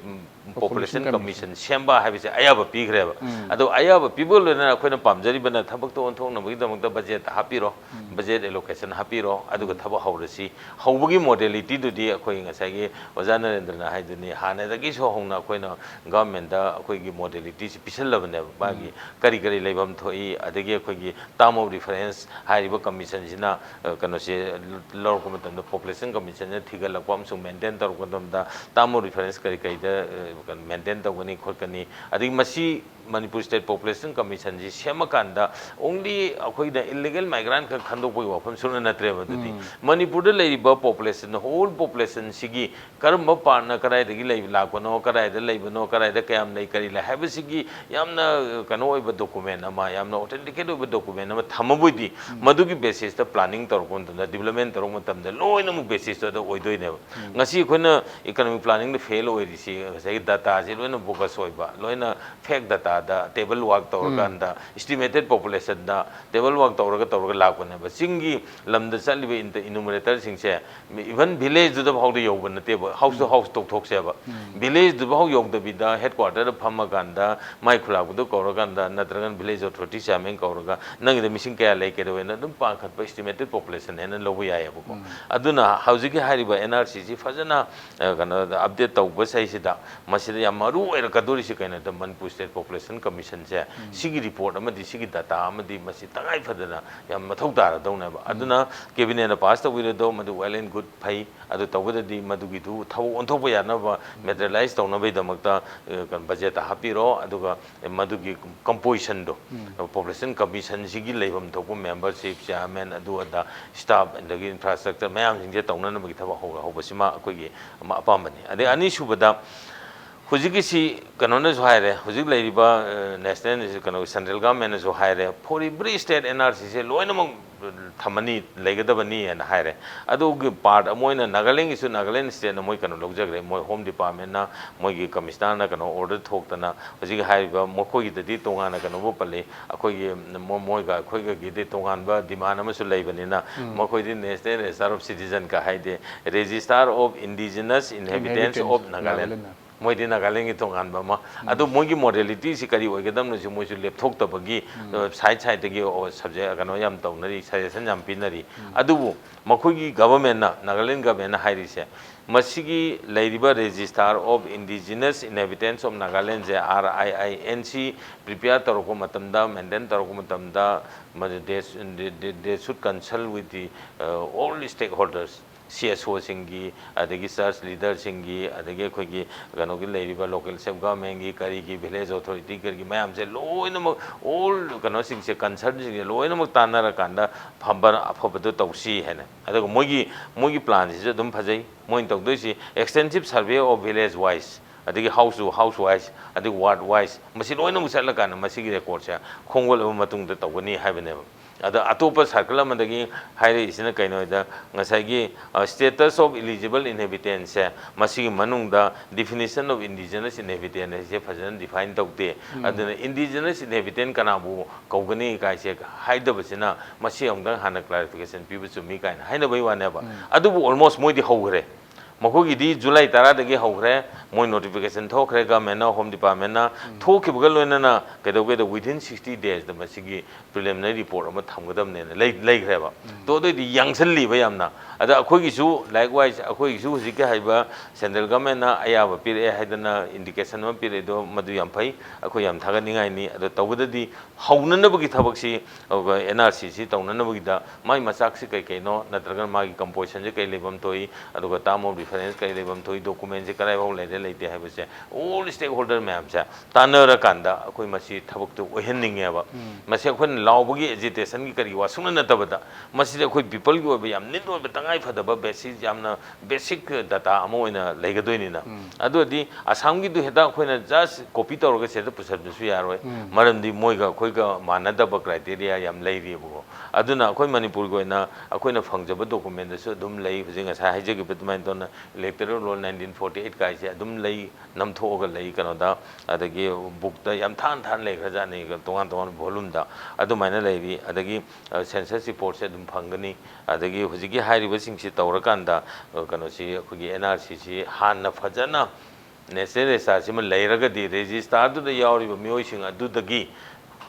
Population Commission ꯁꯦꯝꯕ ꯍꯥꯏꯕꯁꯦ ꯑꯌꯥꯕ ꯄꯤꯈ꯭ꯔꯦꯕ꯫ ꯑꯗꯣ ꯑꯌꯥꯕ ꯄꯤꯕꯒ ꯂꯣꯏꯅꯅ ꯑꯩꯈꯣꯏꯅ ꯄꯥꯝꯖꯔꯤꯕꯅ ꯊꯕꯛꯇꯣ ꯑꯣꯟꯊꯣꯛꯅꯕꯒꯤꯗꯃꯛꯇ budget ꯍꯥꯞꯄꯤꯔꯣ, budget allocation ꯍꯥꯞꯄꯤꯔꯣ, ꯑꯗꯨꯒ ꯊꯕꯛ ꯍꯧꯔꯁꯤ꯫ ꯍꯧꯕꯒꯤ modality ꯗꯨꯗꯤ ꯑꯩꯈꯣꯏ ꯉꯁꯥꯏꯒꯤ ꯑꯣꯖꯥ ꯅꯔꯦꯟꯗ꯭ꯔꯅ ꯍꯥꯏꯗꯨꯅꯤ, ꯍꯥꯟꯅꯗꯒꯤꯁꯨ ꯍꯧꯅ ꯑꯩꯈꯣꯏꯅ government ꯇ ꯑꯩꯈꯣꯏꯒꯤ modality ꯁꯤ ꯄꯤꯁꯜꯂꯕꯅꯦꯕ꯫ ꯃꯥꯒꯤ ꯀꯔꯤ ꯀꯔꯤ ꯂꯩꯐꯝ ꯊꯣꯛꯏ, ꯑꯗꯒꯤ ꯑꯩꯈꯣꯏꯒꯤ term of reference ꯍꯥꯏꯔꯤꯕ commission ꯁꯤꯅ, ꯑ, ꯀꯩꯅꯣꯁꯦ ꯂꯧꯔꯛꯄ ꯃꯇꯝꯗ, Population Commission ꯁꯤꯅ ꯊꯤꯒꯠꯂꯛꯄ ꯑꯃꯁꯨꯡ maintain ꯇꯧꯔꯛꯄ ꯃꯇꯝꯗ term of reference ꯀꯔꯤ ꯀꯔꯤꯗ, ꯑ, ꯀꯩꯅꯣ, maintain ꯇꯧꯒꯅꯤ ꯈꯣꯠꯀꯅꯤ, ꯑꯗꯒꯤ ꯃꯁꯤ Manipur State Population Commission ꯁꯤ ꯁꯦꯝꯃꯀꯥꯟꯗ only ꯑꯩꯈꯣꯏꯅ illegal migrant ꯈꯛ ꯈꯟꯗꯣꯛꯄꯒꯤ ꯋꯥꯐꯝ ꯁꯨꯡꯅ ꯅꯠꯇ꯭ꯔꯦꯕ꯫ ꯑꯗꯨꯗꯤ ꯃꯅꯤꯄꯨꯔꯗ ꯂꯩꯔꯤꯕ population, whole population ꯁꯤꯒꯤ ꯀꯔꯝꯕ part ꯅ ꯀꯗꯥꯏꯗꯒꯤ ꯂꯩ-, ꯂꯥꯛꯄꯅꯣ, ꯀꯗꯥꯏꯗ ꯂꯩꯕꯅꯣ, ꯀꯗꯥꯏꯗ ꯀꯌꯥꯝ ꯂꯩ, ꯀꯔꯤ ꯂꯩ ꯍꯥꯏꯕꯁꯤꯒꯤ ꯌꯥꯝꯅ ꯀꯩꯅꯣ ꯑꯣꯏꯕ document ꯑꯃ, ꯌꯥꯝꯅ authenticate ꯑꯣꯏꯕ document ꯑꯃ ꯊꯝꯃꯕꯣꯏꯗꯤ, ꯃꯗꯨꯒꯤ basis ꯇ planning ꯇꯧꯔꯛꯄ ꯃꯇꯝꯗ, development ꯇꯧꯔꯛꯄ ꯃꯇꯝꯗ ꯂꯣꯏꯅꯃꯛ basis ꯇꯨ ꯑꯗ ꯑꯣꯏꯗꯣꯏꯅꯦꯕ꯫ ꯉꯁꯤ ꯑꯩꯈꯣꯏꯅ economic planning ꯗ fail ꯑꯣꯏꯔꯤꯁꯤ ꯉꯁꯥꯏꯒꯤ data ꯁꯤ ꯂꯣꯏꯅ bogus ꯑꯣꯏꯕ, ꯂꯣꯏꯅ fake data ꯗ ꯇꯦꯕꯜ ꯋꯥꯛ ꯇꯧꯔꯀꯥꯟꯗ ꯏꯁꯇꯤꯃꯦꯇꯦꯠ ꯄꯣꯄꯨꯂꯦꯁꯟꯗ ꯇꯦꯕꯜ ꯋꯥꯛ ꯇꯧꯔꯒ ꯇꯧꯔꯒ ꯂꯥꯛꯄꯅꯦꯕ꯫ ꯆꯤꯡꯒꯤ ꯂꯝꯗ ꯆꯠꯂꯤꯕ ꯏꯟꯇ ꯏꯅꯨꯃꯔꯦꯇꯔꯁꯤꯡꯁꯦ ꯏꯚꯟ ꯚꯤꯂꯦꯖꯇꯨꯗ ꯐꯥꯎꯗ ꯌꯧꯕ ꯅꯠꯇꯦꯕ꯫ ꯍꯥꯎꯁ ꯇꯨ ꯍꯥꯎꯁ ꯇꯧꯊꯣꯛꯁꯦꯕ꯫ ꯚꯤꯂꯦꯖꯇꯨ ꯐꯥꯎ ꯌꯧꯗꯕꯤꯗ ꯍꯦꯗ ꯀ꯭ꯋꯥꯇꯔꯗ ꯐꯝꯃꯀꯥꯟꯗ ꯃꯥꯏ ꯈꯨꯂꯥꯛꯄꯗꯨ ꯀꯧꯔꯀꯥꯟꯗ ꯅꯠꯇ꯭ꯔꯒꯅ ꯚꯤꯂꯦꯖ ꯑꯣꯊꯣꯔꯤꯇꯤ ꯆꯤꯌꯥꯔꯃꯦꯟ ꯀꯧꯔꯒ ꯅꯪꯒꯤꯗ ꯃꯤꯁꯤꯡ ꯀꯌꯥ ꯂꯩ ꯀꯩꯗꯧꯋꯦꯅ ꯑꯗꯨꯝ ꯄꯥꯈꯠꯄ ꯏꯁꯇꯤꯃꯦꯇꯦꯠ ꯄꯣꯄꯨꯂꯦꯁꯟ ꯍꯥꯏꯅ ꯂꯧꯕ ꯌꯥꯏꯌꯦꯕꯀꯣ꯫ ꯑꯗꯨꯅ ꯍꯧꯖꯤꯛꯀꯤ ꯍꯥꯏꯔꯤꯕ ꯑꯦꯟ ꯑꯥꯔ ꯁꯤꯁꯤ ꯐꯖꯅ ꯑ, ꯀꯩꯅꯣꯗ ꯑꯞꯗꯦꯠ ꯇꯧꯕ ꯆꯍꯤꯁꯤꯗ ꯃꯁꯤꯗ ꯌꯥꯝ ꯃꯔꯨ ꯑꯣꯏꯔꯛꯀꯗꯣꯔꯤꯁꯤ ꯀꯩꯅꯣꯗ ꯃꯅꯤꯄꯨꯔ ꯁ꯭ꯇꯦꯠ ꯄꯣꯄꯨꯂꯦꯁꯟ ꯀꯃꯤꯁꯟꯁꯦ ꯁꯤꯒꯤ ꯔꯤꯄꯣꯔꯠ ꯑꯃꯗꯤ ꯁꯤꯒꯤ ꯗꯇꯥ ꯑꯃꯗꯤ ꯃꯁꯤ ꯇꯉꯥꯏ ꯐꯗꯅ ꯌꯥꯝ ꯃꯊꯧ ꯇꯥꯔꯗꯧꯅꯦꯕ꯫ ꯑꯗꯨꯅ ꯀꯦꯕꯤꯅꯦꯠꯅ ꯄꯥꯁ ꯇꯧꯕꯤꯔꯗꯣ ꯃꯗꯨ ꯋꯦꯜ ꯑꯦꯟ ꯒꯨꯗ, ꯐꯩ꯫ ꯑꯗꯨ ꯇꯧꯕꯗꯗꯤ ꯃꯗꯨꯒꯤꯗꯨ ꯊꯕꯛ ꯑꯣꯟꯊꯣꯛꯄ ꯌꯥꯅꯕ ꯃꯦꯇꯔꯤꯌꯦꯂꯥꯏꯁ ꯇꯧꯅꯕꯒꯤꯗꯃꯛꯇ, ꯑ, ꯀꯩꯅꯣ, ꯕꯖꯦꯠꯇ ꯍꯥꯞꯄꯤꯔꯣ꯫ ꯑꯗꯨꯒ ꯃꯗꯨꯒꯤ ꯀꯝꯄꯣꯖꯤꯁꯟꯗꯣ, ꯄꯣꯄꯨꯂꯦꯁꯟ ꯀꯃꯤꯁꯟꯁꯤꯒꯤ ꯂꯩꯐꯝ ꯊꯣꯛꯄ ꯃꯦꯝꯕꯔꯁꯤꯞ, ꯆꯤꯌꯥꯔꯃꯦꯟ, ꯑꯗꯨ ꯑꯗꯥ, ꯁ꯭ꯇꯥꯐ, ꯑꯗꯒꯤ ꯏꯟꯐ꯭ꯔꯥꯁ꯭ꯇ꯭ꯔꯛꯆꯔ ꯃꯌꯥꯝꯁꯤꯡꯁꯦ ꯇꯧꯅꯅꯕꯒꯤ ꯊꯕꯛ ꯍꯧ-, ꯍꯧꯕꯁꯤꯃ ꯑꯩꯈꯣꯏꯒꯤ ꯑꯃ ꯑꯄꯥꯝꯕꯅꯤ꯫ ꯑꯗꯩ ꯑꯅꯤꯁꯨꯕꯗ ꯍꯧꯖꯤꯛꯀꯤꯁꯤ ꯀꯩꯅꯣꯅꯁꯨ ꯍꯥꯏꯔꯦ, ꯍꯧꯖꯤꯛ ꯂꯩꯔꯤꯕ, ꯑ, ꯅꯦꯁꯅꯦꯜ, ꯀꯩꯅꯣ, ꯁꯦꯟꯇ꯭ꯔꯦꯜ ꯒꯚꯔꯟꯃꯦꯟꯅꯁꯨ ꯍꯥꯏꯔꯦ, for every state N R ꯁꯤꯁꯦ ꯂꯣꯏꯅꯃꯛ ꯊꯝꯃꯅꯤ, ꯂꯩꯒꯗꯕꯅꯤ ꯍꯥꯏꯅ ꯍꯥꯏꯔꯦ꯫ ꯑꯗꯨꯒꯤ ꯄꯥꯔꯠ ꯑꯃ ꯑꯣꯏꯅ ꯅꯥꯒꯥꯂꯦꯟꯒꯤꯁꯨ ꯅꯥꯒꯥꯂꯦꯟ ꯁ꯭ꯇꯦꯠꯅ ꯃꯣꯏ ꯀꯩꯅꯣ ꯂꯧꯖꯈ꯭ꯔꯦ, ꯃꯣꯏ ꯍꯣꯝ ꯗꯤꯄꯥꯔꯠꯃꯦꯟꯅ, ꯃꯣꯏꯒꯤ ꯀꯃꯤꯁꯅꯔꯅ ꯀꯩꯅꯣ ꯑꯣꯔꯗꯔ ꯊꯣꯛꯇꯅ ꯍꯧꯖꯤꯛ ꯍꯥꯏꯔꯤꯕ ꯃꯈꯣꯏꯒꯤꯗꯗꯤ ꯇꯣꯉꯥꯟꯅ ꯀꯩꯅꯣꯕꯨ ꯄꯜꯂꯤ, ꯑꯩꯈꯣꯏꯒꯤ ꯃꯣ-, ꯃꯣꯏꯒ ꯑꯩꯈꯣꯏꯒꯒꯤꯗꯤ ꯇꯣꯉꯥꯟꯕ ꯗꯤꯃꯥꯟ ꯑꯃꯁꯨ ꯂꯩꯕꯅꯤꯅ ꯃꯈꯣꯏꯗꯤ National Register of Citizen ꯀ ꯍꯥꯏꯗꯦ, Register of Indigenous Inhabitants of Nagaland꯫ ꯃꯣꯏꯗꯤ ꯅꯥꯒꯥꯂꯦꯟꯒꯤ ꯇꯣꯉꯥꯟꯕ ꯑꯃ꯫ ꯑꯗꯨ ꯃꯣꯏꯒꯤ ꯃꯣꯗꯦꯂꯤꯇꯤꯁꯤ ꯀꯔꯤ ꯑꯣꯏꯒꯗꯕꯅꯣꯁꯤ ꯃꯣꯏꯁꯨ ꯂꯦꯞꯊꯣꯛꯇꯕꯒꯤ, ꯑ, ꯁꯥꯏꯠ ꯁꯥꯏꯠꯇꯒꯤ, ꯑꯣ, ꯁꯕꯖꯦꯛ ꯀꯩꯅꯣ ꯌꯥꯝ ꯇꯧꯅꯔꯤ, ꯁꯖꯦꯁꯟ ꯌꯥꯝ ꯄꯤꯅꯔꯤ꯫ ꯑꯗꯨꯕꯨ ꯃꯈꯣꯏꯒꯤ ꯒꯚꯔꯟꯃꯦꯟꯅ, ꯅꯥꯒꯥꯂꯦꯟ ꯒꯚꯔꯟꯃꯦꯟꯅ ꯍꯥꯏꯔꯤꯁꯦ, ꯃꯁꯤꯒꯤ ꯂꯩꯔꯤꯕ Register of Indigenous Inhabitants of Nagaland say, R I I N C, prepare ꯇꯧꯔꯛꯄ ꯃꯇꯝꯗ, ꯃꯦꯟꯇꯦꯟ ꯇꯧꯔꯛꯄ ꯃꯇꯝꯗ, ꯃꯗꯨ they, they, they, they should consult with the, uh, all stakeholders, C S ꯑꯣꯁꯤꯡꯒꯤ, ꯑꯗꯒꯤ ꯆꯔꯆ ꯂꯤꯗꯔꯁꯤꯡꯒꯤ, ꯑꯗꯒꯤ ꯑꯩꯈꯣꯏꯒꯤ ꯀꯩꯅꯣꯒꯤ ꯂꯩꯔꯤꯕ ꯂꯣꯀꯦꯜ ꯁꯦꯜꯐ ꯒꯚꯔꯟꯃꯦꯟꯒꯤ, ꯀꯔꯤꯒꯤ, ꯚꯤꯂꯦꯖ ꯑꯣꯊꯣꯔꯤꯇꯤ, ꯀꯔꯤꯒꯤ ꯃꯌꯥꯝꯁꯦ ꯂꯣꯏꯅꯃꯛ, ꯑꯣꯜ ꯀꯩꯅꯣꯁꯤꯡꯁꯦ, ꯀꯟꯁꯔꯟꯁꯤꯡꯁꯦ ꯂꯣꯏꯅꯃꯛ ꯇꯥꯟꯅꯔꯀꯥꯟꯗ ꯐꯕ, ꯑꯐꯕꯗꯣ ꯇꯧꯁꯤ ꯍꯥꯏꯅ꯫ ꯑꯗꯨꯒ ꯃꯣꯏꯒꯤ, ꯃꯣꯏꯒꯤ ꯄ꯭ꯂꯥꯟꯁꯤꯁꯨ ꯑꯗꯨꯝ ꯐꯖꯩ꯫ ꯃꯣꯏꯅ ꯇꯧꯗꯣꯏꯁꯤ extensive survey of village wise, ꯑꯗꯒꯤ house to house wise, ꯑꯗꯒꯤ ward wise, ꯃꯁꯤ ꯂꯣꯏꯅꯃꯛ ꯆꯠꯂꯀꯥꯟꯗ ꯃꯁꯤꯒꯤ ꯔꯦꯀꯣꯔꯠꯁꯦ ꯈꯣꯝꯒꯠꯂꯕ ꯃꯇꯨꯡꯗ ꯇꯧꯒꯅꯤ ꯍꯥꯏꯕꯅꯦꯕ꯫ ꯑꯗ ꯑꯇꯣꯞꯄ circle ꯑꯃꯗꯒꯤ ꯍꯥꯏꯔꯛꯏꯁꯤꯅ ꯀꯩꯅꯣ ꯍꯥꯏꯗ, ꯉꯁꯥꯏꯒꯤ status of eligible inhabitantꯁꯦ, ꯃꯁꯤꯒꯤ ꯃꯅꯨꯡꯗ definition of indigenous inhabitant ꯍꯥꯏꯁꯦ ꯐꯖꯅ define ꯇꯧꯗꯦ꯫ ꯑꯗꯨꯅ indigenous inhabitant ꯀꯅꯥꯕꯨ ꯀꯧꯒꯅꯤ ꯀꯥꯏꯁꯦ ꯍꯥꯏꯗꯕꯁꯤꯅ, ꯃꯁꯤ ꯑꯃꯨꯛꯇꯪ ꯍꯥꯟꯅ clarification ꯄꯤꯕ ꯆꯨꯝꯃꯤ ꯀꯥꯏꯅ ꯍꯥꯏꯅꯕꯩ ꯋꯥꯅꯦꯕ꯫ ꯑꯗꯨꯕꯨ almost ꯃꯣꯏꯗꯤ ꯍꯧꯈ꯭ꯔꯦ꯫ ꯃꯈꯣꯏꯒꯤꯗꯤ ꯖꯨꯂꯥꯏ ꯇꯔꯥꯗꯒꯤ ꯍꯧꯈ꯭ꯔꯦ, ꯃꯣꯏ notification ꯊꯣꯛꯈ꯭ꯔꯦ, governmentꯅ, Home Departmentꯅ꯫ ꯊꯣꯛꯈꯤꯕꯒ ꯂꯣꯏꯅꯅ ꯀꯩꯗꯧꯒꯦꯗ, within sixty daysꯗ ꯃꯁꯤꯒꯤ preliminary report ꯑꯃ ꯊꯝꯒꯗꯕꯅꯦꯅ ꯂꯩ-, ꯂꯩꯈ꯭ꯔꯦꯕ꯫ ꯎꯝ꯫ ꯇꯣ ꯑꯗꯨꯑꯣꯏꯗꯤ ꯌꯥꯡꯁꯜꯂꯤꯕ ꯌꯥꯝꯅ꯫ ꯑꯗ ꯑꯩꯈꯣꯏꯒꯤꯁꯨ likewise, ꯑꯩꯈꯣꯏꯒꯤꯁꯨ ꯍꯧꯖꯤꯛꯀꯤ ꯍꯥꯏꯕ central governmentꯅ ꯑꯌꯥꯕ ꯄꯤꯔꯛꯑꯦ ꯍꯥꯏꯗꯅ indication ꯑꯃ ꯄꯤꯔꯛꯏꯗꯣ, ꯃꯗꯨ ꯌꯥꯝ ꯐꯩ, ꯑꯩꯈꯣꯏ ꯌꯥꯝ ꯊꯥꯒꯠꯅꯤꯡꯉꯥꯏꯅꯤ꯫ ꯑꯗꯣ ꯇꯧꯕꯗꯗꯤ ꯍꯧꯅꯅꯕꯒꯤ ꯊꯕꯛꯁꯤ, ꯑꯗꯨꯒ N R C ꯁꯤ ꯇꯧꯅꯅꯕꯒꯤꯗ ꯃꯥꯏ ꯃꯆꯥꯛꯁꯤ ꯀꯩ ꯀꯩꯅꯣ, ꯅꯠꯇ꯭ꯔꯒꯅ ꯃꯥꯒꯤ compositionꯁꯤ ꯀꯩ ꯂꯩꯐꯝ ꯊꯣꯛꯏ, ꯑꯗꯨꯒ term of reference ꯀꯩ ꯂꯩꯐꯝ ꯊꯣꯛꯏ, documentꯁꯤ ꯀꯗꯥꯏꯐꯥꯎ ꯂꯩꯔꯦ ꯂꯩꯇꯦ ꯍꯥꯏꯕꯁꯦ, all stakeholder ꯃꯌꯥꯝꯁꯦ ꯇꯥꯟꯅꯔꯀꯥꯟꯗ ꯑꯩꯈꯣꯏ ꯃꯁꯤ ꯊꯕꯛꯇꯨ ꯑꯣꯏꯍꯟꯅꯤꯡꯉꯦꯕ꯫ ꯎꯝ꯫ ꯃꯁꯤ ꯑꯩꯈꯣꯏꯅ ꯂꯥꯎꯕꯒꯤ, agitationꯒꯤ ꯀꯔꯤ ꯋꯥ ꯁꯨꯡꯅ ꯅꯠꯇꯕꯗ, ꯃꯁꯤꯗꯤ ꯑꯩꯈꯣꯏ peopleꯒꯤ ꯑꯣꯏꯕ ꯌꯥꯝ need ꯑꯣꯏꯕ, ꯇꯉꯥꯏ ꯐꯗꯕ basis, ꯌꯥꯝꯅ basic data ꯑꯃ ꯑꯣꯏꯅ ꯂꯩꯒꯗꯣꯏꯅꯤꯅ꯫ ꯎꯝ꯫ ꯑꯗꯨ ꯑꯣꯏꯔꯗꯤ ꯑꯁꯥꯝꯒꯤꯗꯨ ꯍꯦꯛꯇ ꯑꯩꯈꯣꯏꯅ just copy ꯇꯧꯔꯒ ꯁꯤꯗ ꯄꯨꯁꯟꯕꯁꯨ ꯌꯥꯔꯣꯏ꯫ ꯎꯝ꯫ ꯃꯔꯝꯗꯤ ꯃꯣꯏꯒ ꯑꯩꯈꯣꯏꯒ ꯃꯥꯟꯅꯗꯕ criteria ꯌꯥꯝ ꯂꯩꯔꯤꯕꯀꯣ꯫ ꯑꯗꯨꯅ ꯑꯩꯈꯣꯏ ꯃꯅꯤꯄꯨꯔꯒꯤ ꯑꯣꯏꯅ ꯑꯩꯈꯣꯏꯅ ꯐꯪꯖꯕ documentꯗꯁꯨ ꯑꯗꯨꯝ ꯂꯩ, ꯍꯧꯖꯤꯛ ꯉꯁꯥꯏ ꯍꯥꯏꯖꯈꯤꯕ ꯑꯗꯨꯃꯥꯏꯅ ꯇꯧꯅ electoral roll nineteen forty eight ꯀꯥꯏꯁꯦ ꯑꯗꯨꯝ ꯂꯩ, ꯅꯝꯊꯣꯛꯑꯒ ꯂꯩ ꯀꯩꯅꯣꯗ, ꯑꯗꯒꯤ bookꯇ ꯌꯥꯝ ꯊꯥꯅ ꯊꯥꯅ ꯂꯩꯈ꯭ꯔꯖꯥꯠꯅꯤ, ꯇꯣꯉꯥꯟ ꯇꯣꯉꯥꯟꯕ volumeꯗ ꯑꯗꯨꯃꯥꯏꯅ ꯂꯩꯔꯤ꯫ ꯑꯗꯒꯤ, ꯑ, census reportꯁꯦ ꯑꯗꯨꯝ ꯐꯪꯒꯅꯤ꯫ ꯑꯗꯒꯤ ꯍꯧꯖꯤꯛꯀꯤ ꯍꯥꯏꯔꯤꯕꯁꯤꯡꯁꯤ ꯇꯧꯔꯀꯥꯟꯗ, ꯑ, ꯀꯩꯅꯣꯁꯤ, ꯑꯩꯈꯣꯏꯒꯤ N R Cꯁꯤ ꯍꯥꯟꯅ ꯐꯖꯅ national registerꯁꯤꯃ ꯂꯩꯔꯒꯗꯤ, registerꯗꯨꯗ ꯌꯥꯎꯔꯤꯕ ꯃꯤꯑꯣꯏꯁꯤꯡ ꯑꯗꯨꯗꯒꯤ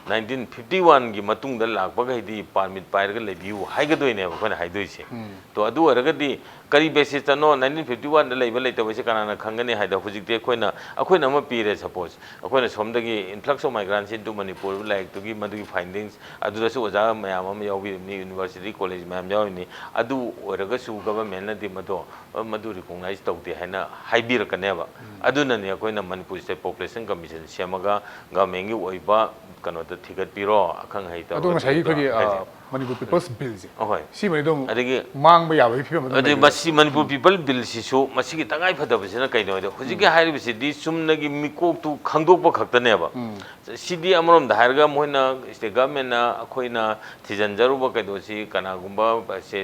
nineteen fifty oneꯒꯤ ꯃꯇꯨꯡꯗ ꯂꯥꯛꯄꯈꯩꯗꯤ permit ꯄꯥꯏꯔꯒ ꯂꯩꯕꯤꯌꯨ ꯍꯥꯏꯒꯗꯣꯏꯅꯦꯕ ꯑꯩꯈꯣꯏꯅ ꯍꯥꯏꯗꯣꯏꯁꯦ꯫ ꯎꯝ꯫ ꯇꯣ, ꯑꯗꯨ ꯑꯣꯏꯔꯒꯗꯤ ꯀꯔꯤ basisꯇꯅꯣ nineteen fifty oneꯗ ꯂꯩꯕ ꯂꯩꯇꯕꯁꯦ ꯀꯅꯥꯅ ꯈꯪꯒꯅꯤ ꯍꯥꯏꯗ, ꯍꯧꯖꯤꯛꯇꯤ ꯑꯩꯈꯣꯏꯅ, ꯑꯩꯈꯣꯏꯅ ꯑꯃ ꯄꯤꯔꯦ, suppose ꯑꯩꯈꯣꯏꯅ ꯁꯣꯝꯗꯒꯤ influx of migrants into Manipur ꯂꯥꯏꯔꯤꯛꯇꯨꯒꯤ ꯃꯗꯨꯒꯤ findings ꯑꯗꯨꯗꯁꯨ ꯑꯣꯖꯥ ꯃꯌꯥꯝ ꯑꯃ ꯌꯥꯎꯕꯤꯔꯤꯕꯅꯤ, university, college ꯃꯌꯥꯝ ꯌꯥꯎꯔꯤꯕꯅꯤ꯫ ꯑꯗꯨ ꯑꯣꯏꯔꯒꯁꯨ governmentꯅꯗꯤ ꯃꯗꯣ, ꯃꯗꯨ recognize ꯇꯧꯗꯦ ꯍꯥꯏꯅ ꯍꯥꯏꯕꯤꯔꯛꯀꯅꯦꯕ꯫ ꯎꯝ꯫ ꯑꯗꯨꯅꯅꯦ ꯑꯩꯈꯣꯏꯅ ꯃꯅꯤꯄꯨꯔ State Population Commission ꯁꯦꯝꯃꯒ governmentꯀꯤ ꯑꯣꯏꯕ ꯀꯩꯅꯣꯗ ꯊꯤꯒꯠꯄꯤꯔꯣ, ꯑꯈꯪ ꯑꯍꯩ ꯑꯗꯣ ꯇꯧꯔꯒ ꯉꯁꯥꯏꯒꯤ ꯊꯤꯒꯠꯄꯤꯔꯣ ꯑꯩꯈꯣꯏꯒꯤ, ꯑ, ꯍꯥꯏꯁꯦ꯫ ꯃꯅꯤꯄꯨꯔ People's Billꯁꯦ, ꯑꯍꯣꯏ꯫ ꯁꯤꯃꯗꯤ ꯑꯗꯨꯝ ꯑꯗꯒꯤ ꯃꯥꯡꯕ ꯌꯥꯕꯒꯤ ꯐꯤꯕꯝ ꯑꯗꯨꯝ ꯑꯗꯩ ꯂꯩꯔꯦ꯫ ꯃꯁꯤ ꯃꯅꯤꯄꯨꯔ People Billꯁꯤꯁꯨ ꯃꯁꯤꯒꯤ ꯇꯉꯥꯏ ꯐꯗꯕꯁꯤꯅ ꯀꯩꯅꯣ ꯍꯥꯏꯗ, ꯍꯧꯖꯤꯛꯀꯤ ꯎꯝ꯫ ꯍꯥꯏꯔꯤꯕꯁꯤꯗꯤ ꯆꯨꯝꯅꯒꯤ ꯃꯤꯀꯣꯛꯇꯨ ꯈꯪꯗꯣꯛꯄ ꯈꯛꯇꯅꯦꯕ꯫ ꯎꯝ꯫ ꯁꯤꯗꯤ ꯑꯃꯔꯣꯝꯗ ꯍꯥꯏꯔꯒ ꯃꯣꯏꯅ, state governmentꯅ ꯑꯩꯈꯣꯏꯅ ꯊꯤꯖꯤꯟꯖꯔꯨꯕ ꯀꯩꯗꯧꯁꯤ, ꯀꯅꯥꯒꯨꯝꯕ ꯁꯤ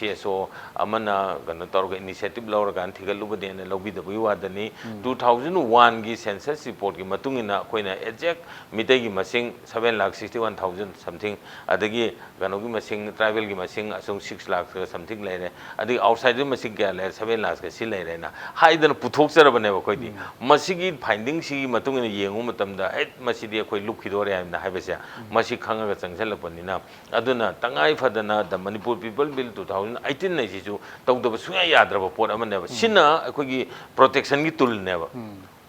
ꯑꯦꯁ ꯑꯣ ꯑꯃꯅ ꯀꯩꯅꯣ ꯇꯧꯔꯒ initiative ꯂꯧꯔꯀꯥꯟꯗ ꯊꯤꯒꯠꯂꯨꯕꯅꯦꯅ ꯂꯧꯕꯤꯗꯕꯒꯤ ꯋꯥꯗꯅꯤ. Two thousand oneꯒꯤ census reportꯀꯤ ꯃꯇꯨꯡ ꯏꯟꯅ ꯑꯩꯈꯣꯏꯅ exact ꯃꯤꯇꯩꯒꯤ ꯃꯁꯤꯡ seven lakh sixty one thousand something, ꯑꯗꯒꯤ ꯀꯩꯅꯣꯒꯤ ꯃꯁꯤꯡ, tribalꯒꯤ ꯃꯁꯤꯡ ꯑꯁꯨꯝ six lakhꯀ something ꯂꯩꯔꯦ, ꯑꯗꯒꯤ outsiderꯒꯤ ꯃꯁꯤꯡ ꯀꯌꯥ ꯂꯩꯔꯦ, seven lakhꯀ ꯁꯤ ꯂꯩꯔꯦꯅ ꯍꯥꯏꯗꯅ ꯄꯨꯊꯣꯛꯆꯔꯕꯅꯦꯕ ꯑꯩꯈꯣꯏꯗꯤ. ꯃꯁꯤꯒꯤ findingꯁꯤꯒꯤ ꯃꯇꯨꯡ ꯏꯟꯅ ꯌꯦꯡꯉꯨ ꯃꯇꯝꯗ, "ꯑꯦ, ꯃꯁꯤꯗꯤ ꯑꯩꯈꯣꯏ ꯂꯨꯞꯈꯤꯗꯣꯔꯦ" ꯍꯥꯏꯅ ꯍꯥꯏꯕꯁꯦ ꯃꯁꯤ ꯈꯪꯉꯒ ꯆꯪꯁꯤꯜꯂꯛꯄꯅꯤꯅ. ꯑꯗꯨꯅ ꯇꯉꯥꯏ ꯐꯗꯅ the Manipur People Bill two thousand eighteen ꯍꯥꯏꯁꯤꯁꯨ ꯇꯧꯗꯕ ꯁꯨꯡꯌꯥ ꯌꯥꯗ꯭ꯔꯕ ꯄꯣꯠ ꯑꯃꯅꯦꯕ. ꯁꯤꯅ ꯑꯩꯈꯣꯏꯒꯤ protectionꯒꯤ toolꯅꯦꯕ,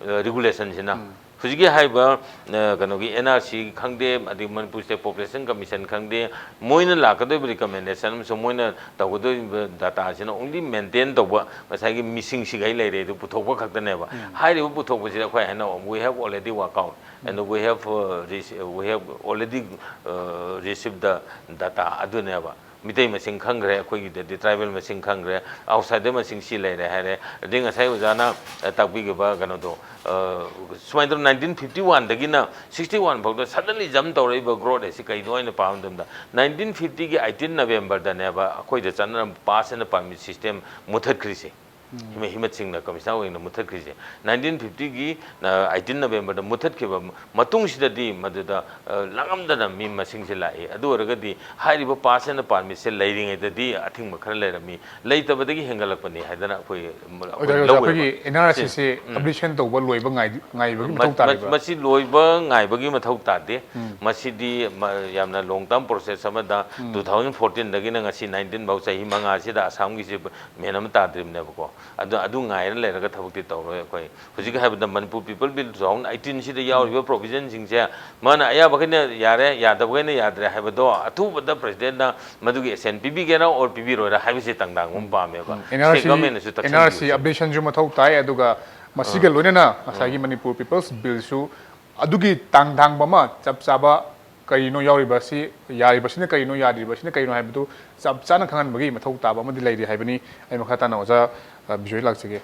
regulationꯁꯤꯅ. ꯍꯧꯖꯤꯛꯀꯤ ꯍꯥꯏꯔꯤꯕ, ꯑ, ꯀꯩꯅꯣꯒꯤ N R C ꯈꯪꯗꯦ, ꯑꯗꯩ ꯃꯅꯤꯄꯨꯔ State Population Commission ꯈꯪꯗꯦ, ꯃꯣꯏꯅ ꯂꯥꯛꯀꯗꯧꯔꯤꯕ recommendation ꯑꯃꯁꯨꯡ ꯃꯣꯏꯅ ꯇꯧꯒꯗꯧꯔꯤꯕ dataꯁꯤꯅ only maintain ꯇꯧꯕ ꯉꯁꯥꯏꯒꯤ ꯃꯤꯁꯤꯡ ꯁꯤꯈꯩ ꯂꯩꯔꯦ ꯑꯗꯨ ꯄꯨꯊꯣꯛꯄ ꯈꯛꯇꯅꯦꯕ. ꯍꯥꯏꯔꯤꯕ ꯄꯨꯊꯣꯛꯄꯁꯤꯗ ꯑꯩꯈꯣꯏ ꯍꯥꯏꯅ, "We have already work out and we have, uh, rece-, we have already, uh, received the data" ꯑꯗꯨꯅꯦꯕ. ꯃꯤꯇꯩ ꯃꯁꯤꯡ ꯈꯪꯈ꯭ꯔꯦ, ꯑꯩꯈꯣꯏꯒꯤꯗꯗꯤ tribal ꯃꯁꯤꯡ ꯈꯪꯈ꯭ꯔꯦ, outsider ꯃꯁꯤꯡ ꯁꯤ ꯂꯩꯔꯦ ꯍꯥꯏꯔꯦ꯫ ꯑꯗꯩ ꯉꯁꯥꯏ ꯑꯣꯖꯥꯅ, ꯑ, ꯇꯥꯛꯄꯤꯈꯤꯕ ꯀꯩꯅꯣꯗꯣ, ꯑ, ꯁꯨꯃꯥꯏꯅ ꯇꯧꯗꯅ nineteen fifty oneꯗꯒꯤꯅ sixty one ꯐꯥꯎꯗ suddenly jump ꯇꯧꯔꯛꯏꯕ growth ꯑꯁꯤ ꯀꯩꯅꯣ ꯍꯥꯏꯅ ꯄꯥꯕ ꯃꯇꯝꯗ, nineteen fiftyꯒꯤ eighteen Novemberꯗꯅꯦꯕ ꯑꯩꯈꯣꯏꯗ ꯆꯠꯅꯔꯝꯕ pass and permit system ꯃꯨꯊꯠꯈ꯭ꯔꯤꯁꯦ꯫ ꯍꯤꯃ-, ꯍꯤꯃꯠ ꯁꯤꯡꯅ commissioner ꯑꯣꯏꯅ ꯃꯨꯊꯠꯈ꯭ꯔꯤꯁꯦ꯫ Nineteen fiftyꯒꯤ, ꯑ, eighteen Novemberꯗ ꯃꯨꯊꯠꯈꯤꯕ ꯃꯇꯨꯡꯁꯤꯗꯗꯤ ꯃꯗꯨꯗ, ꯑ, ꯂꯥꯡꯉꯝꯗꯅ ꯃꯤ ꯃꯁꯤꯡꯁꯦ ꯂꯥꯛꯏ꯫ ꯑꯗꯨ ꯑꯣꯏꯔꯒꯗꯤ ꯍꯥꯏꯔꯤꯕ pass and permitꯁꯦ ꯂꯩꯔꯤꯉꯩꯗꯗꯤ ꯑꯊꯤꯡꯕ ꯈꯔ ꯂꯩꯔꯝꯃꯤ, ꯂꯩꯇꯕꯗꯒꯤ ꯍꯦꯟꯒꯠꯂꯛꯄꯅꯤ ꯍꯥꯏꯗꯅ ꯑꯩꯈꯣꯏ, ꯑꯩꯈꯣꯏ ꯑꯣꯖꯥ, ꯑꯣꯖꯥ, ꯂꯧꯋꯦꯕ꯫ ꯑꯩꯈꯣꯏꯒꯤ N R C ꯁꯤ ꯁꯤ, ꯎꯝ꯫ Completion ꯇꯧꯕ ꯂꯣꯏꯕ ꯉꯥꯏ-, ꯉꯥꯏꯕꯒꯤ ꯃ-, ꯃꯊꯧ ꯃ-, ꯇꯥꯔꯤꯕ꯭ꯔꯥ? ꯃꯁꯤ ꯂꯣꯏꯕ ꯉꯥꯏꯕꯒꯤ ꯃꯊꯧ ꯇꯥꯗꯦ꯫ ꯃꯁꯤꯗꯤ ꯃ-, ꯌꯥꯝꯅ long term process ꯑꯃꯗ two thousand fourteenꯗꯒꯤꯅ ꯉꯁꯤ nineteen ꯐꯥꯎ ꯆꯍꯤ ꯃꯉꯥꯁꯤꯗ ꯑꯁꯥꯝꯒꯤꯁꯤ ꯃꯦꯟ ꯑꯃ ꯇꯥꯗ꯭ꯔꯤꯕꯅꯦꯕꯀꯣ꯫ ꯑꯗꯨ, ꯑꯗꯨ ꯉꯥꯏꯔ ꯂꯩꯔꯒ ꯊꯕꯛꯇꯤ ꯇꯧꯔꯣꯏ ꯑꯩꯈꯣꯏ꯫ ꯍꯧꯖꯤꯛ ꯍꯥꯏꯕꯗ Manipur People Bill two thousand eighteenꯁꯤꯗ ꯌꯥꯎꯔꯤꯕ provisionꯁꯤꯡꯁꯦ ꯃꯥꯅ ꯑꯌꯥꯕꯈꯩꯅ ꯌꯥꯔꯦ, ꯌꯥꯗꯕꯈꯩꯅ ꯌꯥꯗ꯭ꯔꯦ ꯍꯥꯏꯕꯗꯣ ꯑꯊꯨꯕꯗ presidentꯅ ꯃꯗꯨꯒꯤ assent ꯄꯤꯕꯤꯒꯦꯔꯥ or ꯄꯤꯕꯤꯔꯣꯏꯔꯥ ꯍꯥꯏꯕꯁꯤ ꯇꯪꯗꯥꯡꯕ ꯑꯃ ꯄꯥꯝꯃꯦꯕ꯫ State governmentꯅꯁꯨ ꯇꯛꯁꯤꯟꯕꯤꯌꯨ꯫ NRC updationꯁꯨ ꯃꯊꯧ ꯇꯥꯏ, ꯑꯗꯨꯒ ꯃꯁꯤꯒ ꯂꯣꯏꯅꯅ ꯉꯁꯥꯏꯒꯤ ꯃꯅꯤꯄꯨꯔ People's Billꯁꯨ ꯑꯗꯨꯒꯤ ꯇꯥꯡ ꯊꯥꯡꯕ ꯑꯃ ꯆꯞ ꯆꯥꯕ ꯀꯔꯤꯅꯣ ꯌꯥꯎꯔꯤꯕ ꯑꯁꯤ, ꯌꯥꯔꯤꯕꯁꯤꯅ ꯀꯔꯤꯅꯣ, ꯌꯥꯗ꯭ꯔꯤꯕꯁꯤꯅ ꯀꯔꯤꯅꯣ ꯍꯥꯏꯕꯗꯨ ꯆꯞ ꯆꯥꯅ ꯈꯪꯍꯟꯕꯒꯤ ꯃꯊꯧ ꯇꯥꯕ ꯑꯃꯗꯤ ꯂꯩꯔꯤ ꯍꯥꯏꯕꯅꯤ꯫ ꯑꯩ ꯃꯈꯥ ꯇꯥꯅ ꯑꯣꯖꯥ, ꯑ, ꯕꯤꯖꯣꯏ ꯂꯥꯛꯆꯒꯦ꯫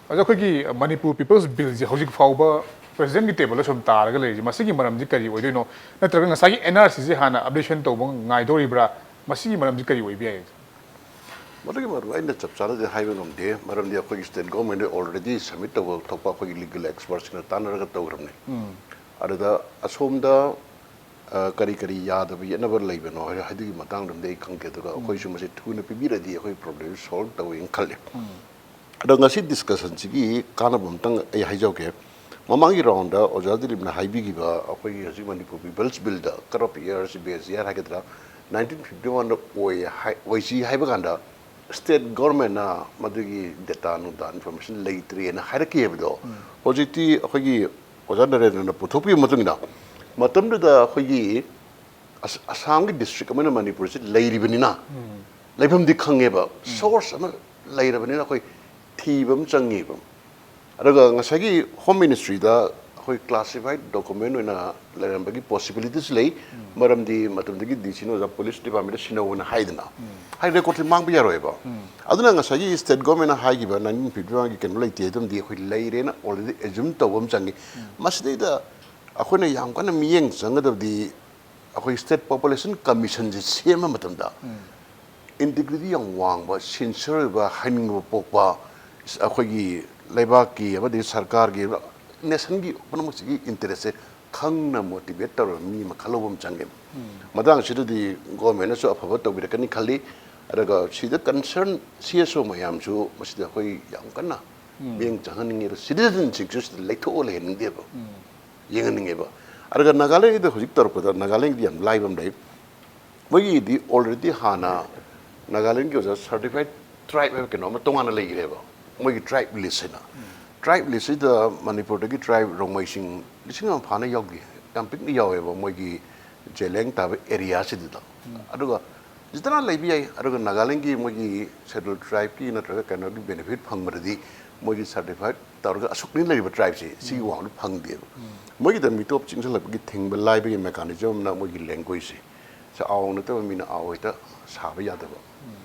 ꯑꯣꯖꯥ, ꯑꯩꯈꯣꯏꯒꯤ ꯃꯅꯤꯄꯨꯔ People's Billꯁꯦ ꯍꯧꯖꯤꯛ ꯐꯥꯎꯕ ꯄ꯭ꯔꯦꯁꯤꯗꯦꯟꯒꯤ ꯇꯦꯕꯜꯗ ꯁꯨꯝ ꯇꯥꯔꯒ ꯂꯩꯔꯤꯁꯦ, ꯃꯁꯤꯒꯤ ꯃꯔꯝꯁꯤ ꯀꯔꯤ ꯑꯣꯏꯗꯣꯏꯅꯣ? ꯅꯠꯇ꯭ꯔꯒ ꯉꯁꯥꯏꯒꯤ ꯑꯦꯟ ꯑꯥꯔ ꯁꯤꯁꯦ ꯍꯥꯟꯅ ꯑꯞꯗꯦꯁꯟ ꯇꯧꯕ ꯉꯥꯏꯗꯧꯔꯤꯕ꯭ꯔꯥ? ꯃꯁꯤꯒꯤ ꯃꯔꯝꯁꯤ ꯀꯔꯤ ꯑꯣꯏꯕ ꯌꯥꯏ? ꯃꯗꯨꯒꯤ ꯃꯔꯝ ꯑꯩꯅ ꯆꯞ ꯆꯥꯅꯗꯤ ꯍꯥꯏꯕ ꯉꯝꯗꯦ꯫ ꯃꯔꯝꯗꯤ ꯑꯩꯈꯣꯏꯒꯤ ꯁ꯭ꯇꯦꯠ ꯒꯣꯔꯃꯦꯟꯗ ꯑꯣꯜꯔꯦꯗꯤ ꯁꯕꯃꯤꯠ ꯇꯧꯕ ꯊꯣꯛꯄ ꯑꯩꯈꯣꯏꯒꯤ ꯂꯤꯒꯦꯜ ꯑꯦꯛꯁꯄꯔꯠꯁꯤꯡꯅ ꯇꯥꯟꯅꯔꯒ ꯇꯧꯈ꯭ꯔꯕꯅꯤ꯫ ꯑꯗꯨꯗ ꯑꯁꯣꯝꯗ ꯑ, ꯀꯔꯤ ꯀꯔꯤ ꯌꯥꯗꯕ ꯌꯦꯠꯅꯕ ꯂꯩꯕꯅꯣ ꯍꯥꯏ- ꯑꯗꯨꯒꯤ ꯃꯇꯥꯡꯗꯗꯤ ꯑꯩ ꯈꯪꯗꯦ꯫ ꯑꯗꯨꯒ ꯑꯩꯈꯣꯏꯁꯨ ꯃꯁꯤ ꯊꯨꯅ ꯄꯤꯕꯤꯔꯗꯤ ꯑꯩꯈꯣꯏ ꯄ꯭ꯔꯣꯕ꯭ꯂꯦꯝ ꯁꯣꯜꯕ ꯇꯧꯋꯦꯅ ꯈꯜꯂꯤ꯫ ꯑꯗꯣ ꯉꯁꯤ ꯗꯤꯁꯀꯁꯟꯁꯤꯒꯤ ꯀꯥꯟꯅꯕ ꯑꯝꯇꯪ ꯑꯩ ꯍꯥꯏꯖꯍꯧꯒꯦ꯫ ꯃꯃꯥꯡꯒꯤ ꯔꯥꯎꯟꯗ ꯑꯣꯖꯥ ꯗꯤꯂꯤꯞꯅ ꯍꯥꯏꯕꯤꯈꯤꯕ ꯑꯩꯈꯣꯏꯒꯤ ꯍꯧꯖꯤꯛ ꯃꯅꯤꯄꯨꯔ ꯄꯤꯄꯜꯁ ꯕꯤꯜꯗ ꯀꯠ ꯑꯣꯐ ꯏꯌꯥꯔꯁꯤ, ꯕꯦꯁ ꯏꯌꯥꯔ ꯍꯥꯏꯒꯗ꯭ꯔꯥ, ꯅꯥꯏꯟꯇꯤꯟ ꯐꯤꯐꯇꯤ ꯋꯥꯟꯗ ꯑꯣꯏ ꯍꯥꯏ- ꯑꯣꯏꯁꯤ ꯍꯥꯏꯕ ꯀꯥꯟꯗ ꯁ꯭ꯇꯦꯠ ꯒꯣꯔꯃꯦꯟꯅ ꯃꯗꯨꯒꯤ ꯗꯦꯇꯥ ꯅꯨꯡꯗꯥ ꯏꯟꯐꯣꯔꯃꯦꯁꯟ ꯂꯩꯇ꯭ꯔꯦꯅ ꯍꯥꯏꯔꯛꯈꯤꯕꯗꯣ, ꯍꯧꯖꯤꯛꯇꯤ ꯑꯩꯈꯣꯏꯒꯤ ꯑꯣꯖꯥ ꯅꯔꯦꯟꯗ꯭ꯔꯅ ꯄꯨꯊꯣꯛꯄꯤꯕ ꯃꯇꯨꯡ ꯏꯟꯅ ꯃꯇꯝꯗꯨꯗ ꯑꯩꯈꯣꯏꯒꯤ ꯑꯁ-, ꯑꯁꯥꯝꯒꯤ ꯗꯤꯁꯇ꯭ꯔꯤꯛ ꯑꯃꯅ ꯃꯅꯤꯄꯨꯔꯁꯤ ꯂꯩꯔꯤꯕꯅꯤꯅ ꯂꯩꯐꯝꯗꯤ ꯈꯪꯉꯦꯕ, ꯁꯣꯔꯁ ꯑꯃ ꯂꯩꯔꯕꯅꯤꯅ ꯑꯩꯈꯣꯏ ꯊꯤꯕ ꯑꯃ ꯆꯪꯉꯦꯕ꯫ ꯑꯗꯨꯒ ꯉꯁꯥꯏꯒꯤ ꯍꯣꯝ ꯃꯤꯅꯤꯁꯇ꯭ꯔꯤꯗ ꯑꯩꯈꯣꯏ ꯀ꯭ꯂꯥꯁꯤꯐꯥꯏꯠ ꯗꯣꯀꯨꯃꯦꯟ ꯑꯣꯏꯅ ꯂꯩꯔꯝꯕꯒꯤ ꯄꯣꯁꯤꯕꯤꯂꯤꯇꯤꯁ ꯂꯩ꯫ ꯃꯔꯝꯗꯤ ꯃꯇꯝꯗꯨꯒꯤ ꯗꯤ ꯁꯤꯅ ꯑꯣꯖꯥ ꯄꯨꯂꯤꯁ ꯗꯤꯄꯥꯔꯠꯃꯦꯟꯗ ꯁꯤꯟꯅꯧꯅ ꯍꯥꯏꯗꯅ, ꯍꯥꯏ ꯔꯦꯀꯣꯔꯗꯁꯤ ꯃꯥꯡꯕ ꯌꯥꯔꯣꯏꯕ꯫ ꯑꯗꯨꯅ ꯉꯁꯥꯏꯒꯤ ꯁ꯭ꯇꯦꯠ ꯒꯣꯔꯃꯦꯟꯅ ꯍꯥꯏꯈꯤꯕ ꯅꯥꯏꯟꯇꯤꯟ ꯐꯤꯐꯇꯤ ꯋꯥꯟꯒꯤ ꯀꯩꯅꯣ ꯂꯩꯇꯦ ꯍꯥꯏꯗꯨꯝꯗꯤ ꯑꯩꯈꯣꯏ ꯂꯩꯔꯦꯅ ꯑꯣꯜꯔꯦꯗꯤ ꯑꯦꯖꯨꯝ ꯇꯧꯕ ꯑꯃ ꯆꯪꯉꯤ꯫ ꯃꯁꯤꯗꯩꯗ ꯑꯩꯈꯣꯏꯅ ꯌꯥꯝ ꯀꯟꯅ ꯃꯤꯠꯌꯦꯡ ꯆꯪꯒꯗꯕꯗꯤ ꯑꯩꯈꯣꯏ ꯁ꯭ꯇꯦꯠ ꯄꯣꯄꯨꯂꯦꯁꯟ ꯀꯃꯤꯁꯟꯁꯦ ꯁꯦꯝꯕ ꯃꯇꯝꯗ ꯏꯟꯇꯤꯒ꯭ꯔꯤꯇꯤ ꯌꯥꯝ ꯋꯥꯡꯕ, ꯁꯤꯟꯁꯤꯌꯔ ꯑꯣꯏꯕ, ꯍꯥꯏꯅꯤꯡꯕ ꯄꯣꯛꯄ, ꯑꯩꯈꯣꯏꯒꯤ ꯂꯩꯕꯥꯛꯀꯤ ꯑꯃꯗꯤ ꯁꯔꯀꯥꯔꯒꯤ, ꯅꯦꯁꯟꯒꯤ ꯄꯨꯝꯅꯃꯛꯁꯤꯒꯤ ꯏꯟꯇꯔꯦꯁꯁꯦ ꯈꯪꯅ ꯃꯣꯇꯤꯚꯦꯠ ꯇꯧꯔꯕ ꯃꯤ ꯑꯃ ꯈꯜꯍꯧꯕ ꯑꯃ ꯆꯪꯉꯦꯕ꯫ ꯃꯇꯥꯡꯁꯤꯗꯗꯤ ꯒꯣꯔꯃꯦꯟꯅꯁꯨ ꯑꯐꯕ ꯇꯧꯕꯤꯔꯛꯀꯅꯤ ꯈꯜꯂꯤ꯫ ꯑꯗꯨꯒ ꯁꯤꯗ ꯀꯟꯁꯔꯟ ꯁꯤ ꯑꯦꯁ ꯑꯣ ꯃꯌꯥꯝꯁꯨ ꯃꯁꯤꯗ ꯑꯩꯈꯣꯏ ꯌꯥꯝ ꯀꯟꯅ ꯃꯤꯠꯌꯦꯡ ꯆꯪꯍꯟꯅꯤꯡꯉꯦ꯫ ꯑꯗꯣ ꯁꯤꯇꯤꯖꯟꯁꯤꯡꯁꯨ ꯁꯤꯗ ꯂꯩꯊꯣꯛꯑ ꯂꯩꯍꯟꯅꯤꯡꯗꯦꯕ, ꯌꯦꯡꯍꯟꯅꯤꯡꯉꯦꯕ꯫ ꯑꯗꯨꯒ ꯅꯥꯒꯥꯂꯦꯟꯒꯤꯗ ꯍꯧꯖꯤꯛ ꯇꯧꯔꯛꯄꯗ ꯅꯥꯒꯥꯂꯦꯟꯒꯤꯗꯤ ꯌꯥꯝ ꯂꯥꯏꯕ ꯑꯃ ꯂꯩ꯫ ꯃꯣꯏꯒꯤꯗꯤ ꯑꯣꯜꯔꯦꯗꯤ ꯍꯥꯟꯅ ꯅꯥꯒꯥꯂꯦꯟꯒꯤ ꯑꯣꯖꯥ ꯁꯔꯇꯤꯐꯥꯏꯠ ꯇ꯭ꯔꯥꯏꯕ ꯍꯥꯏꯕ ꯀꯩꯅꯣ ꯑꯃ ꯇꯣꯉꯥꯟꯅ ꯂꯩꯈ꯭ꯔꯦꯕ, ꯃꯣꯏꯒꯤ ꯇ꯭ꯔꯥꯏꯕ ꯂꯤꯁ ꯍꯥꯏꯅ꯫ ꯇ꯭ꯔꯥꯏꯕ ꯂꯤꯁꯁꯤꯗ ꯃꯅꯤꯄꯨꯔꯗꯒꯤ ꯇ꯭ꯔꯥꯏꯕ ꯔꯣꯡꯃꯩꯁꯤꯡ ꯂꯤꯁꯤꯡ ꯑꯃ ꯐꯥꯅ ꯌꯥꯎꯗꯦ, ꯌꯥꯝ ꯄꯤꯛꯅ ꯌꯥꯎꯋꯦꯕ ꯃꯣꯏꯒꯤ ꯖꯦꯂꯦꯡ ꯇꯥꯕ ꯑꯦꯔꯤꯌꯥꯁꯤꯗ꯫ ꯑꯗꯨꯒ ꯖꯤꯇꯅ ꯂꯩꯕ ꯌꯥꯏ꯫ ꯑꯗꯨꯒ ꯅꯥꯒꯥꯂꯦꯟꯒꯤ ꯃꯣꯏꯒꯤ ꯁꯦꯗꯨꯜ ꯇ꯭ꯔꯥꯏꯕꯀꯤ ꯅꯠꯇ꯭ꯔꯒ ꯀꯩꯅꯣꯒꯤ ꯕꯦꯅꯤꯐꯤꯠ ꯐꯪꯕꯗꯗꯤ ꯃꯣꯏꯒꯤ ꯁꯔꯇꯤꯐꯥꯏꯠ ꯇꯧꯔꯒ ꯑꯁꯨꯛꯅꯤ ꯂꯩꯔꯤꯕ ꯇ꯭ꯔꯥꯏꯕꯁꯦ, ꯁꯤꯒꯤ ꯋꯥꯡꯃꯗ ꯐꯪꯗꯦꯕ꯫ ꯃꯣꯏꯒꯤꯗ ꯃꯤꯇꯣꯞ ꯆꯤꯡꯁꯤꯜꯂꯛꯄꯒꯤ ꯊꯤꯡꯕ ꯂꯥꯏꯕꯒꯤ ꯃꯦꯀꯥꯅꯤꯖꯝ ꯑꯃꯅ ꯃꯣꯏꯒꯤ ꯂꯦꯡꯒ꯭ꯋꯦꯖꯁꯦ꯫ ꯁ-, ꯑꯥꯎ ꯅꯠꯇꯕ ꯃꯤꯅ ꯑꯥꯎ ꯍꯦꯛꯇ ꯁꯥꯕ ꯌꯥꯗꯕ꯫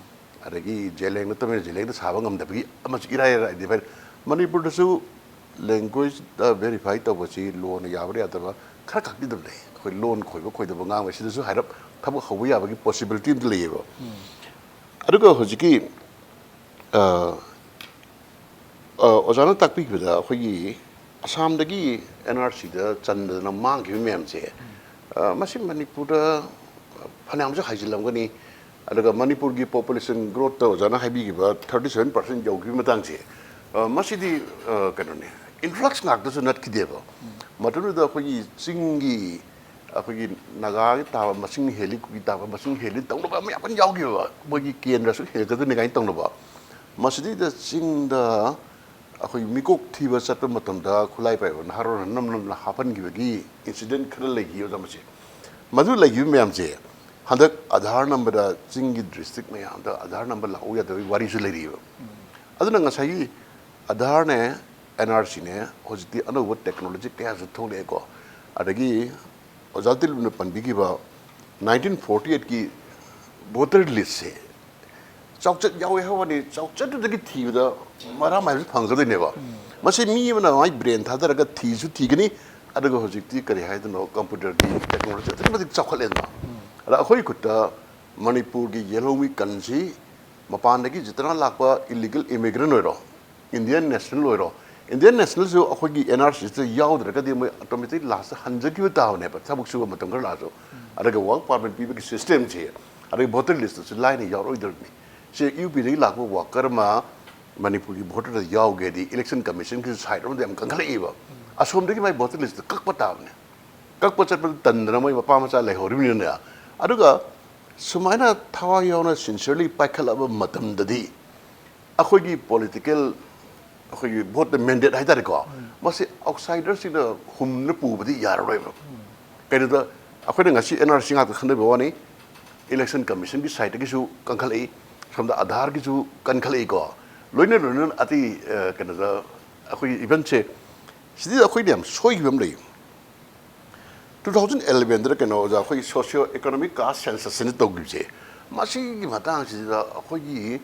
ꯑꯗꯒꯤ ꯖꯦꯂꯦꯡ ꯅꯠꯇꯕ ꯃꯤꯅ ꯖꯦꯂꯦꯡꯗ ꯁꯥꯕ ꯉꯝꯗꯕꯒꯤ ꯑꯃꯁꯨ ꯏꯔꯥꯏ ꯂꯥꯏꯗꯤ ꯐꯩ꯫ ꯃꯅꯤꯄꯨꯔꯗꯁꯨ ꯂꯦꯡꯒ꯭ꯋꯦꯖꯇ ꯚꯦꯔꯤꯐꯥꯏ ꯇꯧꯕꯁꯤ ꯂꯣꯅ ꯌꯥꯕ꯭ꯔꯥ ꯌꯥꯗꯕ꯭ꯔꯥ ꯈꯔ ꯈꯛꯇꯤ ꯑꯗꯨꯝ ꯂꯩ꯫ ꯑꯩꯈꯣꯏ ꯂꯣꯟ ꯈꯣꯏꯕ ꯈꯣꯏꯗꯕ ꯉꯥꯡꯕ ꯁꯤꯗꯁꯨ ꯍꯥꯏꯔꯞ ꯊꯕꯛ ꯍꯧꯕ ꯌꯥꯕꯒꯤ ꯄꯣꯁꯤꯕꯤꯂꯤꯇꯤ ꯑꯃꯗꯤ ꯂꯩꯌꯦꯕ꯫ ꯑꯗꯨꯒ ꯍꯧꯖꯤꯛꯀꯤ ꯑ, ꯑ, ꯑꯣꯖꯥꯅ ꯇꯥꯛꯄꯤꯈꯤꯕꯗ ꯑꯩꯈꯣꯏꯒꯤ ꯑꯁꯥꯝꯗꯒꯤ ꯑꯦꯟ ꯑꯥꯔ ꯁꯤꯗ ꯆꯟꯗꯅ ꯃꯥꯡꯈꯤꯕ ꯃꯌꯥꯝꯁꯦ, ꯑ, ꯃꯁꯤ ꯃꯅꯤꯄꯨꯔꯗ ꯐꯅꯌꯥꯝꯁꯨ ꯍꯥꯏꯖꯤꯜꯂꯝꯒꯅꯤ꯫ ꯑꯗꯨꯒ ꯃꯅꯤꯄꯨꯔꯒꯤ ꯄꯣꯄꯨꯂꯦꯁꯟ ꯒ꯭ꯔꯣꯠꯇ ꯑꯣꯖꯥꯅ ꯍꯥꯏꯕꯤꯈꯤꯕ ꯊꯥꯔꯇꯤ ꯁꯚꯦꯟ ꯄꯥꯔꯁꯦꯟ ꯌꯧꯈꯤꯕ ꯃꯇꯥꯡꯁꯦ, ꯑ, ꯃꯁꯤꯗꯤ, ꯑ, ꯀꯩꯅꯣꯅꯦ, ꯏꯟꯐ꯭ꯂꯛꯁ ꯉꯥꯛꯇꯁꯨ ꯅꯠꯈꯤꯗꯦꯕ꯫ ꯃꯇꯝꯗꯨꯗ ꯑꯩꯈꯣꯏꯒꯤ ꯆꯤꯡꯒꯤ, ꯑꯩꯈꯣꯏꯒꯤ ꯅꯥꯒꯥꯒꯤ ꯇꯥꯕ ꯃꯁꯤꯡ ꯍꯦꯜꯂꯤ, ꯀꯨꯀꯤ ꯇꯥꯕ ꯃꯁꯤꯡ ꯍꯦꯜꯂꯤ ꯇꯧꯅꯕ ꯑꯃ ꯌꯥꯝ ꯀꯟꯅ ꯌꯥꯎꯈꯤꯕ꯫ ꯃꯣꯏꯒꯤ ꯀꯦꯟꯗ꯭ꯔꯁꯨ ꯍꯦꯟꯒꯠꯀꯗꯣꯏꯅꯤ ꯀꯥꯏꯅ ꯇꯧꯅꯕ꯫ ꯃꯁꯤꯗꯩꯗ ꯆꯤꯡꯗ ꯑꯩꯈꯣꯏ ꯃꯤꯀꯣꯛ ꯊꯤꯕ ꯆꯠꯄ ꯃꯇꯝꯗ ꯈꯨꯠꯂꯥꯏ ꯄꯥꯏꯕ ꯅꯍꯥꯔꯣꯜꯅ ꯅꯝ ꯅꯝꯅ ꯍꯥꯞꯍꯟꯈꯤꯕꯒꯤ ꯏꯟꯁꯤꯗꯦꯟ ꯈꯔ ꯂꯩꯈꯤ ꯑꯣꯖꯥ꯫ ꯃꯁꯤ, ꯃꯗꯨ ꯂꯩꯈꯤꯕ ꯃꯌꯥꯝꯁꯦ ꯍꯟꯗꯛ ꯑꯙꯥꯔ ꯅꯝꯕꯗ ꯆꯤꯡꯒꯤ ꯗꯤꯁꯇ꯭ꯔꯤꯛ ꯃꯌꯥꯝꯗ ꯑꯙꯥꯔ ꯅꯝꯕ ꯂꯥꯛꯍꯧ ꯌꯥꯗꯕꯒꯤ ꯋꯥꯔꯤꯁꯨ ꯂꯩꯔꯤꯕ꯫ ꯑꯗꯨꯅ ꯉꯁꯥꯏꯒꯤ ꯑꯙꯥꯔꯅꯦ, ꯑꯦꯟ ꯑꯥꯔ ꯁꯤꯅꯦ, ꯍꯧꯖꯤꯛꯇꯤ ꯑꯅꯧꯕ ꯇꯦꯛꯅꯣꯂꯣꯖꯤ ꯀꯌꯥꯁꯨ ꯊꯣꯛꯂꯛꯑꯦꯀꯣ꯫ ꯑꯗꯒꯤ ꯑꯣꯖꯥ ꯇꯤꯂꯨꯅ ꯄꯟꯕꯤꯈꯤꯕ ꯅꯥꯏꯟꯇꯤꯟ ꯐꯣꯔꯇꯤ ꯑꯩꯠꯀꯤ ꯚꯣꯇꯔ ꯂꯤꯁꯁꯦ ꯆꯥꯎꯆꯠ ꯌꯥꯎꯋꯦ ꯍꯥꯏꯕ ꯋꯥꯅꯤ, ꯆꯥꯎꯆꯠꯇꯨꯗꯒꯤ ꯊꯤꯕꯗ ꯃꯔꯥ ꯃꯥꯏꯕꯁꯨ ꯐꯪꯒꯗꯣꯏꯅꯦꯕ꯫ ꯃꯁꯤ ꯃꯤ ꯑꯃꯅ ꯃꯥꯏ ꯕ꯭ꯔꯦꯟ ꯊꯥꯗꯔꯒ ꯊꯤꯁꯨ ꯊꯤꯒꯅꯤ, ꯑꯗꯨꯒ ꯍꯧꯖꯤꯛꯇꯤ ꯀꯔꯤ ꯍꯥꯏꯗꯣꯏꯅꯣ, ꯀꯝꯄ꯭ꯌꯨꯇꯔꯒꯤ ꯇꯦꯛꯅꯣꯂꯣꯖꯤ ꯑꯗꯨꯛꯀꯤ ꯃꯇꯤꯛ ꯆꯥꯎꯈꯠꯂꯦꯗꯅ꯫ ꯑꯗ ꯑꯩꯈꯣꯏ ꯈꯨꯠꯇ ꯃꯅꯤꯄꯨꯔꯒꯤ ꯌꯦꯜꯍꯧꯃꯤ ꯀꯟꯁꯤ ꯃꯄꯥꯟꯗꯒꯤ ꯖꯤꯇꯅ ꯂꯥꯛꯄ ꯏꯂꯤꯒꯦꯜ ꯏꯃꯤꯒ꯭ꯔꯦꯟ ꯑꯣꯏꯔꯣ, ꯏꯟꯗꯤꯌꯟ ꯅꯦꯁꯅꯦꯜ ꯑꯣꯏꯔꯣ, ꯏꯟꯗꯤꯌꯟ ꯅꯦꯁꯅꯦꯜꯁꯨ ꯑꯩꯈꯣꯏꯒꯤ ꯑꯦꯟ ꯑꯥꯔ ꯁꯤꯁꯤꯗ ꯌꯥꯎꯗ꯭ꯔꯒꯗꯤ ꯃꯣꯏ ꯑꯣꯇꯣꯃꯦꯇꯤꯛ ꯂꯥꯁꯇ ꯍꯟꯖꯈꯤꯕ ꯇꯥꯕꯅꯦꯕ, ꯊꯕꯛ ꯁꯨꯕ ꯃꯇꯝ ꯈꯔ ꯂꯥꯛꯑꯁꯨ꯫ ꯑꯗꯨꯒ ꯋꯥꯔꯛ ꯄꯥꯔꯃꯤꯠ ꯄꯤꯕꯒꯤ ꯁꯤꯁꯇꯦꯝꯁꯤ, ꯑꯗꯒꯤ ꯚꯣꯇꯔ ꯂꯤꯁꯇꯁꯨ ꯂꯥꯏꯅ ꯌꯥꯎꯔꯛꯑꯣꯏꯗꯧꯔꯤꯕꯅꯤ꯫ ꯁꯤ ꯌꯨ ꯄꯤꯗꯒꯤ ꯂꯥꯛꯄ ꯋꯥꯀꯔ ꯑꯃ ꯃꯅꯤꯄꯨꯔꯒꯤ ꯚꯣꯇꯔꯗ ꯌꯥꯎꯒꯦꯗꯤ ꯏꯂꯦꯛꯁꯟ ꯀꯃꯤꯁꯟꯒꯤꯁꯨ ꯁꯥꯏꯠ ꯑꯃꯗ ꯌꯥꯝ ꯀꯟꯈꯠꯂꯛꯏꯕ꯫ ꯑꯁꯣꯝꯗꯒꯤ ꯃꯥꯏ ꯚꯣꯇꯔ ꯂꯤꯁꯇ ꯀꯛꯄ ꯇꯥꯕꯅꯦ꯫ ꯀꯛꯄ ꯆꯠꯄꯗ ꯇꯟꯗꯅ ꯃꯣꯏ ꯃꯄꯥ ꯃꯆꯥ ꯂꯩꯍꯧꯔꯤꯕꯅꯤꯅꯅꯦ꯫ ꯑꯗꯨꯒ ꯁꯨꯃꯥꯏꯅ ꯊꯋꯥꯏ ꯌꯥꯎꯅ ꯁꯤꯟꯁꯤꯌꯔꯂꯤ ꯄꯥꯏꯈꯠꯂꯕ ꯃꯇꯝꯗꯗꯤ ꯑꯩꯈꯣꯏꯒꯤ ꯄꯣꯂꯤꯇꯤꯀꯦꯜ, ꯑꯩꯈꯣꯏꯒꯤ ꯚꯣꯠꯇ ꯃꯦꯟꯗꯦꯠ ꯍꯥꯏꯇꯥꯔꯦꯀꯣ, ꯃꯁꯤ ꯑꯥꯎꯠꯁꯥꯏꯗꯔꯁꯤꯡꯅ ꯍꯨꯝꯅ ꯄꯨꯕꯗꯤ ꯌꯥꯔꯔꯣꯏꯕ꯫ ꯀꯩꯅꯣꯗ ꯑꯩꯈꯣꯏꯅ ꯉꯁꯤ ꯑꯦꯟ ꯑꯥꯔ ꯁꯤ ꯉꯥꯛꯇ ꯈꯟꯅꯕ ꯋꯥꯅꯤ, ꯏꯂꯦꯛꯁꯟ ꯀꯃꯤꯁꯟꯒꯤ ꯁꯥꯏꯠꯇꯒꯤꯁꯨ ꯀꯟꯈꯠꯂꯛꯏ, ꯁꯣꯝꯗ ꯑꯙꯥꯔꯒꯤꯁꯨ ꯀꯟꯈꯠꯂꯛꯏꯀꯣ꯫ ꯂꯣꯏꯅ ꯂꯣꯏꯅꯅ ꯑꯇꯩ, ꯑ, ꯀꯩꯅꯣꯗ ꯑꯩꯈꯣꯏꯒꯤ ꯏꯚꯦꯟꯁꯦ, ꯁꯤꯗ ꯑꯩꯈꯣꯏꯅ ꯌꯥꯝ ꯁꯣꯏꯈꯤꯕ ꯑꯃ ꯂꯩ꯫ ꯇꯨ ꯊꯥꯎꯖꯟ ꯑꯦꯂꯚꯦꯟꯗ ꯀꯩꯅꯣ ꯑꯣꯖꯥ, ꯑꯩꯈꯣꯏꯒꯤ ꯁꯣꯁꯤꯌꯣ ꯏꯀꯣꯅꯣꯃꯤꯛ ꯀꯥꯁ ꯁꯦꯟꯁꯁ ꯑꯅ ꯇꯧꯈꯤꯕꯁꯦ, ꯃꯁꯤꯒꯤ ꯃꯇꯥꯡꯁꯤꯗ ꯑꯩꯈꯣꯏꯒꯤ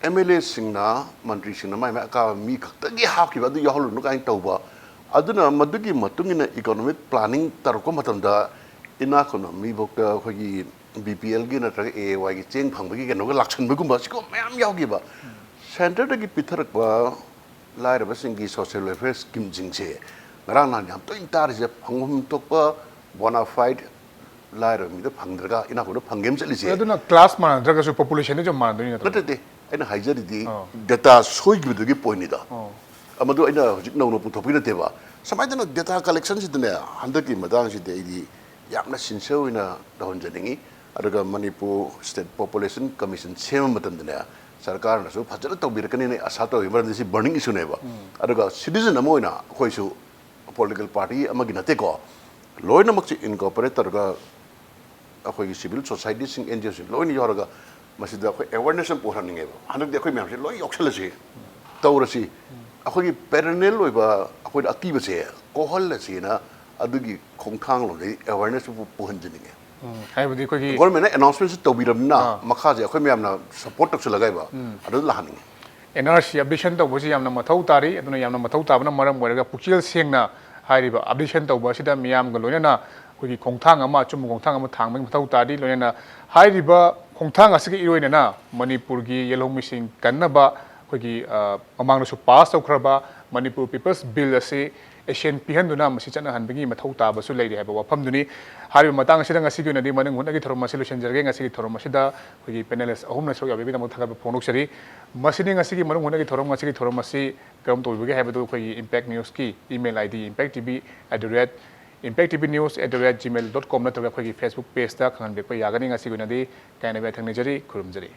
ꯑꯦꯝ ꯑꯦꯜ ꯑꯦꯁꯤꯡꯅ, ꯃꯟꯇ꯭ꯔꯤꯁꯤꯡꯅ ꯃꯥꯏ ꯃꯥꯏ ꯑꯀꯥꯕ ꯃꯤ ꯈꯛꯇꯒꯤ ꯍꯥꯞꯈꯤꯕ ꯑꯗꯨ ꯌꯥꯎꯍꯜꯂꯨꯅꯨ ꯀꯥꯏꯅ ꯇꯧꯕ, ꯑꯗꯨꯅ ꯃꯗꯨꯒꯤ ꯃꯇꯨꯡ ꯏꯟꯅ ꯏꯀꯣꯅꯣꯃꯤꯛ ꯄ꯭ꯂꯥꯅꯤꯡ ꯇꯧꯔꯛꯄ ꯃꯇꯝꯗ ꯏꯅꯥꯛ ꯈꯨꯟꯕ ꯃꯤꯐꯥꯎꯗ ꯑꯩꯈꯣꯏꯒꯤ ꯕꯤ ꯄꯤ ꯑꯦꯜꯒꯤ ꯅꯠꯇ꯭ꯔꯒ ꯑꯦ ꯑꯦ ꯋꯥꯏꯒꯤ ꯆꯦꯡ ꯐꯪꯕꯒꯤ ꯀꯩꯅꯣꯒ ꯂꯥꯛꯁꯟꯕꯒꯨꯝꯕ, ꯁꯤꯒꯨꯝꯕ ꯃꯌꯥꯝ ꯌꯥꯎꯈꯤꯕ꯫ ꯁꯦꯟꯇꯔꯗꯒꯤ ꯄꯤꯊꯔꯛꯄ ꯂꯥꯏꯔꯕꯁꯤꯡꯒꯤ ꯁꯣꯁꯤꯌꯦꯜ ꯋꯦꯜꯐꯤꯌꯔ ꯁ꯭ꯀꯤꯝꯁꯤꯡꯁꯦ ꯉꯔꯥꯡ ꯅꯍꯥꯟ ꯌꯥꯝ ꯇꯣꯏꯅ ꯇꯥꯔꯤꯁꯦ, ꯐꯪꯐꯝ ꯊꯣꯛꯄ ꯕꯣꯅꯥꯐꯥꯏꯠ ꯂꯥꯏꯔꯕ ꯃꯤꯗ ꯐꯪꯗ꯭ꯔꯒ ꯏꯅꯥꯛ ꯈꯨꯟꯕ ꯐꯪꯒꯦ ꯑꯃ ꯆꯠꯂꯤꯁꯦ꯫ ꯑꯗꯨꯅ ꯀ꯭ꯂꯥꯁ ꯃꯥꯟꯅꯗ꯭ꯔꯒꯁꯨ ꯄꯣꯄꯨꯂꯦꯁꯟꯗꯤ ꯑꯗꯨꯝ ꯃꯥꯟꯅꯗꯣꯏꯅꯤ ꯅꯠꯇ꯭ꯔꯣ? ꯅꯠꯇꯦ, ꯑꯩꯅ ꯍꯥꯏꯖꯔꯤꯗꯤ ꯑꯣ꯫ ꯗꯦꯇꯥ ꯁꯣꯏꯈꯤꯕꯗꯨꯒꯤ ꯄꯣꯏꯟꯅꯤꯗ꯫ ꯑꯣ꯫ ꯃꯗꯨ ꯑꯩꯅ ꯍꯧꯖꯤꯛ ꯅꯧꯅ ꯄꯨꯊꯣꯛꯄꯤ ꯅꯠꯇꯦꯕ꯫ ꯁꯨꯃꯥꯏꯅ ꯇꯧꯅ ꯗꯦꯇꯥ ꯀꯂꯦꯛꯁꯟꯁꯤꯗꯅꯦ, ꯍꯟꯗꯛꯀꯤ ꯃꯇꯥꯡꯁꯤꯗꯤ ꯑꯩꯗꯤ ꯌꯥꯝꯅ ꯁꯤꯟꯁꯤꯌꯔ ꯑꯣꯏꯅ ꯇꯧꯍꯟꯖꯅꯤꯡꯉꯤ꯫ ꯑꯗꯨꯒ ꯃꯅꯤꯄꯨꯔ ꯁ꯭ꯇꯦꯠ ꯄꯣꯄꯨꯂꯦꯁꯟ ꯀꯃꯤꯁꯟ ꯁꯦꯝꯕ ꯃꯇꯝꯗꯅꯦ, ꯁꯔꯀꯥꯔꯅꯁꯨ ꯐꯖꯅ ꯇꯧꯕꯤꯔꯛꯀꯅꯤꯅ ꯑꯩ ꯑꯁꯥ ꯇꯧꯏ, ꯃꯔꯝꯗꯤ ꯁꯤ ꯕꯔꯅꯤꯡ ꯏꯁꯨꯅꯦꯕ꯫ ꯑꯗꯨꯒ ꯁꯤꯇꯤꯖꯟ ꯑꯃ ꯑꯣꯏꯅ ꯑꯩꯈꯣꯏꯁꯨ ꯄꯣꯂꯤꯇꯤꯀꯦꯜ ꯄꯥꯔꯇꯤ ꯑꯃꯒꯤ ꯅꯠꯇꯦꯀꯣ, ꯂꯣꯏꯅꯃꯛꯁꯤ ꯏꯟꯀꯣꯔꯄꯣꯔꯦꯠ ꯇꯧꯔꯒ ꯑꯩꯈꯣꯏꯒꯤ ꯁꯤꯚꯤꯜ ꯁꯣꯁꯥꯏꯇꯤꯁꯤꯡ, ꯑꯦꯟ ꯖꯤ ꯑꯣꯁꯤꯡ ꯂꯣꯏꯅ ꯌꯥꯎꯔꯒ ꯃꯁꯤꯗ ꯑꯩꯈꯣꯏ ꯑꯦꯋꯥꯔꯅꯦꯁ ꯑꯃ ꯄꯨꯍꯟꯅꯤꯡꯉꯦꯕ꯫ ꯍꯟꯗꯛꯇꯤ ꯑꯩꯈꯣꯏ ꯃꯌꯥꯝꯁꯦ ꯂꯣꯏ ꯌꯥꯎꯁꯜꯂꯁꯤ, ꯇꯧꯔꯁꯤ꯫ ꯑꯩꯈꯣꯏꯒꯤ ꯄꯦꯔꯦꯅꯦꯜ ꯑꯣꯏꯕ ꯑꯩꯈꯣꯏꯅ ꯑꯀꯤꯕꯁꯦ ꯀꯣꯛꯍꯜꯂꯁꯤꯅ ꯑꯗꯨꯒꯤ ꯈꯣꯡꯊꯥꯡꯂꯣꯝꯗꯒꯤ ꯑꯦꯋꯥꯔꯅꯦꯁ ꯑꯃ ꯄꯨꯍꯟꯖꯅꯤꯡꯉꯦ꯫ ꯎꯝ, ꯍꯥꯏꯕꯗꯤ ꯑꯩꯈꯣꯏꯒꯤ ꯒꯣꯔꯃꯦꯟꯅ ꯑꯦꯅꯥꯎꯟꯁꯃꯦꯟꯁꯤ ꯇꯧꯕꯤꯔꯕꯅꯤꯅ ꯑꯥ꯫ ꯃꯈꯥꯁꯦ ꯑꯩꯈꯣꯏ ꯃꯌꯥꯝꯅ ꯁꯄꯣꯔꯠ ꯇꯧꯁꯤꯜꯂꯒ ꯍꯥꯏꯕ ꯑꯗꯨ ꯂꯥꯛꯍꯟꯅꯤꯡꯉꯦ꯫ ꯑꯦꯟ ꯑꯥꯔ ꯁꯤ ꯑꯞꯗꯦꯁꯟ ꯇꯧꯕꯁꯤ ꯌꯥꯝꯅ ꯃꯊꯧ ꯇꯥꯔꯤ꯫ ꯑꯗꯨꯅ ꯌꯥꯝꯅ ꯃꯊꯧ ꯇꯥꯕꯅ ꯃꯔꯝ ꯑꯣꯏꯔꯒ ꯄꯨꯛꯆꯦꯜ ꯁꯦꯡꯅ ꯍꯥꯏꯔꯤꯕ ꯑꯞꯗꯦꯁꯟ ꯇꯧꯕ ꯑꯁꯤꯗ ꯃꯤꯌꯥꯝꯒ ꯂꯣꯏꯅꯅ ꯑꯩꯈꯣꯏꯒꯤ ꯈꯣꯡꯊꯥꯡ ꯑꯃ, ꯑꯆꯨꯝꯕ ꯈꯣꯡꯊꯥꯡ ꯑꯃ ꯊꯥꯡꯕꯒꯤ ꯃꯊꯧ ꯇꯥꯔꯤ꯫ ꯂꯣꯏꯅꯅ ꯍꯥꯏꯔꯤꯕ ꯈꯣꯡꯊꯥꯡ ꯑꯁꯤꯒꯤ ꯏꯔꯣꯏꯅꯅ ꯃꯅꯤꯄꯨꯔꯒꯤ ꯌꯦꯜꯍꯧꯃꯤꯁꯤꯡ ꯀꯟꯅꯕ ꯑꯩꯈꯣꯏꯒꯤ, ꯑ, ꯃꯃꯥꯡꯗꯁꯨ ꯄꯥꯁ ꯇꯧꯈ꯭ꯔꯕ ꯃꯅꯤꯄꯨꯔ ꯄꯤꯄꯜꯁ ꯕꯤꯜ ꯑꯁꯤ ꯑꯦꯁꯦꯟ ꯄꯤꯍꯟꯗꯨꯅ ꯃꯁꯤ ꯆꯠꯅꯍꯟꯕꯒꯤ ꯃꯊꯧ ꯇꯥꯕꯁꯨ ꯂꯩꯔꯤ ꯍꯥꯏꯕ ꯋꯥꯐꯝꯗꯨꯅꯤ꯫ ꯍꯥꯏꯔꯤꯕ ꯃꯇꯥꯡ ꯑꯁꯤꯗ ꯉꯁꯤꯒꯤ ꯑꯣꯏꯅꯗꯤ ꯃꯅꯨꯡ ꯍꯨꯠꯅꯒꯤ ꯊꯧꯔꯝ ꯑꯁꯤ ꯂꯣꯏꯁꯤꯟꯖꯔꯒꯦ꯫ ꯉꯁꯤꯒꯤ ꯊꯧꯔꯝ ꯑꯁꯤꯗ ꯑꯩꯈꯣꯏꯒꯤ ꯄꯦꯅꯦꯂꯤꯁ ꯑꯍꯨꯝꯅ ꯁꯔꯨꯛ ꯌꯥꯕꯤꯕꯒꯤꯗꯃꯛ ꯊꯥꯒꯠꯄ ꯐꯣꯡꯗꯣꯛꯆꯔꯤ꯫ ꯃꯁꯤꯅꯤ ꯉꯁꯤꯒꯤ ꯃꯅꯨꯡ ꯍꯨꯠꯅꯒꯤ ꯊꯧꯔꯝ꯫ ꯉꯁꯤꯒꯤ ꯊꯧꯔꯝ ꯑꯁꯤ ꯀꯔꯝ ꯇꯧꯕꯤꯕꯒꯦ ꯍꯥꯏꯕꯗꯨ ꯑꯩꯈꯣꯏꯒꯤ impact ꯅ꯭ꯌꯨꯁꯀꯤ email ID, impact T V at the rate, impact T V news at the rate gmail dot com ꯅꯠꯇ꯭ꯔꯒ ꯑꯩꯈꯣꯏꯒꯤ Facebook pageꯇ ꯈꯪꯍꯟꯕꯤꯔꯛꯄ ꯌꯥꯒꯅꯤ꯫ ꯉꯁꯤꯒꯤ ꯑꯣꯏꯅꯗꯤ ꯀꯥꯏꯅꯕ ꯌꯥꯊꯪ ꯅꯤꯖꯔꯤ꯫ ꯈꯨꯔꯨꯝꯖꯔꯤ꯫